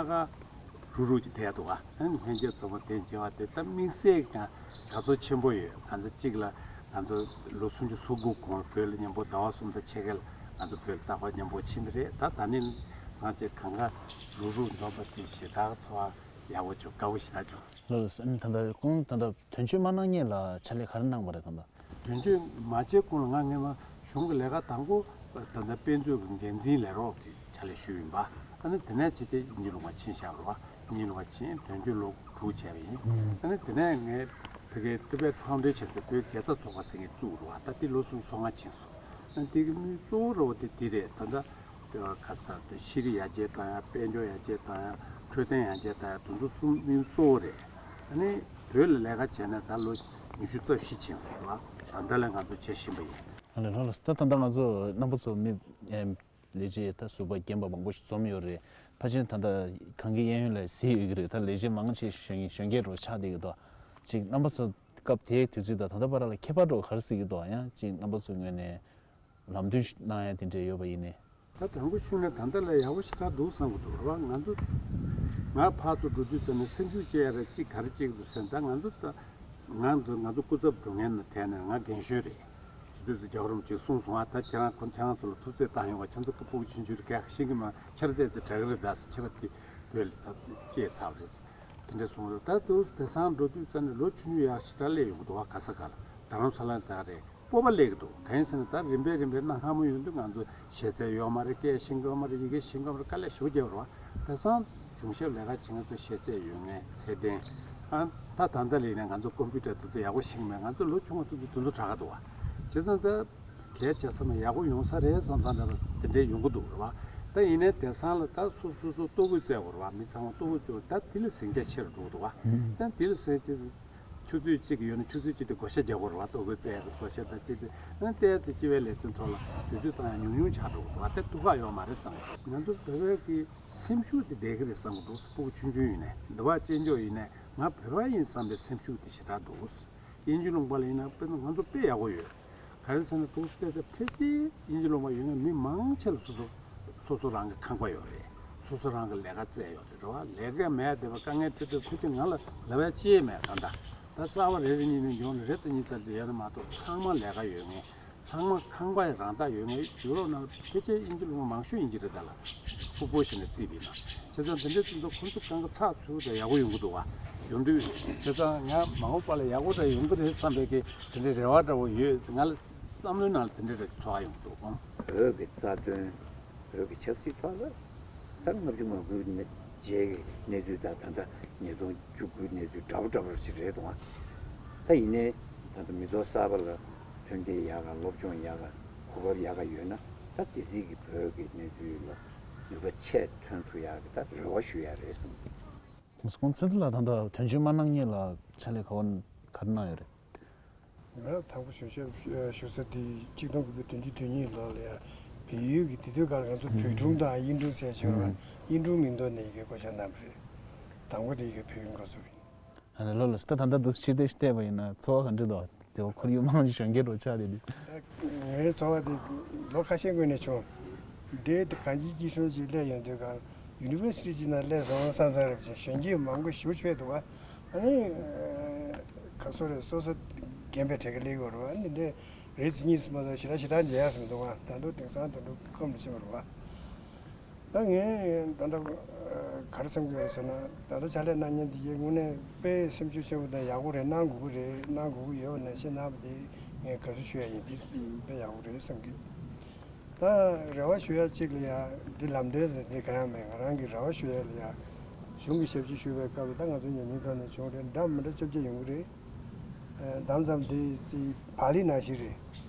ཀ་རུག་རུག་ཅིག་བསྡད་འདུག་ག་ཨ་ནི་ལྷན་རྒྱས་ཚོགས་པ་དེ་མཇལ་བ་དེ་ད་དམིགས་བསལ་གྱི་དགའ་ཚོར་ཆེན་པོ་ཡོད། ང་ཚོ་གཅིག་ལ་ང་ཚོ་ལོ་སུམ་ཅུ་སོ་དགུ་གོང་ལ་བོད་ལ་མཉམ་པོ་ཟླ་བ་གསུམ་དང་ཕྱེད་ཀ་ལ་ང་ཚོ་བོད་ལ་རྟག་པར་མཉམ་པོ་ཕྱིན་པ་རེད། ད་ད་ནི་ང་ཚོ་གང་ག་རུག་རུག་འཛོམས་པ་དེ་ཞེ་དྲག་ཚོར་བ་ཡག་པོ་བྱུང་། དགའ་པོ་ཞེ་དྲག་བྱུང་། ལགས་སོ། ཨ་ནི་ད་ལྟ་ཁོང་ད་ལྟ་དོན་གཅོད་མ་གནང་སྔོན་ལ་ཕྱག་ལས་ག་རེ་གནང་བ་རེད་ད་ལྟ། དོན་གཅོད་མ་བྱས་གོང་ལ་ང་སྔས་མ་གཞུང་གི་ལས་ཀ་དང་པོ་ད་ལྟ་དཔེ་མཛོད་ཀྱི་འགན་འཛིན་ལས་རོགས་ཀྱི་ཕྱག་ལས་ཞུས་ཡིན་པ། ཨ་ནི་དེ་ནས་བྱས་ཏེ་དབྱིན་ཇི་ལུང་པ་ཕྱིན་བཞག་རེད་པ། དབྱིན་ཇི་ལུང་པ་ཕྱིན་དོན་གཅོད་ལོ་དྲུག་བྱས་པ་ཡིན། ཨ་ནི་དེ་ནས་ངས་ཕ་གིའི་ཊི་བེཊ་ཕའུན་ཌེ་ཤན་ཟེར་བོད་དགེ་རྩ་ཚོགས་པ་ཟེར་མཁན་བཙུགས་རེད་པ། ད་དེ་ལོ་སུམ་ཅུ་སོ་ལྔ་ཕྱིན་སོང་། ཨ་ནི་དེ་གི་དམིགས་ཡུལ་གཙོ་བོ་རེད་པ་དེ་དེ་རེད། ད་ལྟ་ལྟེ་བ་ཁ་ས་དེ་ཤེས་རིག་ཡར་རྒྱས་གཏོང་ཡ། དཔལ་འབྱོར་ཡར་རྒྱས་གཏོང་ཡ། འཕྲོད་བསྟེན་ཡར་རྒྱས་གཏོང་ཡ། དེ་ཚོ་གསུམ་དམིགས་ཡུལ་གཙོ་བོ་རེད། ཨ་ནི་བོད་ལ་ལས་ཀ་བྱས་ནས་ད་ལོ་ཉི་ཤུ་རྩ་བཞི་ཕྱིན་སོང་ལ། ད་ལྟ་ལ་ང་ཚོ་བྱེད་བཞིན་པ་ཡིན། ཨ་ལས་རང་ལ་ད་ད་ལྟ་ང་ཚོ་རྣམ་པ་ཚོ་མི་ཨེམ་ལས་བྱེད་ད་ཟུར་པ་རྒན་པ་མང་པོ་ཞིག་འཛོམས་ཡོད་རེད། ཕལ་ཆེར་ད་ལྟ་གངས་སྐྱིད་གཡས་གཡོན་ལ་གཟིགས་ཡོད་ཀྱི་རེད། ད་ལས་བྱེད་མང་ཆེ་གཞོན་གཞོན་སྐྱེས་འདྲ་པོ་ཆགས་བསྡད་ཀྱི་འདུག་ཅིག་རྣམ་པ་ཚོ་སྐབས་དེའི་དུས་ཚོད་དང་ད་ལྟ་བར་ལ་ཁྱད་པར་འདྲ་པོ་ག་རེ་གཟིགས་ཀྱི་འདུག་ཡང་ཅིག་རྣམ་པ་ཚོའི་ངོས་ནས་ལམ་སྟོན་གནང་ཡ་དེ་འདྲས་ཡོད་པ་ཡིན་ནའི། ད་དང་པོ་ཞུས་ན་ད་ལྟ་ལས་ཡག་པོ་ཞེ་དྲག་འདུག་བསམ་གྱི་འདུག་རེད་པ། ང་ཚོ་ང་ཕར་ཚུར་འགྲོ་དུས་ཙམ་ནས་སེམས་ཤུགས་སྐྱེ་ཡ་རེད། གཅིག་ག་རེ་སྐྱེ་གི་འདུག་ཟེར་ན། ད་ང་ཚོ་ད་ང་ཚོ་ང་ཚོ་སྐུ་ཚབ་འགྲོ་མཁན་ནང་གྲས་ནས་ང་རྒན་གཞོན་རེད། དེ་དུས་ཚོད་རྒྱལ་བ་རིན་པོ་ཆེས་གསུངས་སོང་། ཨ་ད་ཁྱེད་རང་ཁོང་ཁྱེད་རང་ཚོ་ལ་ཐུགས་རྗེ་བཏང་ཡོང་བ། ཁྱེད་ཚོ་སྤུ་གུ་ཆུང་ཆུང་རེད། ག་ཤེས་ཀྱི་མ། ཁྱེད་རང་བལྟས་ཚེ་དྲག་གི་རེད། ད་ཁྱེད་རང་དེ་བོད་ལ་ད་སྐྱེས་ཚར་བ་རེད། དེ་འདྲས་གསུངས་རེད། ད་དུང་དེང་སང་འགྲོ་དུས་ཙམ་ནས་ལོ་ཆུང་ཆུང་ཡག་ཞེ་དྲག་སླེབས་ཡོང་གི་འདུག་པ། ག་ས་ག་ལ་རྡ་རམ་ས་ལ་ད་རེད། སྤོབས་པ་སླེབས་ཀྱི་འདུག་གང་ཡིན་ཟེར་ན་ད་རིམ་པས་རིམ་པས་གནའ་སྔ་མོ་ཡོང་དུས་ང་ཚོ་ཤེས་ཚད་ཡོད་མ་རེད། སྐད་ཤེས་ཀྱི་ཡོད་མ་རེད། ཡི་གེ་ཤེས་ཀྱི་ཡོད་མ་རེད། དཀའ་ལས་ཞེ་པོ་རྒྱབ་རེད་པ། དེང་སང་གཞུང་ཞབས་ལས་ཀ་བྱེད་མཁན་ཚོ་ཤེས་ཚད་ཡོད་མཁན་ཚད་ལྡན། ཨ་ད་ད་ལྟ་ལས་ནས་ང་ཚོ་ཀམ་པུ་ཊར་དེ་ཚོ་ཡག་པོ་ཤེས་ཀྱི་མེད། ང་ཚོ་ལོ་ཆུང་བ་དེ་ཚོ་དེ་ཚོ་དྲག་ག་འདུག་པ། བྱས་ཙང་ད་གལ་ཆེ་ས་མ་ཡག་པོ་ཡོང་ས་རེད་བསམ་བསམ་འདྲ་པོ་དེ་འདྲས་ཡོང་གི་འདུག་རེད་པ། ད་ཡིན་ནའི་དེང་སང་ལ་ད་སོ་སོ་སོ་ལྟོ་གོས་བཙལ་དགོས་རེད་པ། མི་ཚང་མ་ལྟོ་གོས་བཙལ། ད་དེ་ལ་ཟིང་ཆ་ཆེ་རུ་འགྲོ་གི་འདུག་པ། ད་དེ་ལ་ཟིང་ཆ་ཆུ་ཚོད་གཅིག་ཡོད་ན་ཆུ་ཚོད་གཅིག་དེ་བགོ་བཤའ་རྒྱག་དགོས་རེད་པ། ལྟོ་གོས་བཙལ་ཡག་གི་བགོ་བཤའ་དང་གཅིག་དེ། ཨ་ནི་ལྟས་ཚེ་སྤྱི་པའི་ལས་དོན་ཐོག་ལ་དུས་ཚོད་བཏང་ཡག་ཉུང་ཉུང་ཆགས་འགྲོ་གི་འདུག་པ། དེ་ཐུགས་ཁག་ཡོད་མ་རེད་བསམ་གི། ང་ཚོ་བོད་པའི་གི་སེམས་ཤུགས་དེ་བསྡད་ཀྱི་རེད་བསམ་གི་འདུག་སྤུ་གུ་ཆུང་ཆུང་ཡིན་ནའི་འདི་པར་སྐྱེས་མཆོག་ཡིན་ནའི་ང་བོད་པ་ཡིན་བསམ་པའི་སེམས་ཤུགས་དེ་ཞེ་དྲག་འདུག་དབྱིན་ཇི་ལུང་པ་ལ་ཡིན་ན་དཔེར་ན་ང་ཚོ་དཔེ་ཡག་པོ་ཡོད། ག་རེ་ཟེར་ན་འདུག་སེ་བལྟས་ཚེ་ཕལ་ཆེར་དབྱིན་ཇི་ལུང་པ་ཡོད་མཁན་མི་མང་ཆེ་ལ་སོ་སོ་སོ་སོ་རང་གི་ཁང་པ་ཡོད་རེད། སོ་སོ་རང་གི་ལས་ཀ་བཙལ་ཡོད་རེད། རེད་བ། ལས་ཀ་མེད་བསྡད་པ། དཀའ་ངལ་འཕྲད་དུས་ཕལ་ཆེར་ང་ལ་ལབ་ཡ་ཅི་ཡང་མེད། ད་ལྟ་ད་གསར་པ་རེ་རེ་གཉིས་གཉིས་འབྱུང་ནས་རེ་ཙམ་གཉིས་ཙམ་དེ་ཡོད་ན་མ་གཏོགས། ཚང་མ་ལས་ཀ་ཡོད་མཁན། ཚང་མ་ཁང་པ་ཡང་རང་བདག་ཡོད་མཁན། ཡུ་རོབ་ནང་ཕལ་ཆེར་དབྱིན་ཇི་སློབ་མ་མང་ཤོས་དབྱིན་ཇི་རེད། ད་ལ་ཕུག་པོ་ཞིག་ནས་བརྩིས་པ་ཡིན་ན། བྱས་ཙང་དེ་འདྲའི་ཚིག་མདོ་ཁོང་ཚོ་གང་ག་ཚགས་ཚུད་དང་ཡག་པོ་ཡོང་གི་འདུག་བ། ཡོང་དུས་བྱས་ཙང་ང་མ་འོངས་པ་ལ་ཡག་པོ་འདྲ་ཡོང་གི་རེད་བསམ་པའི་གི་དེ་འདྲའི་རེ་བ་འདྲ་བོ་ཡོད། ང་ལ་བསམ་བློའི་ནང་ལ་དེ་འདྲའི་རེ་ཚོར་བ་ཡོང་གི་འདུག་ཨང་། བོད་ཀྱི་རྩ་དོན། བོད་ཀྱི་ཆབ་སྲིད་ཐོག་ལ་ད་ལྔ་བཅུ་ང་དགུའི་ནས་རྗེས་ཀྱི་གནས་ཚུལ་དང་ད་ལྟ་ཉིས་སྟོང་བཅུ་དགུའི་གནས་ཚུལ་འདྲ་པོ་འདྲ་པོ་ཞིག་རེད་འདུག་ཨང་། ད་ཡིན་ནའི་ད་ལྟ་མི་ཐོག་གསར་པ་ལ་ཐོན་སྐྱེད་ཡག་ག་སློབ་སྦྱོང་ཡག་ག་གོ་སྐབས་ཡག་ག་ཡོད་ན། ད་དེ་སྲིད་ཀྱི་བོད་ཀྱི་གནས་ཚུལ་ལ་ནུས་པ་ཆེ་ཐོན་ཐུབ་ཡག་གི་ད་རེ་བ་ཞུ་ཡག་རེད་བསམ། ཁོང་ཚེ་རིང་ལགས་ད་ལྟ་དོན་གཅོད་མ་གནང་མཁན་ལ་ཕྱག་ལས་ག་བ་ག་རེ་གནང་ཡོད་རེད། ང་དང་པོ་ཞུ་ཞབས་ཞུ་ས་དེ་གཅིག་སྟོང་དགུ་བརྒྱ་བདུན་ཅུ་དོན་གཉིས་ལོ་ལ་ཡ་བལ་ཡུལ་གྱི། དེ་དུས་སྐབས་ང་ཚོ་བོད་ཕྲུག་དང་དབྱིན་ཕྲུག་ཟེར་བྱས་པ། དབྱིན་ཕྲུག་མིང་ཐོག་ནས་ཡི་གེ་བསྐོ་བཞག་གནང་བ་རེད། དང་པོ་དེ་ཡི་གེ་བོད་ཡིག་འགོ་ཚུགས་པ་ཡིན། ཨ་ནི་ལོ་ལ་སི་ད་ད་ལྟ་འདུག་ཕྱིར་བལྟས་ཤིག་བལྟས་པ་ཡིན་ན་ཚོར་བ་ག་འདྲ་འདུག་དེ་འོ་ཁོར་ཡུག་མང་ཆེ་གཞོན་སྐྱེས་རོ་ཆགས་བསྡད་དུས། ངའི་ཚོར་བ་དེ་ལོ་ཁ་ཤས་སྔོན་ནས་བྱུང་། འདྲེ་དེ་གངས་སྐྱིད་སྐྱིད་གཤོངས་ཅིག་སླེབས་ཡོང་དུས་སྒང་ཡུ་ནི་ཝར་སི་ཊི་ཅིག་ནང་སླེབས་སོང་བསམ་བསམ་རེད་བྱས། གཞོན་སྐྱེས་མང་པོ་ཞེ་པོ་ཆགས་འདུག་བ། ཨ་ནི་ག་སོ་རེད། སོ་སོ་རྒན་པའི་གྲས་ཀ་སླེབས་ཡོད་རེད་བ། ཨ་ནི་འདྲེ་རེ་ཙམ་གཉིས་ཙམ་མ་གཏོགས་ཞེ་དྲག་ཞེ་དྲག་མཇལ་ཡག་ཙམ་མི་འདུག་བ། ད་དུང་དེང་སང་ད་དུང་ཁམས་ལ་ཕྱིན་པ་རེད་བ། ད་ངས་ད་ལྟ་ག་རེ་བསམ་གྱི་ཡོད་ཟེར་ན། ད་ལྟ་ཕྱག་ལས་གནང་མཁན་འདི་གའི་དངོས་གནས་དཔེ་སེམས་ཤུགས་ཆེན་པོ་དང་ཡག་པོ་རེད། གནང་དགོས་ཀྱི་རེད། གནང་དགོས་ཀྱི་ཡོད་ནང་བཞིན་གནང་བ་དེ་ངས་དགའ་བསུ་ཞུ་ཡ་ཡིན། འདི་དཔེ་ཡག་པོ་རེད་བསམ་གྱི། ད་རེ་བ་ཞུ་ཡ་གཅིག་ལ་ཡ་འདི་ལམ་སྟོན་རེད། འདི་ག་ཡང་མེད། ང་རང་གི་རེ་བ་ཞུ་ཡ་ལ་ཡ་གཞུང་གི་ཞབས་ཕྱི་ཞུ་བའི་སྐབས་ལ་ད་ང་ཚོ་ཉམས་མྱོང་ཐོག་ནས་བྱུང་རེད། འདྲ་མི་འདྲ་ཅོ་ཅོ་ཡོང་གི་རེད། མཚམས་མཚམས་དེ་ཅིག་བག་ལེབ་ནང་བཞིན་རེད།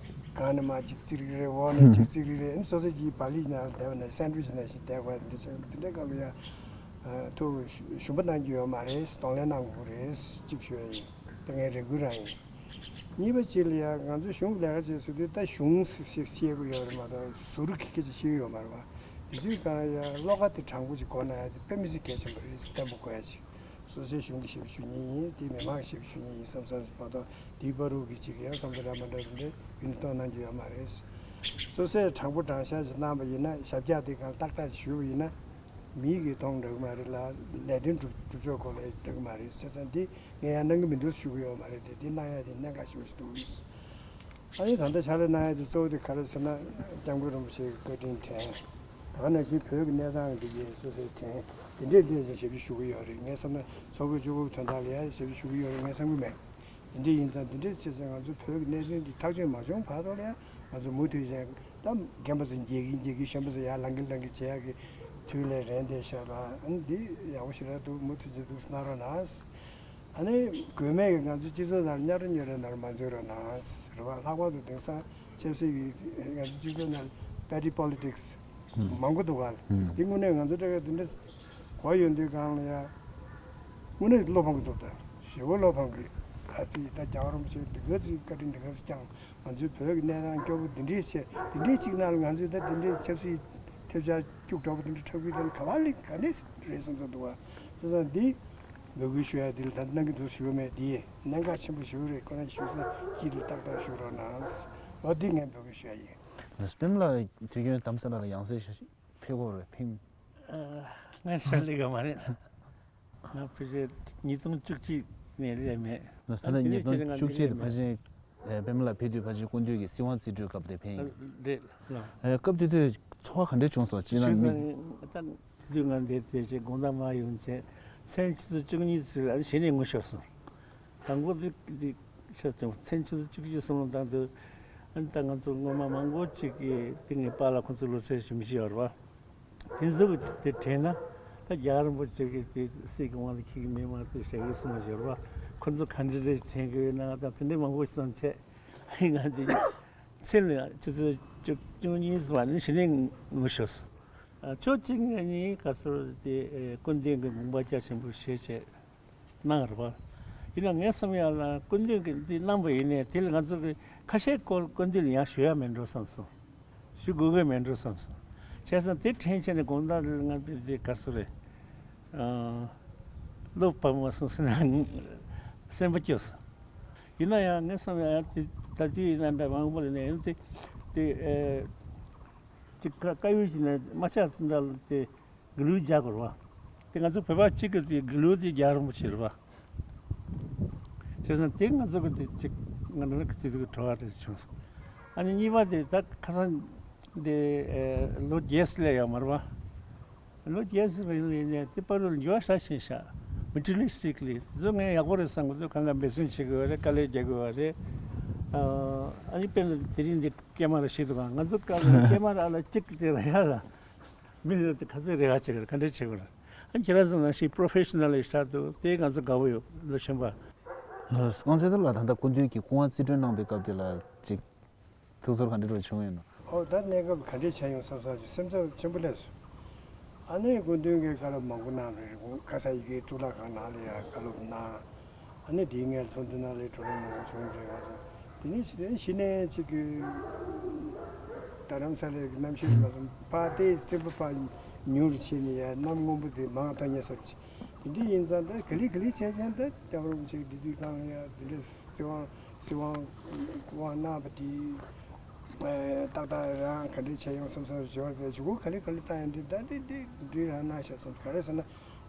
སྒང་ནས་མར་ཅིག་བཙིར་གི་རེད། འོག་ནས་ཅིག་བཙིར་གི་རེད། ཨ་ནི་སོ་སོ་ཅིག་བག་ལེབ་ནང་བསྡད་པ་ན་སེན་ཌི་ཝིཆ་ནང་བཞིན་བསྡད་དགོས་དེ་འདྲ་བྱས། དེ་འདྲའི་སྐབས་ལ་ཡ་ཐུགས་ཞུམ་པ་གནང་རྒྱུ་ཡོད་མ་རེད། གདོང་ལེན་གནང་དགོས་རེད། གཅིག་ཞུ་ཡ་ཡིན། ད་ངའི་རེ་སྐུལ་རང་ཡིན། གཉིས་པ་གཅིག་ལ་ཡ་ང་ཚོ་གཞུང་གི་ལས་ཀ་བྱེད་ཟེར་དུས་ད་གཞུང་ཟེར་ཤེས་ཀྱི་ཡོད་རེད་མ་གཏོགས་ཟུར་གྱི་སྐད་ཆ་ཤེས་ཀྱི་ཡོད་མ་རེད་བ། དེ་དུས་སྒང་ལ་ཡ་བློ་ཁ་དེ་དྲང་པོ་ཅིག་གོ་གནང་ཡ་དེ་དཔེ་མི་སྲིད་གལ་ཆེན་པོ་རེད། བརྟན་པོ་དགོས་ཡ་ཅིག་སོ་སོའི་གཞུང་གི་ཞབས་ཞུ་ཉིད་ཡིན། དེ་མི་མང་གི་ཞབས་ཞུ་ཉིད་ཡིན་བསམ་བསམ་ཞིག་མ་གཏོགས། དེའི་བར་དུ་གི་ཅིག་ཡང་བསམ་ཚུལ་འདྲ་མི་འདྲ་དེ་འདྲ་ཡུན་གཏོང་གནང་རྒྱུ་ཡོད་མ་རེད། སོ་སོས་དྲང་པོ་དྲང་བཞག་ཅིག་གནང་པ་ཡིན་ན། ཞབས་བཀྱག་དེ་གང་ཏག་ཏག་ཅིག་ཞུས་པ་ཡིན་ན། མིས་གིས་མཐོང་འགྲོ་གི་མ་རེད་ལ། ལས་དོན་སྒྲུབ་སྒྲུབ་ཕྱོགས་སྐོར་ལ་འགྲོ་གི་མ་རེད། བྱས་ཙང་འདི་ངས་ཡང་གནང་གི་མི་འདུག་ཞུ་གི་ཡོད་མ་རེད་དེ། འདི་གནང་ཡ་དེ་གནད་འགག་ཞེ་པོ་ཞིག་འདུག་ཨ་ནི་ད་ལྟ་ཕྱག་ལས་གནང་ཡ་དེ་གཙོ་བོ་དེ་ག་རེ་ཟེར་ན། སྐྱབས་མགོན་རིན་པོ་ཆེའི་བཀའ་དྲིན་དྲན། ད་ག་ནང་བཞིན་བོད་ཀྱི་གནས་སྟངས་འདི་གའི་སོ་སོའི་དྲན། དེ་འདྲས་འདི་ཞབས་ཞུ་ཞུ་གི་ཡོད་རེད། ངས་བསམ་ན་ཚོགས་པའི་བཅུ་དགུ་གི་དོན་དག་ལ་ཡང་ཞབས་ཞུ་ཞུ་གི་ཡོད་རེད། ངས་བསམ་གི་མེད། དེ་འདྲས་ཡིན་ཙང་། དེ་འདྲས་བྱས་ཙང་ང་ཚོ་བོད་ཀྱི་གནད་དོན་འདི་ཐག་གཅོད་མ་བྱུང་བར་དུ་ལ་ཡང་ང་ཚོ་མུ་མཐུད་བྱས། ད་རྒན་པ་ཚོ་མཇལ་གི་མཇལ་གི། གཞོན་པ་ཚོ་ཡར་ལངས་གི་ལངས་གི་བྱེད་ཡག་གི་དུས་ལས་རན་བསྡད་ཤག་ལ། ཨ་ནི་འདི་ཡག་པོ་ཞེ་དྲག་འདུག་མུ་མཐུད་བྱས་འདུག་གནང་རོགས་གནང་། ཨ་ནི་དགོས་མེད་ཀྱི་ང་ཚོའི་སྤྱི་ཚོགས་ནང་གཉའ་གྲོགས་གཉོས་རེ་ནང་མ་འཛུལ་རོགས་གནང་། རེད་བ། ལྷག་པར་དུ་དེང་སང་ཆབ་སྲིད་ཀྱི་ང་ཚོའི་སྤྱི་ཚོགས་ནང་པར་ཊི་པོ་ལི་ཊིག་སི་མང་པོ་འདུག་ག་ལ། འདི་དངོས་གནས་ང་ཚོ་འདྲ་ག་དེ་འདྲ་གོ་ཡོང་དུས་སྒང་ལ་ཡ། དངོས་གནས་བློ་ཕམ་གྱི་འདུག་ད་ཞེ་པོ་བློ་ཕམ་གྱི། ད་ཅིག་ད་རྒྱལ་བ་རིན་པོ་ཆེ་འདི་ག་ཅིག་བཀའ་དྲིན་འདི་ག་ཅིག་བསྐྱངས། ང་ཚོའི་བོད་ཀྱི་གནས་སྟངས་སྐྱོ་པོ་འདི་འདྲའི་ཆེ། འདི་འདྲའི་ཅིག་ནང་ལ་ང་ཚོས་ད་འདི་འདྲའི་ཆབ་སྲིད་ཐེབས་ཆག་སྐྱུག་བྲོ་པོ་འདི་འདྲ་འཁྲབ་གི་དེ་ག་བ་ལེ་ག་ནས་རེད་བསམ་བསམ་འདུག་བ། བྱས་ཙང་འདི་འབོད་སྐུལ་ཞུ་ཡ་འདི་ལ་ད་གནང་གི་འདུག་ཞུ་གི་མེད། འདི་གནད་འགག་ཆེན་པོ་ཞིག་རེད། ཁོ་རང་ཞུ་ས་ཡིད་ལ་ཏག་ཏག་ཞུ་རོགས་གནང་། འོ་འདི་ངས་འབོད་སྐུལ་ཞུ་ཡ་ཡིན། ལགས་སོ། པདྨ་ལགས་དུས་རྒྱུན་དྷ་ས་ལ་ཡང་སེ་ཕེབས་ཀྱི་ཡོད་རེད། ཕེབས། ཨ། ང་ཕྱག་ལས་ག་མ་རེད། ང་ཕལ་ཆེར་ཉིས་སྟོང་བཅུ་གཅིག་ནས་སླེབས་མེད། ལགས་སོ། ད་ཉིས་སྟོང་བཅུ་གཅིག་དེ་ཕལ་ཆེར་ཨ་པདྨ་ལགས་ཕེབས་དུས་ཕལ་ཆེར་སྐུ་མདུན་གྱི་སྲིད་དབང་རྩིས་སྤྲོད་སྐབས་དེ་ཕེབས་ཡིན། རེད་ལགས། ཨ། སྐབས་དེ་དུས་ཚོར་བ་ག་འདྲས་བྱུང་སོང་། སྤྱིར་ན་མི། ད་དེ་དུས་ང་འདིར་ཕལ་ཆེར་དགོང་དག་མར་ཡོང་བྱས་མཚན་ཆུ་ཚོད་བཅུ་གཉིས་ཚོད་ལ་གཞི་ནས་ངུ་ཤོར་སོང་། དང་པོ་དེ་དེ་ཆ་བྱུང་། མཚན་ཆུ་ཚོད་བཅུ་གཅིག་གསུམ་ལ་བཏང་དུས། ཨ་ནི་ད་ང་ཚོ་སྔོན་མ་མང་པོ་ཅིག་གིས་དེ་ངའི་པཱ་ལགས་ཁོང་ཚོ་ལོ་ཚད་ཞུ་མི་ཤེས་པ་རེད་བ། དེ་ཚོ་གི་དེ་དྲན་ན། ད་རྒྱལ་བ་རིན་པོ་ཆེ་གིས་དེ་སྲིད་ཀྱི་དབང་དུ་འཁྱེར་གྱི་མེད་མ་གཏོགས་བཞག་གི་སོང་བ་ཞིག་རེད་བ། ཁོང་ཚོ་ག་འདྲ་རེ་དྲན་གྱི་ཡོད་ན། ད་དེ་འདྲའི་མང་པོ་ཞིག་བསམ་བྱས། ང་འདི་མཚན་ལ་ཆུ་ཚོད་བཅུ་བཅུ་གཉིས་ཙམ་ནས་གཞི་ནས་ངུ་ཤོར་སོང་། ཨ། ཕྱོགས་གཅིག་ནས་ནི་ག་ཚོད་དེ། ཨེ། སྐུ་མདུན་གྱི་དགོངས་པ་རྒྱ་ཆེན་པོ་བཞེས་བྱས་གནང་རེད་བ། ཡིན་ན་ངས་བསམ་ཡག་ལ་སྐུ་མདུན་གྱིས་འདི་གནང་པ་ཡིན་ནའི་དེ་ལ་ང་ཚོ་གི་ཁ་ཤས་སྐོར་སྐུ་མདུན་ལ་ཡང་ཞུ་ཡག་མེད་འགྲོ་བསམ་སོང་། ཞུ་དགོས་ཀྱི་མེད་འགྲོ་བསམ་སོང་། བྱས་ཙང་དེ་དྲན་བྱས་ནས་དགོང་དག་ལ་ང་དེ་དེ་ག་ཚོད་རེད། ཨ། བློ་བབས་མ་སོང་ཟེར་ན་སེམས་པ་སྐྱོ་སོང་། ཡིན་ན་ཡང་ངས་བསམ་ཡག་ཡང་དེ་ད་དུས་ཡིན་ན་འདྲ་མང་པོ་ལ་ནས་ཡང་དེ་དེ། ཨེ། ཅིག་དཀའ་དཀའ་ཡོལ་ཅིག་ནས་མ་ཆགས་ཙམ་ད་ལ་དེ། གི་ལུས་རྒྱག་དགོས་རེད་བ། དེ་ང་ཚོ་བོད་པ་གཅིག་གི་དེ་གི་ལུས་དེ་རྒྱག་རིན་པོ་ཆེ་རེད་བ། བྱས་ཙང་དེ་ང་ཚོ་གི་དེ་གཅིག་ང་ཚོ་གི་དེ་དུ་གི་བྲོ་བ་རེ་བྱུང་སོང་། ཨ་ནི་གཉིས་པ་དེ་ད་ཁ་སང་དེ་ལོ་བརྒྱད་ཙམ་སླེབས་ཡོད་མ་རེད་བ། ལོ་བརྒྱད་ཙམ་རིང་ལ་ཡིན་ནའི་དེ་བར་དུ་འགྱུར་བ་ཞེ་དྲག་ཕྱིན་ཤག། མེ་ཊི་རི་ཡལ་སི་ཊིག་ལི་བཟོ་ངས་ཡག་པོ་རེད་བསམ་གི་འདུག། གང་ག་འབད་བརྩོན་བྱེད་དགོས་པ་རེད། དཀའ་ལས་རྒྱག་དགོས་པ་རེད། ཨ་ནི་དཔེར་ན་དེ་རིང་འདི་ཀེ་མ་ར་ཞིག་འདུག་ག། ང་ཚོ་སྐབས་ལ་ཀེ་མ་ར་ལ་གཅིག་དེ་ར་ཡ་ལ། མི་ལ་དེ་ག་ཚོད་རེ་བ་བྱེད་དགོས་རེད། ག་འདྲས་བྱེད་དགོས་རེད། ཨ་ཁྱེད་རང་ཚོ་ནང་བཞིན་པོ་རོ་ཕེ་ཤི་ནལ་ལི་ཤར་འདུག། དེ་ང་ཚོ་དགའ་བོ་ཡོད། ལོ་ཆེན་པ། ལགས་སོ། ཀོང་ཚེ་རྡོར་ལགས། ད་ལྟ་སྐུ་མདུན་གྱིས་སྐུ་དབང་རྩིས་སྤྲོད་གནང་པའི་སྐབས་དེ་ལ་ཅིག་ཐུགས་ཚོར་ག་འདྲ་འདྲ་བྱུང་ཡོད་ན། ཨོ་ད་གནས་སྐབས་ག་འདྲས་བྱས་ཡོང་བསམ་བསམ་གྱི་སེམས་འཚབ་ཆེན་པོ་སླེབས་སོང་། ཨ་ནི་སྐུ་མདུན་གྱིས་བཀའ་སློབ་མང་པོ་གནང་རེད། ཁ་སང་ཡི་གེ་གཙུག་ལག་ཁང་ནང་ལ་ཡང་བཀའ་སློབ་གནང་། ཨ་ནི་དེའི་སྔོན་ཚོགས་འདུ་ནང་ལ་བགྲོ་གླེང་མང་པོ་བྱུང་རེད། ང་ཚོ་དེ་ནས་གཞི་ནས་གཅིག་གི་རྡ་རམ་ས་ལའི་གནམ་གཤིས་མ་སོང་ཕར་ཏོག་ཙམ་ཕར་ཉུང་རུ་ཕྱིན་ནས་ཡ་གནམ་སྔོན་པོ་དེ་མང་བཏང་ཉེ་སར་ཕྱིན། དེ་འདྲ་ཡིན་ཙང་ད་ག་ལེ་ག་ལེ་བྱས་ཙང་ད་སྐྱབས་མགོན་རིན་པོ་ཆེ་གི་བདེ་སྡུག་གང་ཡ་དེ་འདྲ་སྲིད་དབང་སྲིད་དབང་དབང་གནང་བ་དེ་ཏག་ཏག་རང་ག་འདྲ་བྱས་ཡོང་བསམ་བསམ་འབྱོར་བས་གཞུག་གུ་ག་ལེ་ག་ལེ་བཏང་ཡོང་དུས་ད་དེ་དེ་འདྲ་རང་གནང་ཤག་བསམ། ག་རེ་ཟེར་ན།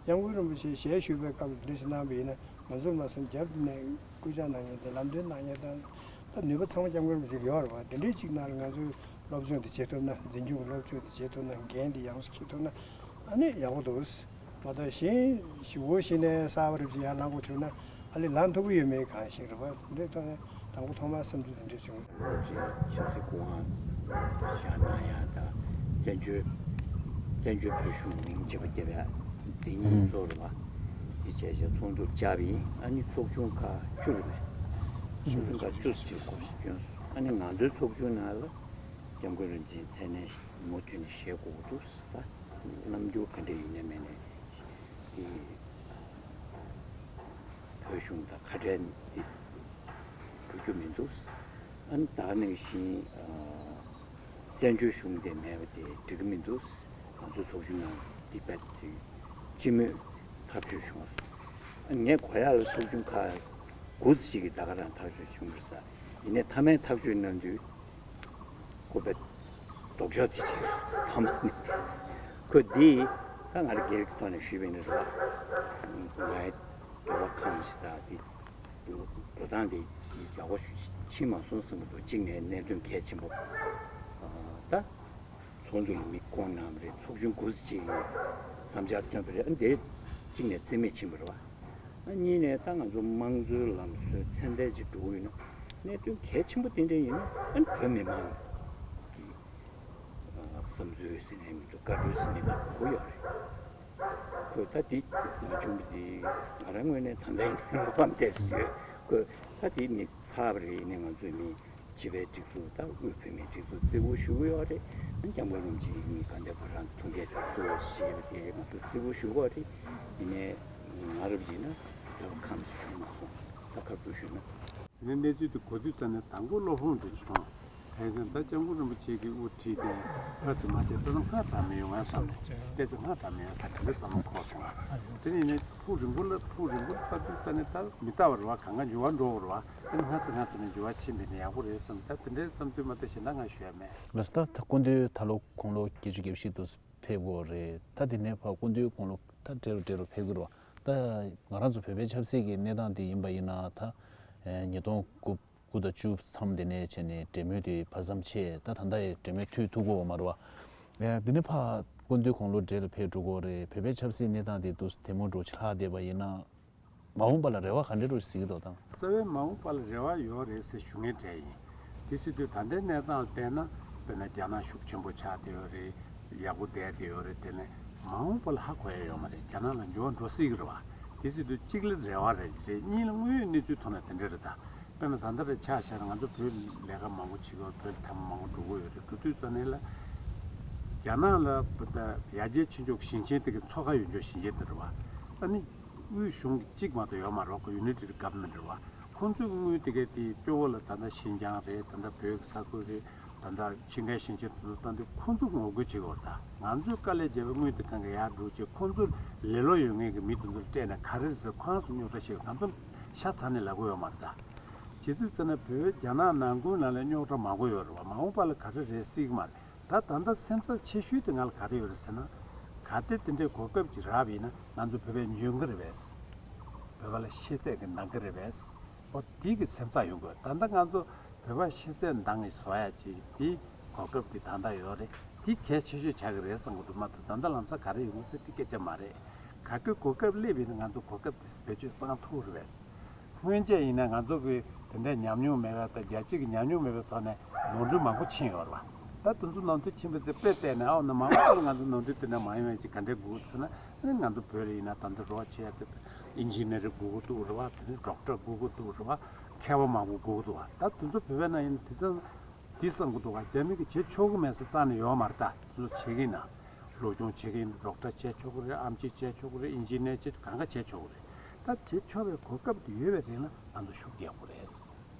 སྐྱབས་མགོན་རིན་པོ་ཆེས་ཞལ་བཞུགས་པའི་སྐབས་འདི་འདྲ་ཞིག་གནང་བ་ཡིན་ན་ང་ཚོ་མ་སོང་རྒྱབ་ནས་སྐུ་ཕྱག་གནང་མཁན་དང་ལམ་སྟོན་གནང་མཁན་དང་ད་ནུས་པ་ཚང་མ་སྐྱབས་མགོན་རིན་པོ་ཆེར་ཡོད་རེད་བ། དེ་འདྲའི་ཅིག་ནང་ལ་ང་ཚོའི་སློབ་སྦྱོང་འདི་བྱེད་ཐུབ་ན། འཛིན་སྐྱོང་གི་སློབ་སྦྱོང་འདི་བྱེད་ཐུབ་ན། འགན་འདི་ཡག་པོ་འཁྱེར་ཐུབ་ན། ཨ་ནི་ཡག་པོ་འདུག། མ་གཏོགས་གཞན་ཞུ་བོ་ཞིག་ནས་གསར་པ་རིབ་ཅིག་ཡར་ལངས་དགོས་བྱུང་ན་ཨ་ལས་ལངས་ཐུབ་ཀྱི་ཡོད་མེད་གང་ཤེས་རེད་བ། དེ་འདྲའི་ཐོག་ནས་དང་པོ་ཐོག་མར་བསམ་ཚུལ་དེ་འདྲ་བྱུང་། སློབ་ཆེན་ཆབ་སྲིད་སྐུ་དབང་བཞེས་གནང་ཡ་དང་བཙན་བྱོལ་བཙན་བྱོལ་བོད་གཞུང་མིང་ཅིག་པ་རྒྱབ་ཡ་དེ་གཉིས་གཙོ་བོ་རེད་བ། དེ་བྱས་བྱས་ཚོགས་འདུར་བཅར་བ་ཡིན། ཨ་ནི་ཚོགས་ཆུང་ཁག་བཅུ་རེད་པས། ཚོགས་ཆུང་ཁག་བཅུ་ཅིག་སྐོར་ཞིག་བསྐྱོན་སོང་། ཨ་ནི་ང་ཚོའི་ཚོགས་ཆུང་ནང་ལ་སྐྱབས་མགོན་རིན་པོ་ཆེའི་མཚན་གནས་མུ་མཐུད་ནས་བཞེས་དགོས་འདུག་ཟེར། ད་རྣམ་འགྱུར་ག་འདྲ་ཡིན་ནས་མེད་ནས་དེ། བོད་གཞུང་དང་ཁ་བྲལ་འདི་འགྲོ་རྒྱུ་མི་འདུག། ཨ་ནི་ད་ག་ནང་བཞིན་བཙན་བྱོལ་གཞུང་དེ་མེད་པ་དེ་འགྲིག་གི་མི་འདུག། ང་ཚོ་ཚོགས་ཆུང་ནང་འདི་བས་དེ་སྤྱི་མོས་ཐག་གཅོད་བྱུང་སོང་། ཨ་ནི་ངས་གོ་ཡག་ལ་ཚོགས་ཆུང་ཁག་དགུ་ཅིག་གིས་ད་ག་རང་ཐག་གཅོད་བྱུང་བ་རེད་ཟེར། ཡིན་ནའི་མཐའ་མའི་ཐག་གཅོད་གནང་དུས། ཁོ་པའི་ལྡོག་ཕྱོགས་དེ་བྱས་ཐོག་མ་ནས་ཁོས་འདི་ད་ང་རང་སྒེར་གྱི་ཐོག་ནས་ཞུས་པ་ཡིན་ན་རེད་བ། ང་ཡི་འགྲོ་བ་གང་ཞིག་དང་འདི་འགྲོ་སྟངས་དེ་ཡག་པོ་ཞིག་ཕྱིན་མ་སོང་བསམ་གྱི་འདུག། གཅིག་ནས་གནད་དོན་གལ་ཆེན་པོ་ད་ཚོགས་འདུ་ལ་མི་བསྐོང་གནང་བ་རེད། ཚོགས་ཆུང་དགུ་ཅིག་གིས་བསམ་འཆར་བཏོན་པ་རེད། ཨ་འདི་གཅིག་ནས་རྩིས་མེད་ཕྱིན་པ་རེད་བ། ཨ་གཉིས་ནས་ད་ང་ཚོ་དམངས་གཙོའི་ལམ་སྲོལ་ཚད་ལྡན་ཅིག་འགྲོ་གི་ཡོད་ན་གནད་དོན་གལ་ཆེན་པོ་དེ་འདྲ་ཡིན་ན་ཨ་ནི་བོད་མི་མང་གི་བསམ་ཚུལ་ཟེར་ནས་མི་འདུག། བཀའ་འཁྲོལ་ཟེར་ནས་དེ་དགོས་ཡོད་རེད། ཁོས་ད་འདི་མ་བྱུང་བ་དེ་ང་རང་ངོས་ནས་ད་ལྟ་ཡིན་ན་བློ་ཕམ་ཐེབས་སུ་ཡོད། ཁོས་ད་འདི་མི་ཚར་བ་རེད། ཡིན་ནའི་ང་ཚོའི་མི་སྤྱི་པའི་སྒྲིག་འཛུགས་དང་དབུས་བོད་མིའི་སྒྲིག་འཛུགས་བརྩི་བཀུར་ཞུ་གི་ཡོད་རེད། ཨ་ནི་སྐྱབས་མགོན་རིན་པོ་ཆེ་ཡིན་གང་ལྟར་བོད་རང་ཐུགས་འགན་གཙོ་བོ་བཞེས་པ་དེ་ང་ཚོས་བརྩི་བཀུར་ཞུ་གི་ཡོད་རེད། ཡིན་ནའི་ང་རབ་བྱས་ན་བོད་པ་ཁམས་སུ་བྱུང་མ་སོང་། ད་ཁ་ཐུག་ཞུས་ན། དེ་ནས་གནས་ཚུལ་དེ་གོ་དུས་ཙམ་ནས་དང་པོ་བློ་ཕམ་འདྲ་བྱུང་། གང་ཡིན་ཟེར་ན་ད་སྐྱབས་མགོན་རིན་པོ་ཆེ་གིས་དབུ་ཁྲིད་དེ་ཕར་ཚུར་མ་བྱས་ད་ང་དྲག་མི་ཡོང་ངས་བསམ་ནས་ཏོག་ཙམ་ང་དྲག་མི་ཡོང་ས་ག་འདྲ་བསམ་བློ་འཁོར་སོང་ང་། དེ་ནས་ནི་ཐུགས་རིང་པོ་ལ་ཐུགས་རིང་པོ་ལ་བལྟ་དུས་ཙམ་ནས་ད་མི་ལྟ་བ་རེད་བ། གང་ག་འགྱུར་བ་འགྲོ་བ་རེད་བ། ཨ་ནི་སྔ་ཙམ་སྔ་ཙམ་ནས་འགྱུར་བ་ཕྱིན་པས་ན་ཡག་པོ་རེད་བསམ། ད་དེ་འདྲའི་བསམ་ཚུལ་མ་གཏོགས་གཞན་དག་ང་ཞུ་ཡ་མེད། ལགས་སོ། ད་སྐུ་མདུན་ད་ལོ་དགུང་ལོ་བརྒྱད་ཅུ་གྱ་བཞི་དུ་ཕེབས་ཀྱི་ཡོད་རེད། ད་དེ་ནས་ཕར་སྐུ་མདུན་དགུང་ལོ་ད་བགྲེས་རུ་བགྲེས་རུ་ཕེབས་ཀྱི་རེད་བ། ད་ང་རང་ཚོ་བོད་པའི་ཆབ་སྲིད་ཀྱི་གནས་སྟངས་དེ་ཡིན་པ་ཡིན་ན་ད་ཉིས་སྟོང་དགུ་དགུ་དང་བཅུ་མཚམས་དེ་ནས་བྱས་ནས་འབྲེལ་མོལ་དེ་བར་མཚམས་ཆད། ད་ད་ལྟ་ཡང་འབྲེལ་མོལ་མཐུད་ཐུབ་ཀྱི་ཡོད་མ་རེད་བ། དེ་ནས་ཕར་སྐུ་མདུན་དགུང་ལོ་བགྲེས་ལ་ཕེབས་འགྲོ་གི་ཡོད་རེད། བོད་པའི་ཆབ་སྲིད་གནས་སྟངས་དེ་འདུག་དེ་མོ་འགྲོ་ཆགས་བསྡད་པ་ཡིན་ན། མ་འོངས་པ་ལ་རེ་བ་ག་འདྲ་འདྲ་ཞིག་གཟིགས་ཀྱི་འདུག་དང་། རྩ་བའི་མ་འོངས་པ་ལ་རེ་བ་ཡོད་རེད་ཟེར་ཞུ་མཁན་གྲས་ཡིན། དེ་ཟེར་དུས་ད་ལྟའི་གནས་སྟངས་ལ་བལྟས་ན་དཔེར་ན་རྒྱ་ནག་ཤུགས་ཆེན་པོ་ཆགས་བསྡད་ཡོད་རེད། ཡག་པོ་བསྡད་བསྡད་ཡོད་རེད། དེ་ནས་མ་འོངས་པ་ལ་ཧ་གོ་ཡ་ཡོད་མ་རེད། རྒྱ་ནག་ལ་འགྱུར་བ་འགྲོ་སྲིད་ཀྱི་རེད་བ། དེ་ཟེར་དུས་གཅིག་ལ་རེ་བ་རེད་རེད། གཉིས་ལ་དངོས་ཡོད་གནས་ཚུལ་ཐོག་ནས་དེ་འདྲ་རེད་ད། དཔེར་ན་ད་ལྟ་རེད་ཆ་བཞག་ན་ང་ཚོ་བོད་ལས་ཀ་མང་པོ་བྱེད་ཀྱི་ཡོད། བོད་ལ་ཐེངས་མ་མང་པོ་འགྲོ་གི་ཡོད་རེད། འགྲོ་དུས་ཙམ་ནས་ལ་རྒྱ་ནག་ལ་ད་ཡར་རྒྱས་ཕྱིན་ཕྱོགས་ཞིང་ཆེན་དེ་གི་མཚོ་ཁ་ཡོད་ཕྱོགས་ཞིང་ཆེན་དེ་རེད་བ། ཨ་ནི། དབུས་གཞུང་གཅིག་མ་གཏོགས་ཡོད་མ་རེད་བ། ཁོ་ཡུ་ནི་ཊེཌ་གྷ་ཝར་མེན་ཊི་རེད་བ། ཁོང་ཚོས་དངུལ་དེ་གའི་དེ་སྤྱི་བོ་ལ་ད་ལྟ་ཤིན་ཅང་རེད། ད་ལྟ་བོད་ཀྱི་ས་ཁུལ་རེད། ད་ལྟ་ཆིང་ཁའེ་ཞིང་ཆེན་དེ་ཚོ་བཏང་དུས་ཁོང་ཚོས་ངོ་རྒོལ་བྱེད་ཀྱི་ཡོད་རེད། ད་ང་ཚོས་དཀའ་ལས་བརྒྱབ་པའི་དངུལ་དེ་གང་ག་ཡར་འགྲོ་བྱས་ཁོང་ཚོ་ལེ་ལོ་ཡོད་མཁན་གྱི་མི་དེ་ཚོར་སྤྲད་ནས་ག་རེ་ཟེར་ཁོ་རང་ཚོ་རྙོག་དྲ་བཤད། ང་ཚོ་ཤ་ཚ་ནས་ལབ་ཀྱི་ཡོད་མ་རེད། ད་བྱེད་དུས་ཙམ་ན་བོད་རྒྱ་ནག་ནང་ཁུལ་ནང་ལ་རྙོག་དྲ་མང་པོ་ཡོད་རེད་བ། མ་འོངས་པ་ལ་ག་རེ་རེད་སྲིད་ཀྱི་མ་རེད། ད་ད་ལྟ་སེམས་འཚབ་ཆེ་ཤོས་དེ་ང་ལ་ག་རེ་ཡོད་རེད་ཟེར་ན། གལ་ཏེ་དེ་འདྲའི་གོ་སྐབས་ཅིག་རག་པ་ཡིན་ན་ང་ཚོ་བོད་པས་འཇོན་གི་རེད་པས། བོད་པ་ལ་ཤེས་ཚད་ཀྱི་འདང་གི་རེད་པས། ཨོ་དེ་གི་སེམས་ཚགས་ཡོང་དགོས། ད་ལྟ་ང་ཚོ་བོད་པ་ཤེས་ཚད་འདང་གི་བཟོ་ཡ་ཅིག་དེ་གོ་སྐབས་དེ་ད་ལྟ་ཡོད་རེད། དེ་གལ་ཆེ་ཤོས་ཆགས་ཀྱི་རེད་བསམ་གི་འདུག་མ་གཏོགས་ད་ལྟ་ལམ་སང་ག་རེ་ཡོང་གི་ཟེར་དེ་སྐད་ཆ་མ་རེད། ག་གི་གོ་སྐབས་སླེབས་པ་ཡིན་ན་ང་ཚོ་གོ་སྐབས་དེ་བེད་སྤྱོད་གཏང་ཐུབ་རེད་པས། སྔོན་ཆད་ཡིན་ན་ང་ཚོ་གི་དེ་འདྲའི་ཉམས་མྱོང་མེད་པ་དང་རྒྱལ་སྤྱི་གི་ཉམས་མྱོང་མེད་པའི་ཐོག་ནས་ནོར་འཁྲུལ་མང་པོ་ཕྱིན་ཡོད་རེད་པ། ད་དེ་ཚོ་ནོར་འཁྲུལ་ཕྱིན་པ་དེ་དཔེ་བལྟས་ནས་ཨའོ་ན་མང་པོ་ང་ཚོ་ནོར་འཁྲུལ་དེ་འདྲ་མ་ཡོང་བའི་ཅིག་ག་འདྲས་དགོས་ཟེར་ན། ཨ་ནི་ང་ཚོ་བོད་ལ་ཡིན་ན་ད་ལྟ་རོགས་བྱེད་ཡ་དེ་ཨིན་ཇི་ནི་ཡར་དགོས་ཀྱི་འདུག་རེད་པ། དེ་ནས་ཌོག་ཊར་དགོས་ཀྱི་འདུག་རེད་པ། མཁས་པ་མང་པོ་དགོས་ཀྱི་འདུག་པ། ད་དེ་ཚོ་བོད་པའི་ནང་ཡིན་ན་དེ་ཚོ་དེ་བསམ་གྱི་འདུག་ག་རྒྱ་མི་གིས་བྱེད་ཆོག་གི་མེད་ཟེར་རྩ་ནས་ཡོད་མ་རེད། ད་དེ་ཚོ་བྱེད་ཀྱི་ཡིན་ན། སློབ་སྦྱོང་བྱེད་ཀྱི་ཡིན་ན་ཌོག་ཊར་བྱེད་ཆོག་གི་རེད། ཨེམ་ཆི་བྱེད་ཆོག་གི་རེད། ཨིན་ཇི་ནི་ཡར་བྱེད་གང་ག་བྱེད་ཆོག་གི་རེད། ད་བྱེད་ཆོག་པའི་གོ་སྐབས་དེ་ཡོད་པའི་རིང་ལ་ང་ཚོ་ཤུགས་རྒྱག་དགོས་རེད། བྱས་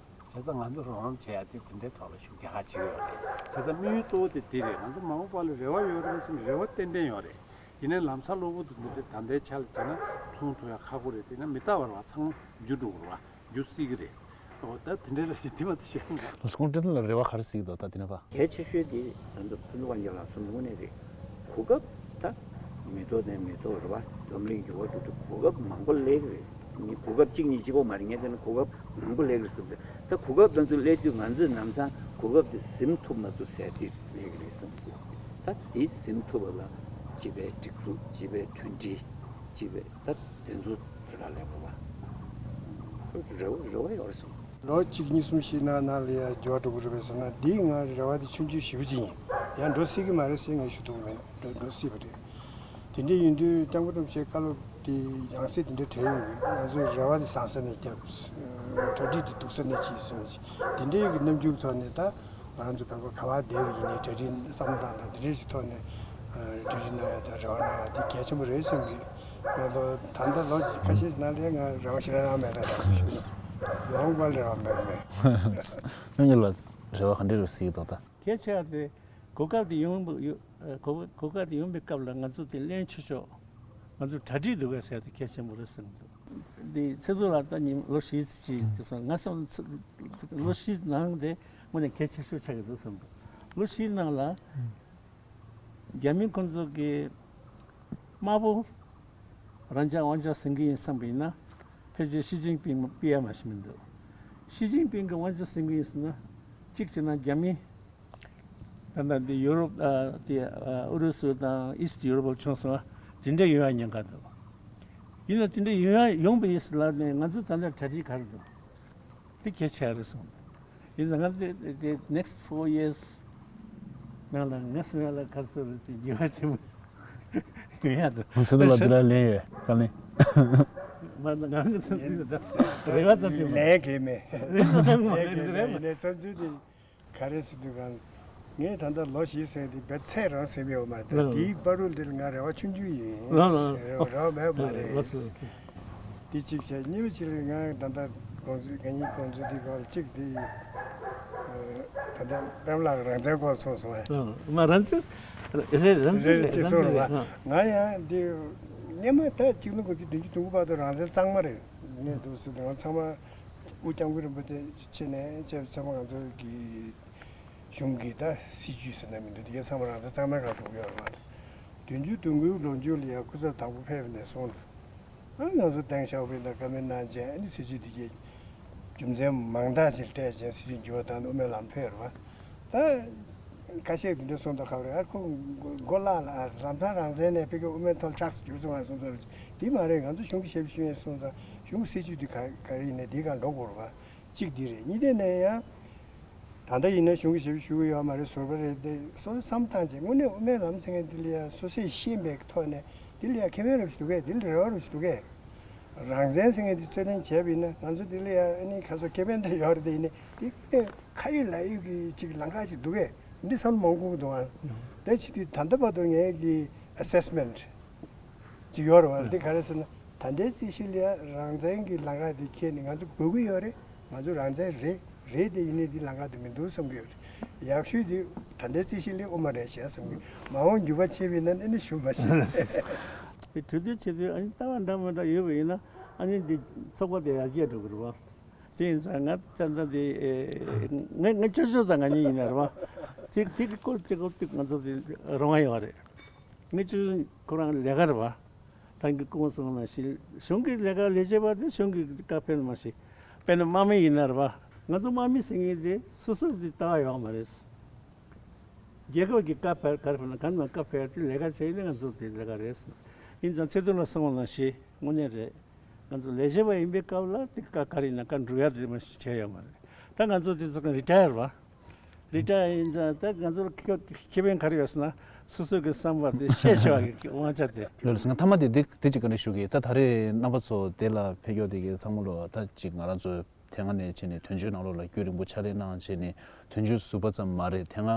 ཙང་ང་ཚོ་རོགས་རམ་བྱེད་ཡ་དེ་དེ་འདྲའི་ཐོག་ལ་ཤུགས་རྒྱག་ག་བྱེད་ཀྱི་ཡོད་རེད། བྱས་ཙང་དམིགས་ཡུལ་གཙོ་བོ་དེ་དེ་རེད། ང་ཚོ་མ་འོངས་པ་ལ་རེ་བ་ཡོད་རེད་བསམ། རེ་བ་ཏན་ཏན་ཡོད་རེད། ཡིན་ནའི་ལམ་སང་གློ་བུར་དུ་འདི་འདྲ་ད་ལྟའི་ཆ་ལ་བྱས་ན་མཐོང་ཐུབ་ཡ་ཁག་པོ་རེད། དེ་ན་མི་ལྟ་བར་བ་ཚང་མ་འགྱུར་འགྲོ་གི་རེད་པ། འགྱུར་སྲིད་ཀྱི་རེད། ཨོ་ད་དེ་འདྲའི་ལ་ཞིག་དེ་མ་ཐུ་ཤོད། ལགས་སོ། ཁོང་ཁྲིན་ཏུ་ལ་རེ་བ་ག་རེ་གཟིགས་འདུག་ད་དེ་ན་ཕ། གལ་ཆེ་ཤོས་དེ་ང་ཚོ་ཕུན་ཚོགས་དབང་རྒྱལ་ལགས་གསུངས་དངོས་གནས་རེད། གོ་སྐབས་ད་མི་ཐོག་ནས་མི་ཐོག་རེད་པ། འཛམ་གླིང་འགྱུར་བ་འགྲོ་དུས་གོ་སྐབས་མང་པོ་སླེབས་ཀྱི་རེད། ངས་གོ་སྐབས་གཅིག་གཉིས་གཅིག་པོ་མ་རེད། ངས་དེ་ནས་གོ་སྐབས་མང་པོ་སླེབས་ཀྱི་རེད་བསམ་སྟེ། ད་གོ་སྐབས་དེ་ཚོ་སླེབས་དུས་ང་ཚོས་ལམ་སང་གོ་སྐབས་དེ་ཟིན་ཐུབ་མ་ཐུབ་ཟེར་དེ་སླེབས་ཀྱི་རེད་བསམ་གྱི་འདུག་ད་དེ་ཟིན་ཐུབ་པ་ལ་སྤྱི་པའི་སྒྲིག་འཛུགས། སྤྱི་པའི་མཐུན་སྒྲིལ། སྤྱི་པའི་ད་དེ་ཚོ་དེ་ག་ལས་དགོས་པ། རེ་བ་རེ་བ་ཡོད་རེད་བསམ། ལོ་གཅིག་གཉིས་གསུམ་ཞིག་ནང་ནང་ལ་ཡ་འགྱུར་བ་འགྲོ་གི་རེད་པས་ཟེར་ན། འདིའི་ང་རེ་བ་དེ་ཆུང་ཆུང་ཞེ་པོ་ཅིག་ཡིན། ཡང་འགྲོ་སྲིད་ཀྱི་མ་རེད་ཟེར་ངས་ཞུ་ཐུབ་ཀྱི་མེད། འགྲོ་འགྲོ་སྲིད་པ་རེད། དེ་འདྲ་ཡིན་དུས་སྐྱབས་མགོན་རིན་པོ་ཆེའི་བཀའ་སློབ་དེ་ཡང་སེ་དེ་འདྲ་དྲན་ཡོང་དུས་ང་ཚོའི་རེ་བ་དེ་བཟང་ས་ནས་བརྒྱབ། གྲ་སྒྲིག་དེ་སྡུག་ས་ནས་བྱས་ཟེར་ནས། དེ་འདྲའི་གི་རྣམ་འགྱུར་ཐོག་ནས་ད་ང་རང་ཚོ་བོད་པ་ག་པར་བསྡད་པ་ཡིན་ནའི་གྲ་སྒྲིག་བསམ་བློ་བཏང་དང་དེ་འདྲའི་ཞིག་ཐོག་ནས་གྲ་སྒྲིག་གནང་ཡ་དང་རེ་བ་གནང་ཡ་དེ་གལ་ཆེན་པོ་རེད་བསམ་གི། ང་ཚོ་ད་ལྟ་ལོ་ཁ་ཤས་ནང་ལ་ང་རང་ཞེ་དྲག་རང་མེད་ད་ཞུ། ཡོང་བ་ལས་རང་མེད་མེད། སྔོན་ལ་རེ་བ་ག་འདྲ་རུ་གཟིགས་འདུག་ད། གལ་ཆེ་བ་དེ་གོ་སྐབས་དེ་ཡོང་གོ་གོ་སྐབས་དེ་ཡོང་པའི་སྐབས་ལ་ང་ཚོ་དེ་ལེན་ཆོག་ཆོག་ང་ཚོ་གྲ་སྒྲིག་འདུག་གས་ཟེར་དེ་གལ་ཆེན་པོ་རེད་བསམ་འདུག་དེ་ཚེ་རྫོང་ལགས་ད་ཉིན་ལོ་བཞི་ཙམ་ཅིག་དེ་སོང་ང་སོང་ལོ་བཞི་ནང་དེ་དངོས་གནས་གལ་ཆེ་ཤོས་ཆགས་ཀྱི་འདུག་བསམ་འདུག་ལོ་བཞི་ནང་ལ། རྒྱ་མི་ཁོང་ཚོ་གིས་དམར་པོ་རང་འཇགས་དབང་ཆ་ཟིན་གྱི་ཡིན་བསམ་པ་ཡིན་ན། ཕལ་ཆེར་ཞི་ཅིན་ཕིང་ཕུད་ཡ་མ་ཞིག་མི་འདུག་ཞི་ཅིན་ཕིང་གིས་དབང་ཆ་ཟིན་གྱི་ཡིན་ཟེར་ན། གཅིག་བྱས་ན་རྒྱ་མི་ད་ལྟ་འདི་ཡུ་རོབ་ཨ་དེ་ཨ་ཨུ་རུ་སུ་དང་ཨིསི་ཊི་ཡུ་རོབ་བྱུང་སོང་བ། དེ་འདྲ་ཡོང་ཡ་ཉེན་ཁ་འདུག་ཡིན་ན་དེ་འདྲ་ཡོང་ཡ་ཡོང་པ་ཡིན་ཟེར་ལབ་ནས་ང་ཚོ་ད་ལྟ་གྲ་སྒྲིག་ག་རེ་འདུག་དེ་གལ་ཆེ་རེད་གསུངས། ཡིན་ཙང་ང་ཚོས་དེ་next four years ནང་ལ་ང་ཚོ་ཡང་ལ་ག་ཚོད་རེད་ཅེས་འགྱུར་བ་ཆེན་པོ་ཡོང་ཡག་འདུག་ང་ཚོ་ལ་འདི་ལ་ལན་ཡོད་ག་ལན། མ་ན་ང་ཚོ་ཚོད་ཚོད་ད་རེ་བ་ཙམ་ཡོད་མ་རེད། ལན་གེ་མེད། རེ་བ་ཙམ་མ་རེད་རེད་མ། ཡིན་ནའི་བསམ་ཚུལ་དེ་ག་རེ་ཟེར་དུས་གང་། ངས་ད་ལྟ་ལོ་བཞི་ཟེར་དེ་བེད་ཚད་རང་ཟེར་མི་ཡོད་མ་རེད། ལགས་ལགས། དེའི་བར་དུ་འདིར་ང་རེ་བ་ཆུང་ཆུང་ཡིན། ལགས་ལགས། རེ་བ་རེ་བ་མེད་མ་རེད། ལགས་སོ། འདི་གཅིག་བྱས། གཉིས་པ་ཅིག་ལ་ང་ད་ལྟ་དགོངས་ཚུལ་གང་ཡིན་དགོངས་ཚུལ་འདི་སྐོར་གཅིག་འདི་ད་ལྟ་པདྨ་ལགས་རང་བཙན་སྐོར་ཚོགས་སོང་ཨ། ལགས་ལགས། མ་རང་བཙན་རེད། རང་བཙན་རེད་རེད། ཅེས་གསུངས་རེད་པ། ང་ཡང་འདི་སྔོན་མ་ད་གཅིག་སྟོང་དགུ་བརྒྱ་བདུན་ཅུ་དོན་དགུ་བར་དུ་རང་བཙན་གཙང་མ་རེད། ངས་འདུག་སེ་ང་ཚང་མ་སྐུ་སྐྱབས་མགོན་རིན་པོ་ཆེ་ཆེ་ནས་བཅས་ཚང་མ་ང་ཚོ་གི་གཞུང་གི་ད་སྲིད་ཇུས་ཟེར་ན་མི་འདུག་དེ་གའི་ཚང་མ་རང་བཙན་གཙང་མའི་སྒང་འགྲོ་གི་ཡོད་རེད་པ། བདུན་ཅུ་དོན་དགུའི་ལོ་མཇུག་ལ་ཡང་སྐུ་ཚབ་དང་པོ་ཕེབས་ནས་སོང་། ཨ་ང་ཚོ་ཏེང་ཞའོ་ཕིང་དང་བཀའ་མོལ་གནང་རྗེས་ཨ་ནི་སྲིད་ཇུས་དེ་གའི་རྒྱུ་མཚན་མང་དག་ཅིག་སྤྲད་རྗེས་སྲིད་ཇུས་འགྱུར་བ་བཏང་ནས་དབུ་མའི་ལམ་ཕེབས་རེད་པ། ད་ཁ་ཤས་འདི་འདྲ་གསུངས་འདུག་ཁ་རེད། ཨ་ཁོ་མགོ་བརླག་ལ། ཨ་ལམ་སང་རང་བཙན་ནས་ཕ་གིའི་དབུ་མའི་ཐོག་ལ་ཆགས་སུ་གྱུར་སོང་བ་གསུངས་སོང་། འདི་མ་རེད། ང་ཚོ་གཞུང་གི་ཞབས་ཞུ་ཡིན་གསུངས་ཙང་གཞུང་གི་སྲིད་ཇུས་འདི་ག་ག་རེ་ཡིན་ནའི་འདིའི་སྒང་འགྲོ་དགོས་རེད་པ། གཅིག་འདི་རེད། གཉིས་དེ་ནས་ཡང་ད་ལྟ་ཡིན་ན་གཞུང་གི་ཞབས་ཞུ་གི་ཡོད་མ་རེད་ཟུར་པ་རེད་དེ་སོ་སོ་བསམ་བཏང་བྱས་དངོས་གནས་དབུ་མའི་ལམ་ཟེར་མཁན་འདི་ལ་ཡང་སོ་སོས་ཤེས་པའི་ཐོག་ནས་འདི་ལ་ཡང་ཁེ་ཕན་རེ་ཞིག་འདུག་གས། འདི་ལ་རེ་བ་རེ་ཞིག་འདུག་གས། རང་བཙན་ཟེར་མཁན་འདི་རྩོད་ལེན་བྱས་པ་ཡིན་ན་ང་ཚོ་འདི་ལ་ཡང་ཨ་ནི་ཁ་སོ་ཁེ་ཕན་དེ་ཡོད་རེད། དེ་ཡིན་ནའི་འདི་དཔེ་ཁ་ཡོད་ལག་ཡོད་ཀྱི་ཅིག་ལམ་ཁ་ཅིག་འདུག་གས། འདི་བསམ་བློ་མང་པོ་འདུག་ཨ། དེ་བྱེད་དུས་ད་ལྟ་བར་དུ་ངའི་གི་assessment་ཅིག་ཡོད་རེད་པ། འདི་ག་རེ་ཟེར་ན་ད་ལྟའི་རྩིས་གཞི་ལ་ཡང་རང་བཙན་གྱི་ལམ་ཁ་འདི་འཁྱེར་ནས་ང་ཚོ་དགོས་ཀྱི་ཡོད་རེད། ང་ཚོ་རང་བཙན་རེད་རེད། དེ་ཡིན་ནའི་འདི་ལམ་ཁ་དེ་མི་འདུག་བསམ་གྱི་ཡོད་རེད། ཡག་ཤོས་དེ་ད་ལྟའི་རྩིས་གཞི་ལ་དབུ་མ་རེད་ཤག་བསམ་གྱི། མ་འོངས་འགྱུར་བ་ཕྱིན་པ་ཡིན་ན་ཨ་ནི་ཞུ་མ་ཤེས། དེ་གྲོས་བསྡུར་བྱེད་དུས་ཨ་ནི་ལྟ་བ་འདྲ་མི་འདྲ་ཡོད་པ་ཡིན་ན་ཨ་ནི་འདི་ཚོགས་པ་དེ་ཡར་རྒྱས་འགྲོ་གི་རེད་པ། དེ་ཡིན་ཙང་ང་ད་ལྟ་དེ་ཨེ་ང་ང་ཅོ་ཅོ་ཙང་ང་གཉིས་ཡིན་ན་རེད་པ། དེ་དེ་གི་སྐོར་དེ་སྐོར་དེ་ང་ཚོ་དེ་རང་དབང་ཡོད་རེད། ངེད་ཚོ་ཁོ་རང་ལས་ཀ་རེད་པ། ད་གིན་སྐུ་ངོ་གསུངས་ནང་བཞིན་གཞུང་གི་ལས་ཀ་ལས་བྱེད་པ་དེ་གཞུང་གི་བཀའ་ཕེབས་མ་ཤེས། དཔེར་ན་དམག་མི་ཡིན་ན་རེད་པ། ང་ཚོ་དམག་མི་ཟེར་མཁན་དེ་སོ་སོ་དེ་ལྟ་བ་ཡོད་མ་རེད། རྒྱལ་ཁབ་ཀྱི་བཀའ་ཕེབས་ག་རེ་ཕེབས་ན་ག་ནང་བཀའ་ཕེབས་དེ་ལས་ཀ་བྱས་ནས་ང་ཚོ་དེ་ལས་ཀ་རེད། ཡིན་ཙང་ཚེ་ཐར་ལགས་གསུངས་པ་ནང་བཞིན་དངོས་གནས་རེད། ང་ཚོ་ལས་བྱེད་པ་ཡིན་པའི་སྐབས་ལ་དེ་བཀའ་ག་རེ་ཡིན་ན་བཀའ་འགྲུབ་ཡ་དེ་མ་ཞིག་བྱས་ཡོད་མ་རེད། ད་ང་ཚོ་དེ་ཚོ་གང་རི་ཊ་ཡར་བ། རི་ཊ་ཡར་ཡིན་ཙང་ད་ང་ཚོར་ཁེ་ཁེ་ཕན་ག་རེ་ཡོད་ཟེར་ན་སོ་སོ་གི་བསམ་པ་དེ་བཤད་བྱ་བ་གི་དབང་ཆ་དེ། ལོས་ལ་སེང་ཐ་མ་དེ་དེ་དེ་ཅིག་ག་འདྲ་ཞུ་གི། ད་ད་རེས་རྣམ་པ་ཚོ་དེ་ལ་ཕེབས་ཡོད་དེ་གི་ཚང་མ་ལོ་ད་ཅིག་ང་རང་ཚོ་དེ་སྔ་ནས་བྱས་ནས་དོན་གཅོད་ནང་ལོགས་ལ་རྒྱུན་རིང་པོ་ཕྱག་ལས་གནང་བྱས་ནས་དོན་གཅོད་ཟུར་པ་ཙམ་མ་རེད། དེ་སྔ་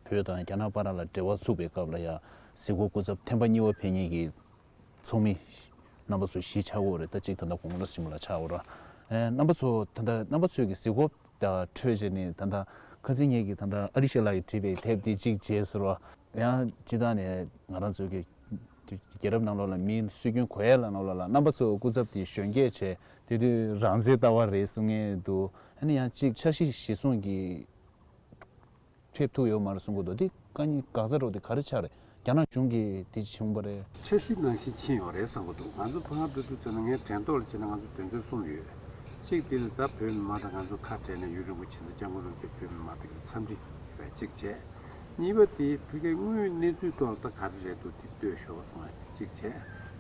བོད་དང་རྒྱ་ནག་བར་ལ་འབྲེལ་བ་ཚུགས་པའི་སྐབས་ལ་ཡ་གཟིགས་སྐོར་སྐུ་ཚབ་ཐེམ་པ་གཉིས་པ་ཕེབས་མཁན་གྱི་ཚོགས་མི་རྣམ་པ་ཚོ་གཞིས་ཆགས་འོག་རེད། ད་གཅིག་ད་ལྟ་གོང་ས་ཆེན་པོ་ལ་ཆགས་འོག་ར། ཨེ་རྣམ་པ་ཚོ་ད་ལྟ་རྣམ་པ་ཚོས་ཀྱི་གཟིགས་སྐོར་དང་འཕྲོས་བྱས་ནས་ད་ལྟ་ཁ་སང་ངེད་ཀྱིས་ད་ལྟ་ཨ་རི་ཤ་ལགས་ཀྱིས་བྲིས་པའི་དེབ་འདི་གཅིག་མཇལ་ཟེར་བ། ཡང་སྤྱི་བཏང་ནས་ང་རང་ཚོའི་གི་རྒྱལ་རབས་ནང་ལོགས་ལ་མིའི་སྲོལ་རྒྱུན་གོ་ཡས་ལ་ནང་ལོགས་ལ་རྣམ་པ་ཚོ་སྐུ་ཚབ་དེ་གཞོན་སྐྱེས་བྱས་དེ་དུས་རང་བཙན་ལྟ་བ་རེད་གསུང་མཁན་འདུག་ཨ་ནི་ཡང་གཅིག་འཆར་གཞི་གཞིར་བཟུང་གི་ཕེབས་ཐུབ་ཡོད་མ་རེད་གསུང་གི་འདུག་དེ་དཀའ་ངལ་འགག་རྩ་རོགས་དེ་ག་རེ་ཆགས་རེད། རྒྱ་ནག་གཞུང་གིས་དེ་བྱུང་བ་རེད། འཆར་གཞི་ནང་བཞིན་ཕྱིན་ཡོད་རེད་བསམ་གི་འདུག་ང་ཚོ་ཕ་ང་འདུག་དུས་ཚོད་ན་ངས་དྲན་ཐོག་ལ་བྱས་ན་ང་ཚོ་དོན་ཚན་གསུམ་ཡོད། གཅིག་དེ་ལ་ད་བོད་མི་མང་དང་ང་ཚོ་ཁ་བྲལ་ནས་ཡུན་རིང་པོ་ཕྱིན་ཚེ་སྐྱབས་མགོན་རིན་པོ་ཆེ་བོད་མི་མང་དེ་ག་འཚམས་འདྲི་རེད་གཅིག་བྱས། གཉིས་པ་དེ་ཕ་གིའི་དངོས་ཡོད་གནས་ཚུལ་ཐོག་ད་ག་རེ་རེད་འདུག་དེ་ལྟོས་ཤོག་གསུངས་ཡ་གཅིག་བྱས།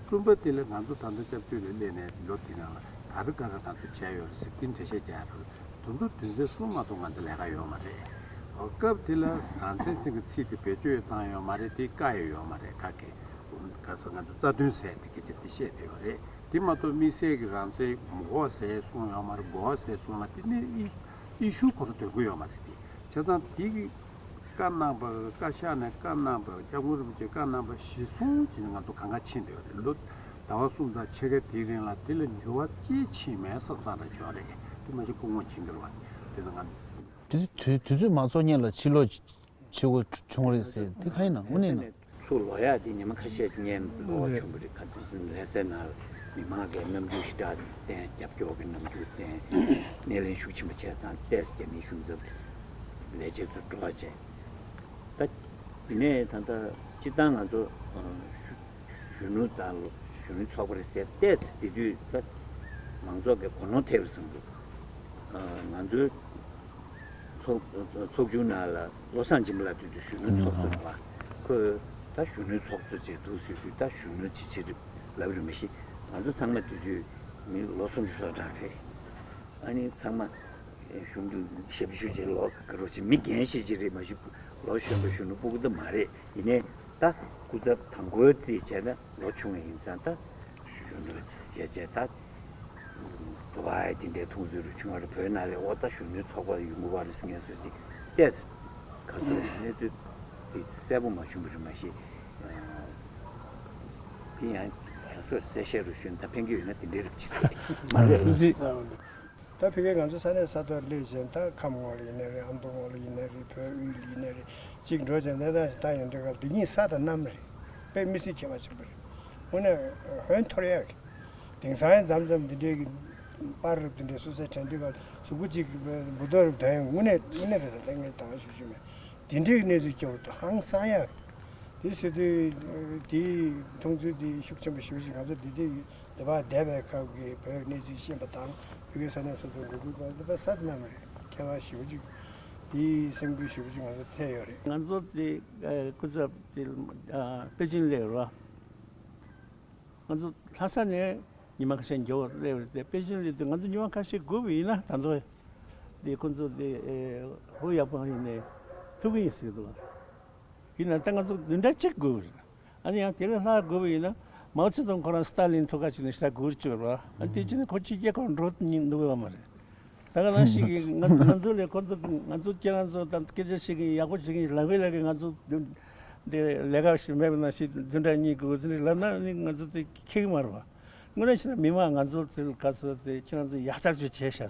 གསུམ་པ་དེ་ལ་ང་ཚོ་ད་ལྟ་སྐྱབས་བཅོལ་ལ་སླེབས་ནས་ལོ་དེ་ནང་ལ་ག་རེ་ག་རེ་ང་ཚོ་བྱས་ཡོད་རེད་ཟེར་དེ་འགྲེལ་བཤད་རྒྱག་ཡ་རེད། དེ་ཚོ་དོན་ཚན་གསུམ་མ་གཏོགས་ང་ཚོ་ལས་ཀ་ཡོད་མ་རེད། སྐབས་དེ་ལ་རང་བཙན་ཟེར་གྱི་ཚིག་དེ་བེད་སྤྱོད་བཏང་ཡོད་མ་རེད། དེ་བཀག་ཡོད་ཡོད་མ་རེད། ཁ་གི་ག་ས་ང་ཚོ་རྩ་དོན་ཟེར་དེ་སྐད་ཆ་དེ་བཤད་བསྡད་ཡོད་རེད། དེ་མ་གཏོགས་དམིགས་བསལ་གྱི་རང་བཙན་མི་དགོས་ཟེར་གསུངས་ཡོད་མ་རེད། དགོས་ཟེར་གསུངས་ན་དེ་ནི་ཨི་ཨི་ཤུ་ཁོ་རང་འདོན་གྱི་ཡོད་མ་རེད། དེ་བྱས་ཙང་དེ་གི་བཀའ་གནང་བ་བཀའ་ཤག་ནས་བཀའ་གནང་བ་སྐྱབས་མགོན་རིན་པོ་ཆེས་བཀའ་གནང་བ་གཞིར་བཟུང་བྱས་ནས་ང་ཚོ་གང་ག་ཕྱིན་བསྡད་ཡོད་རེད། ལོ་ཟླ་བ་གསུམ་དང་ཕྱེད་ཀ་དེའི་རིང་ལ་དེ་ལ་འགྱུར་བ་ཅི་ཕྱིན་མེད་བསམ་བསམ་རེ་བྱུང་རེད། དེ་མ་གཞི་སྐུ་ངོ་ཇིང་གིར་བ་དེ་ནི་ང་དེ་དུས་དུས་དུས་ཚོད་མ་རྫོགས་སྔོན་ལ་ཕྱིར་ལོག་བྱེད་དགོས་བྱུང་རེད་ཟེར། དེ་ག་ཡིན་ན་དངོས་གནས་ན། ཚུར་ལོག་ཡག་དེ་ཉི་མ་ཁ་ཤས་ཅིག་སྔོན་ལོག་བྱུང་གི་རེད། ག་ཚོད་ཅིག་ལྷ་སའི་ནང་ལ་མི་མང་གིས་རྣམ་འགྱུར་ཞེ་དྲག་བསྟན། རྒྱབ་སྐྱོར་གྱི་རྣམ་འགྱུར་བསྟན། སྣེ་ལེན་ཤུགས་ཆེན་པོ་བྱས་ཙང་ཏོག་ཙམ་རྒྱ་མིའི་གཞུང་ཚབ་ལས་བྱེད་ཚོ་འགྲོ་བ་བྱས། ད་དེ་ནས་ད་ལྟ་སྤྱིར་བཏང་ང་ཚོ་གཞོན་ནུ་དང་གཞོན་ནུ་ཚོགས་པ་རེད་ཟེར་ཏོག་ཙམ་དེ་དུས་ད་མང་ཚོགས་ཀྱི་གོ་ནོར་ཐེབས་རེད་བསམ་འདུག་ང་ཚོའི་ཚོགས་ཚོགས་ཆུང་ནང་ལ་བློ་བཟང་སྦྱིན་པ་ལགས་དེ་དུས་གཞོན་ནུ་ཚོགས་གཙོ་རེད་པ། ཁོས་ད་གཞོན་ནུའི་ཚོགས་གཙོ་བྱས་འདུག་ཟེར་དུས་ད་གཞོན་ནུ་ཅིག་བྱེད་རེད་ལབ་རེད། མ་གཞི་ང་ཚོ་ཚང་མ་དེ་དུས་མི་ལོ་སུམ་ཅུ་སོ་གྲངས་རེད། ཨ་ནི་ཚང་མ་གཞུང་དུ་ཞབས་ཞུ་བྱེད་ལོ་ག་རོ་ཅིག་མི་རྒན་ཤོས་ཅིག་རེད། མ་གཞི་ལོ་གཞོན་པ་གཞོན་ནུ་སྤུ་གུ་ད་མ་རེད། ཡིན་ནའི་ད་སྐུ་ཚབ་དང་པོའི་རྩིས་བྱས་ན་ལོ་ཆུང་བ་ཡིན་ཙང་ད་གཞོན་ནུ་ལ་རྩིས་བྱས་བྱས་ད། དུ་བ་དེ་འདྲའི་མཐོང་ཚུལ་རུ་བྱུང་བ་རེད། བོད་ནང་ལ་འོ་ད་གཞོན་ནུའི་ཚོགས་པ་ཡོང་གི་བ་རེད་ཟེར་མཁན་ཚོ་ཞིག་ཏོག་ཙམ་ག་ཚོད་གནས་ཚུལ་དེ་གསལ་པོ་མ་བྱུང་བ་རེད། མ་གཞི་དེ་ཡང་ག་ཚོད་གསལ་བཤད་རུ་ཞུས་ན་ད་ཕན་གྱི་ཡོད་ན་དེ་འདྲའི་རིགས་ཅིག་མ་རེད། ད་ཕ་གིར་ང་ཚོ་ས་གནས་ས་ཐོག་སླེབས་བྱས་ད་ཁམས་ངོས་ལ་ཡིན་ནའི་རེད། ཨ་མདོ་ངོས་ལ་ཡིན་ནའི་རེད། བོད་དབུས་ལ་ཡིན་ནའི་རེད། གཅིག་འགྲོ་བྱས་ནས་ད་ད་ཡོང་དུས་སྐབས་འདི་གཉིས་ས་དང་གནམ་རེད། དཔེ་མི་སྲིད་ཁྱད་པར་ཆེན་པོ་རེད། དངོས་གནས་ཧོན་འཐོར་ཡག་གི། དེང་སང་ཡང་མཚམས་མཚམས་འདི་འདྲའི་གི་པར་རབ་འདི་འདྲའི་སུ་སའི་དྲན་དུས་སྐབས་གཟུགས་པོ་གཅིག་འབུ་ཏོ་རབ་དོན་ཡང་དངོས་གནས་དངོས་གནས་རེད། ད་ངས་ད་ག་ཞུ་ཞུ་མེད། འདི་འདྲའི་གི་གནས་ཚུལ་སྐྱོ་བོ་དང་ཧང་སང་ཡག་གི། དེ་ཟེར་དུས་དེའི་མཐོང་ཚུལ་དེ་ཤུགས་ཆེན་པོ་ཞེ་པོ་ཞིག་ང་ཚོ་འདི་འདྲའི་གི་འདི་པར་བསྡད་པའི་སྐབས་ཀྱི་བོད་གནས་ཚུལ་ཤེས་པ་དང་བོད་ཀྱི་ས་གནས་ས་ཐོག་འགྲོ་དུས་སྐབས་འདི་པར་ས་དང་གནམ་རེད། ཁྱད་པར་ཞེ་པོ་ཅིག་དེའི་སེམས་འགུལ་ཞེ་པོ་ཅིག་ང་ཚོ་ཐེབས་ཡོད་རེད། ང་ཚོ་དེ་སྐུ་ཚབ་དེ་པེ་ཅིན་སླེབས་རེད་བ། ང་ཚོ་ལྷ་ས་ནས་ཉི་མ་ཁ་ཤས་མགྱོགས་སླེབས་རེད་དེ། པེ་ཅིན་སླེབས་དུས་ང་ཚོ་ཉི་མ་ཁ་ཤས་སྒུག་པ་ཡིན་ན་ད་ཚོ་དེ་ཁོང་ཚོ་དེ་ཧུ་ཡག་པོ་ཡིན་ནས་ཐུག་གི་ཡིན་ཟེར་འདུག་ཡིན་ན་ད་ང་ཚོ་བདུན་ཕྲག་གཅིག་སྒུག་རེད། ཨ་ནི་ཡང་དེ་ལས་ལྷག་དགོས་པ་ཡིན་ན་མའོ་ཙེ་ཏུང་ཁོ་རང་སི་ཏཱ་ལིན་ཐུག་ག་ཅིག་ནས་ཤ་སྒུག་བཅུག་ར། ཨ་ནི་དེ་ཅི་ནས་ཁོ་ཕྱི་རྒྱལ་ཁག་འགྲོ་འདུག་ཡོད་མ་རེད། ད་ག་ནང་བཞིན་གྱི་ང་ང་ཚོ་ལས་ཁོ་ཚོ་ང་ཚོ་ཁྱེད་རང་ཚོ་དང་སྐད་ཆ་བཤད་མཁན་ཡག་པོ་བྱེད་མཁན་ལབ་གི་ལབ་གི། ང་ཚོ་འདི་ལས་ཀ་ཞིག་མེད་པ་ནང་བཞིན་བདུན་ཕྲག་གཉིས་དགོས་ཟེར་ལབ་ན་ནི་ང་ཚོ་དེ་ཁེགས་མ་རེད་པ། དངོས་གནས་བྱས་ན་མི་མང་ང་ཚོ་དེ་ག་ཚོད་དེ་ཁྱེད་རང་ཚོ་ཡག་ཐག་ཆོད་བྱས་ཤག་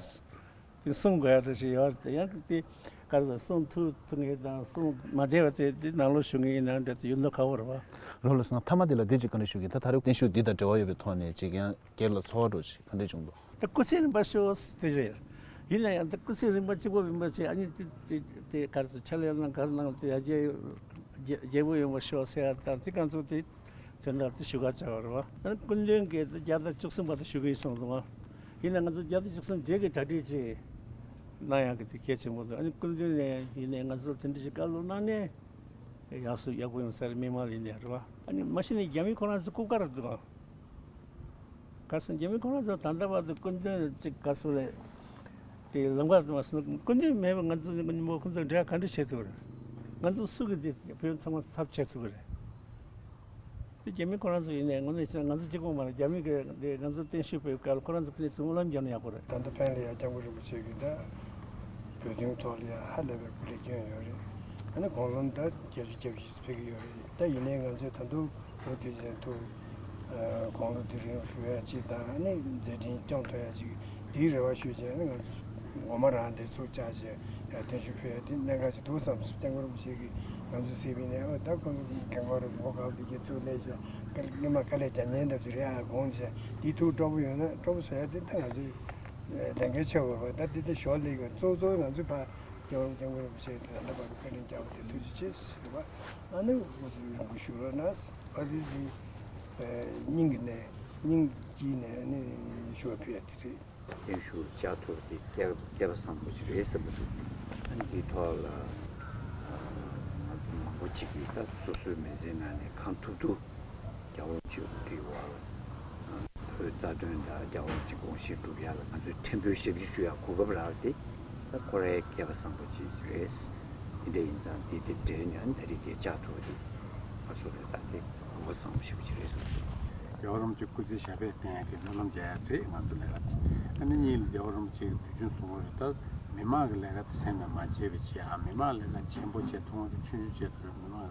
དེ་གསུང་དགོས་ཡ་འདྲ་ཞིག་ཡོད་རེད། ཡང་དེ་ག་ཚོད་གསུང་ཐུབ་ཐུབ་མཁན་དང་གསུང་མ་བདེ་བ་དེ་དེ་ནང་ལོགས་ཞུ་མཁན་ཡིན་ན་འདྲ་དེ་ཡོད་མདོག་ཁ་པོ་རེད་པ། རོ་ལ་སང་མཐའ་མ་དེ་ལ་འདི་ཅིག་བཀའ་འདྲི་ཞུ་གི། ད་ད་རེས་བརྟན་བཞུགས་འདི་དང་འབྲེལ་བ་ཡོད་པའི་ཐོག་ནས་ཅིག་ཡང་སྒེར་ལ་ཚོར་བ་འདྲ་ཞིག་ག་འདྲ་བྱུང་འདུག་ད་སྐུ་ཚེ་རིང་པོ་ཤོག་དེ་རེད། ཡིན་ན་ཡང་ད་སྐུ་ཚེ་རིང་པོ་གཅིག་པོ་མིན་པ་བྱས། ཨ་ནི་དེ་དེ་དེ་ག་རེ་ཟེར། ཕྱག་ལས་གནང་ག་རེ་གནང་དེ་ཡར་རྒྱས་ རྒྱལ་རྒྱལ་པོ་ཡོང་བར་ཤོག་ཟེར་ཡ་དང་དེ་གང་ཚོ་དེ་དོན་དག་དེ་ཞུ་ག་བྱ་བ་རེད་བ། ཨ་ནི་སྐུ་མདུན་གྱིས་བརྒྱ་དང་བཅུ་གསུམ་པ་དེ་ཞུ་གི་ཡིན་གསུངས་འདུག་བ། ཡིན་ན་ང་ཚོ་བརྒྱ་དང་བཅུ་གསུམ་རྗེས་ཀྱི་གྲ་སྒྲིག་ཅིག་གནང་ཡག་གི་དེ་གལ་ཆེན་པོ་འདུག་ཨ་ནི་སྐུ་མདུན་ནས་ཡིན་ནའི་ང་ཚོར་དེ་འདྲ་ཞིག་བཀའ་སློབ་གནང་ནས་ཡག་སུ་ཡག་པོ་ཡོང་ས་རེད། མི་མང་ལ་ཡིན་ནའི་རེད་བ། ཨ་ནི་མ་གཞི་ནས་རྒྱ་མི་ཁོ་རང་ཚོ་ལྐུགས་པ་རེད་འདུག་ཨ། ག་སོང་རྒྱ་མི་ཁོ་རང་ཚོ་ད་ལྟ་བར་དུ་སྐུ་མདུན་ཅིག་ག་སོང་རེད། དེ་ལམ་ཁ་མ་སོང་སྐུ་མདུན་མེད་པར་ང་ཚོ་ནི་མོ་ཁོ་ཚོ་འབྲེལ་བ་ག་འདྲ་བྱེད་ཐུབ་རེད། ང་ཚོ་སུ་གི་དེ་བོད་ཚང་མ་ཚབ་བྱེད་ཐུབ་རེད། དེ་རྒྱ་མི་ཁོ་རང་ཚོ་ཡིན་ནའི་དངོས་གནས་བྱས་ན་ང་ཚོ་གཅིག་པོ་མ་རེད། རྒྱ་མི་གི་དེ་ང་ཚོ་བརྟན་བཞུགས་ཕེབས་སྐབས་ཁོ་རང་ཚོ་ཕ་ནས་ཚུར་སྨོན་ལམ་རྒྱབ་ན་ཡག་པོ་རེད། ད་ལྟ་པཎ་ལ་ཡ་སྐྱབས་མགོན་རིན་པོ་ཆེ་གིས་ད་བོད་དོན་ཐོག་ལ་ཡ་ཧ་ལས་པའི་སྐུ་ལས་བསྐྱོན་ཡོད་རེད། ཨ་ནི་དགུང་ལོ་ད་བརྒྱད་ཅུ་གྱ་བཞི་ཕེབས་ཀྱི་ཡོད་རེད། ད་ཡིན་ནའི་ང་ཚོས་ད་དུང་ལོ་དེ་བཞིན་དུ་ཨ་དགུང་ལོ་དེ་རིང་བཞུགས་ཡ་གཅིག་དང་ཨ་ནི་མཛད་འཕྲིན་སྐྱོང་ཐུབ་ཡ་གཅིག་དེའི་རེ་བ་ཞུས་བྱས་ཨ་ནི་ང་ཚོ་ངོ་མ་རང་དེ་ཚུར་བཅར་བྱས་བརྟན་བཞུགས་ཕེབས་ཡ་དེ་གནད་འགག་ཅིག་འདུག་བསམ་སོང་། སྐྱབས་མགོན་རིན་པོ་ཆེ་གིས་ང་ཚོ་སེ་བི་ནས་ཨ་ད་ཁོང་ཚོ་རྒན་གོག་རེད། ངོ་དགའ་བདེ་སྐྱིད་ཚུར་སླེབས་བྱས་སྔོན་མ་དཀའ་ལས་རྒྱག་མཁན་འདྲ་ཚོ་རེད། ཨ་དགོངས་བྱས་དེ་ཐུགས་སྤྲོ་པོ་ཡོད་ན་སྤྲོ་པོ་བཟོ་ཡ་དེ་ད་ང་ཚོས་ལས་འགན་ཆེ་བ་རེད་བ། ད་དེ་དེ་ཞོར་ལས་ཀ་གཙོ་གཙོ་ང་ཚོས་ཕ་སྐྱབས་སྐྱབས་མགོན་རིན་པོ་ཆེ་དེ་ད་ལྟ་བར་དུ་བཀའ་དྲིན་རྒྱ་བོ་དེ་ཐུགས་རྗེ་ཆེ་ཟེར་བ། ཨ་ནི་འུ་ཚོ་ཡོང་གི་ཞུ་རོགས་གནང་། ཨ་དེ་དེ་སྙིང་གི་ནས་སྙིང་དཀྱིལ་ནས་ཨ་ནི་ཞུ་བ་ཕུལ་ཡ་དེ་རེད། བརྟན་བཞུགས་བཅར་ཐུབ་པ་དེ་བསྐལ་བསྐལ་པ་བཟང་པོ་ཞིག་རེད་བསམ་གྱི་འདུག་ཨ་ནི་དེའི་ཐོག་ལ་ང་ཚོ་མང་པོ་ཅིག་གིས་ད་སོ་སོའི་མི་ཚེའི་ནང་ནས་གང་ཐུབ་ཐུབ་རྒྱལ་བ་རིན་པོ་ཆེའི་དབུ་ཁྲིད་འོག་ལ་བོད་རྩ་དོན་དང་རྒྱལ་བ་རིན་པོ་ཆེའི་དགོངས་བཞེད་སྒྲུབ་ཡ་ལ་ང་ཚོས་ཕྲན་བུའི་ཞབས་ཕྱི་ཞུ་ཡ་གོ་སྐབས་རག་སྟེ་ད་ཁོ་རའི་བསྐལ་པ་བཟང་པོ་ཅིག་རེད། དེ་འདྲ་ཡིན་ཙང་དེ་དེ་འབྲེལ་ནས་ཨ་ནི་ད་རེས་དེ་བཅར་ཐུབ་པ་དེ་ང་ཚོ་ལ་ད་དེ་གོ་སྐབས་བཟང་པོ་ཞེ་པོ་ཅིག་རེད་བསམ་གྱི་འདུག་རྒྱལ་བ་རིན་པོ་ཆེ་སྐུ་ཚེ་ཞབས་པད་བརྟན་ཡག་གི་སྨོན་ལམ་རྒྱག་ཡ་ཚོས་ང་ཚོ་ལས་ཀ་དེ། ཨ་ནི་གཉིས་ལ་རྒྱལ་བ་རིན་པོ་ཆེ་གི་དུས་རྒྱུན་གསུང་བ་རེད། ད་མི་མང་གི་ལས་ཀ་དེ་སེམས་ནས་མ་བརྗེད་པ་བྱེད་ཨ། མི་མང་ལས་ཀ་ཆེན་པོ་བྱེད་ཐུབ་ན་ཆུང་ཆུང་བྱེད་ཐུབ་རེད། མི་མང་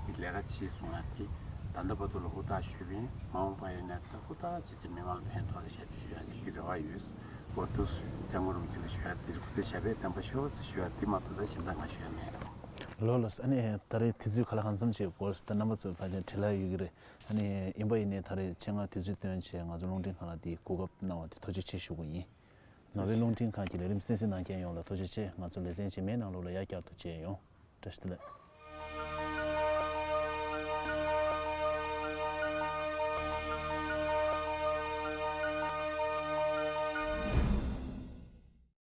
གི་ལས་ཀ་བྱེད་གསུང་ཡ་དེ་ད་ལྟ་བར་དུ་ལ་ཧུར་ཐག་ཞུས་པ་ཡིན། མ་འོངས་པ་ཡིན་ན་ད་ཧུར་ཐག་བྱས་ཏེ་མི་མང་ལ་ཕན་ཐོགས་ལ་ཞབས་ཕྱི་ཞུ་ཡ་ལས་ཀྱི་རེ་བ་ཡོད། འོ་ཐུགས་སྐྱབས་མགོན་རིན་པོ་ཆེ་ལ་ཞུ་ཡ་དེ་རེད། སྐུ་ཚེ་ཞབས་པད་བརྟན་པ་ཤོག་ཟེར་ཞུ་ཡ་དེ་མ་གཏོགས་ད་གཞན་དག་ང་ཞུ་ཡ་མེད། ལགས་ལགས། ཨ་ནི་ད་རེས་དུས་ཚོད་ག་ལ་གང་འཚམ་ཅིག་འགོར་སོང་། ད་རྣམ་པ་ཚོ་ཕལ་ཆེར་བྲེལ་བ་ཡོད་ཀྱི་རེད། ཨ་ནི་ཡིན་པ་ཡིན་ནའི་ད་རེས་ཆེད་མངགས་དུས་ཚོད་བཏོན་བྱས་ང་ཚོ་རླུང་འཕྲིན་ཁང་ལ་འདི་གོ་སྐབས་གནང་བ་དེ་ཐུགས་རྗེ་ཆེ་ཞུ་གི་ཡིན། ནོར་ཝེ་རླུང་འཕྲིན་ཁང་གི་ལས་རིམ་གསན་གཟིགས་གནང་མཁན་ཡོངས་ལ་ཐུགས་རྗེ་ཆེ། ང་ཚོ་ལེ་ཚན་རྗེས་མའི་ནང་ལོགས་ལ་ཡང་བསྐྱར་དུ་མཇལ་ཡོང་། བཀྲ་ཤིས་བདེ་ལེགས།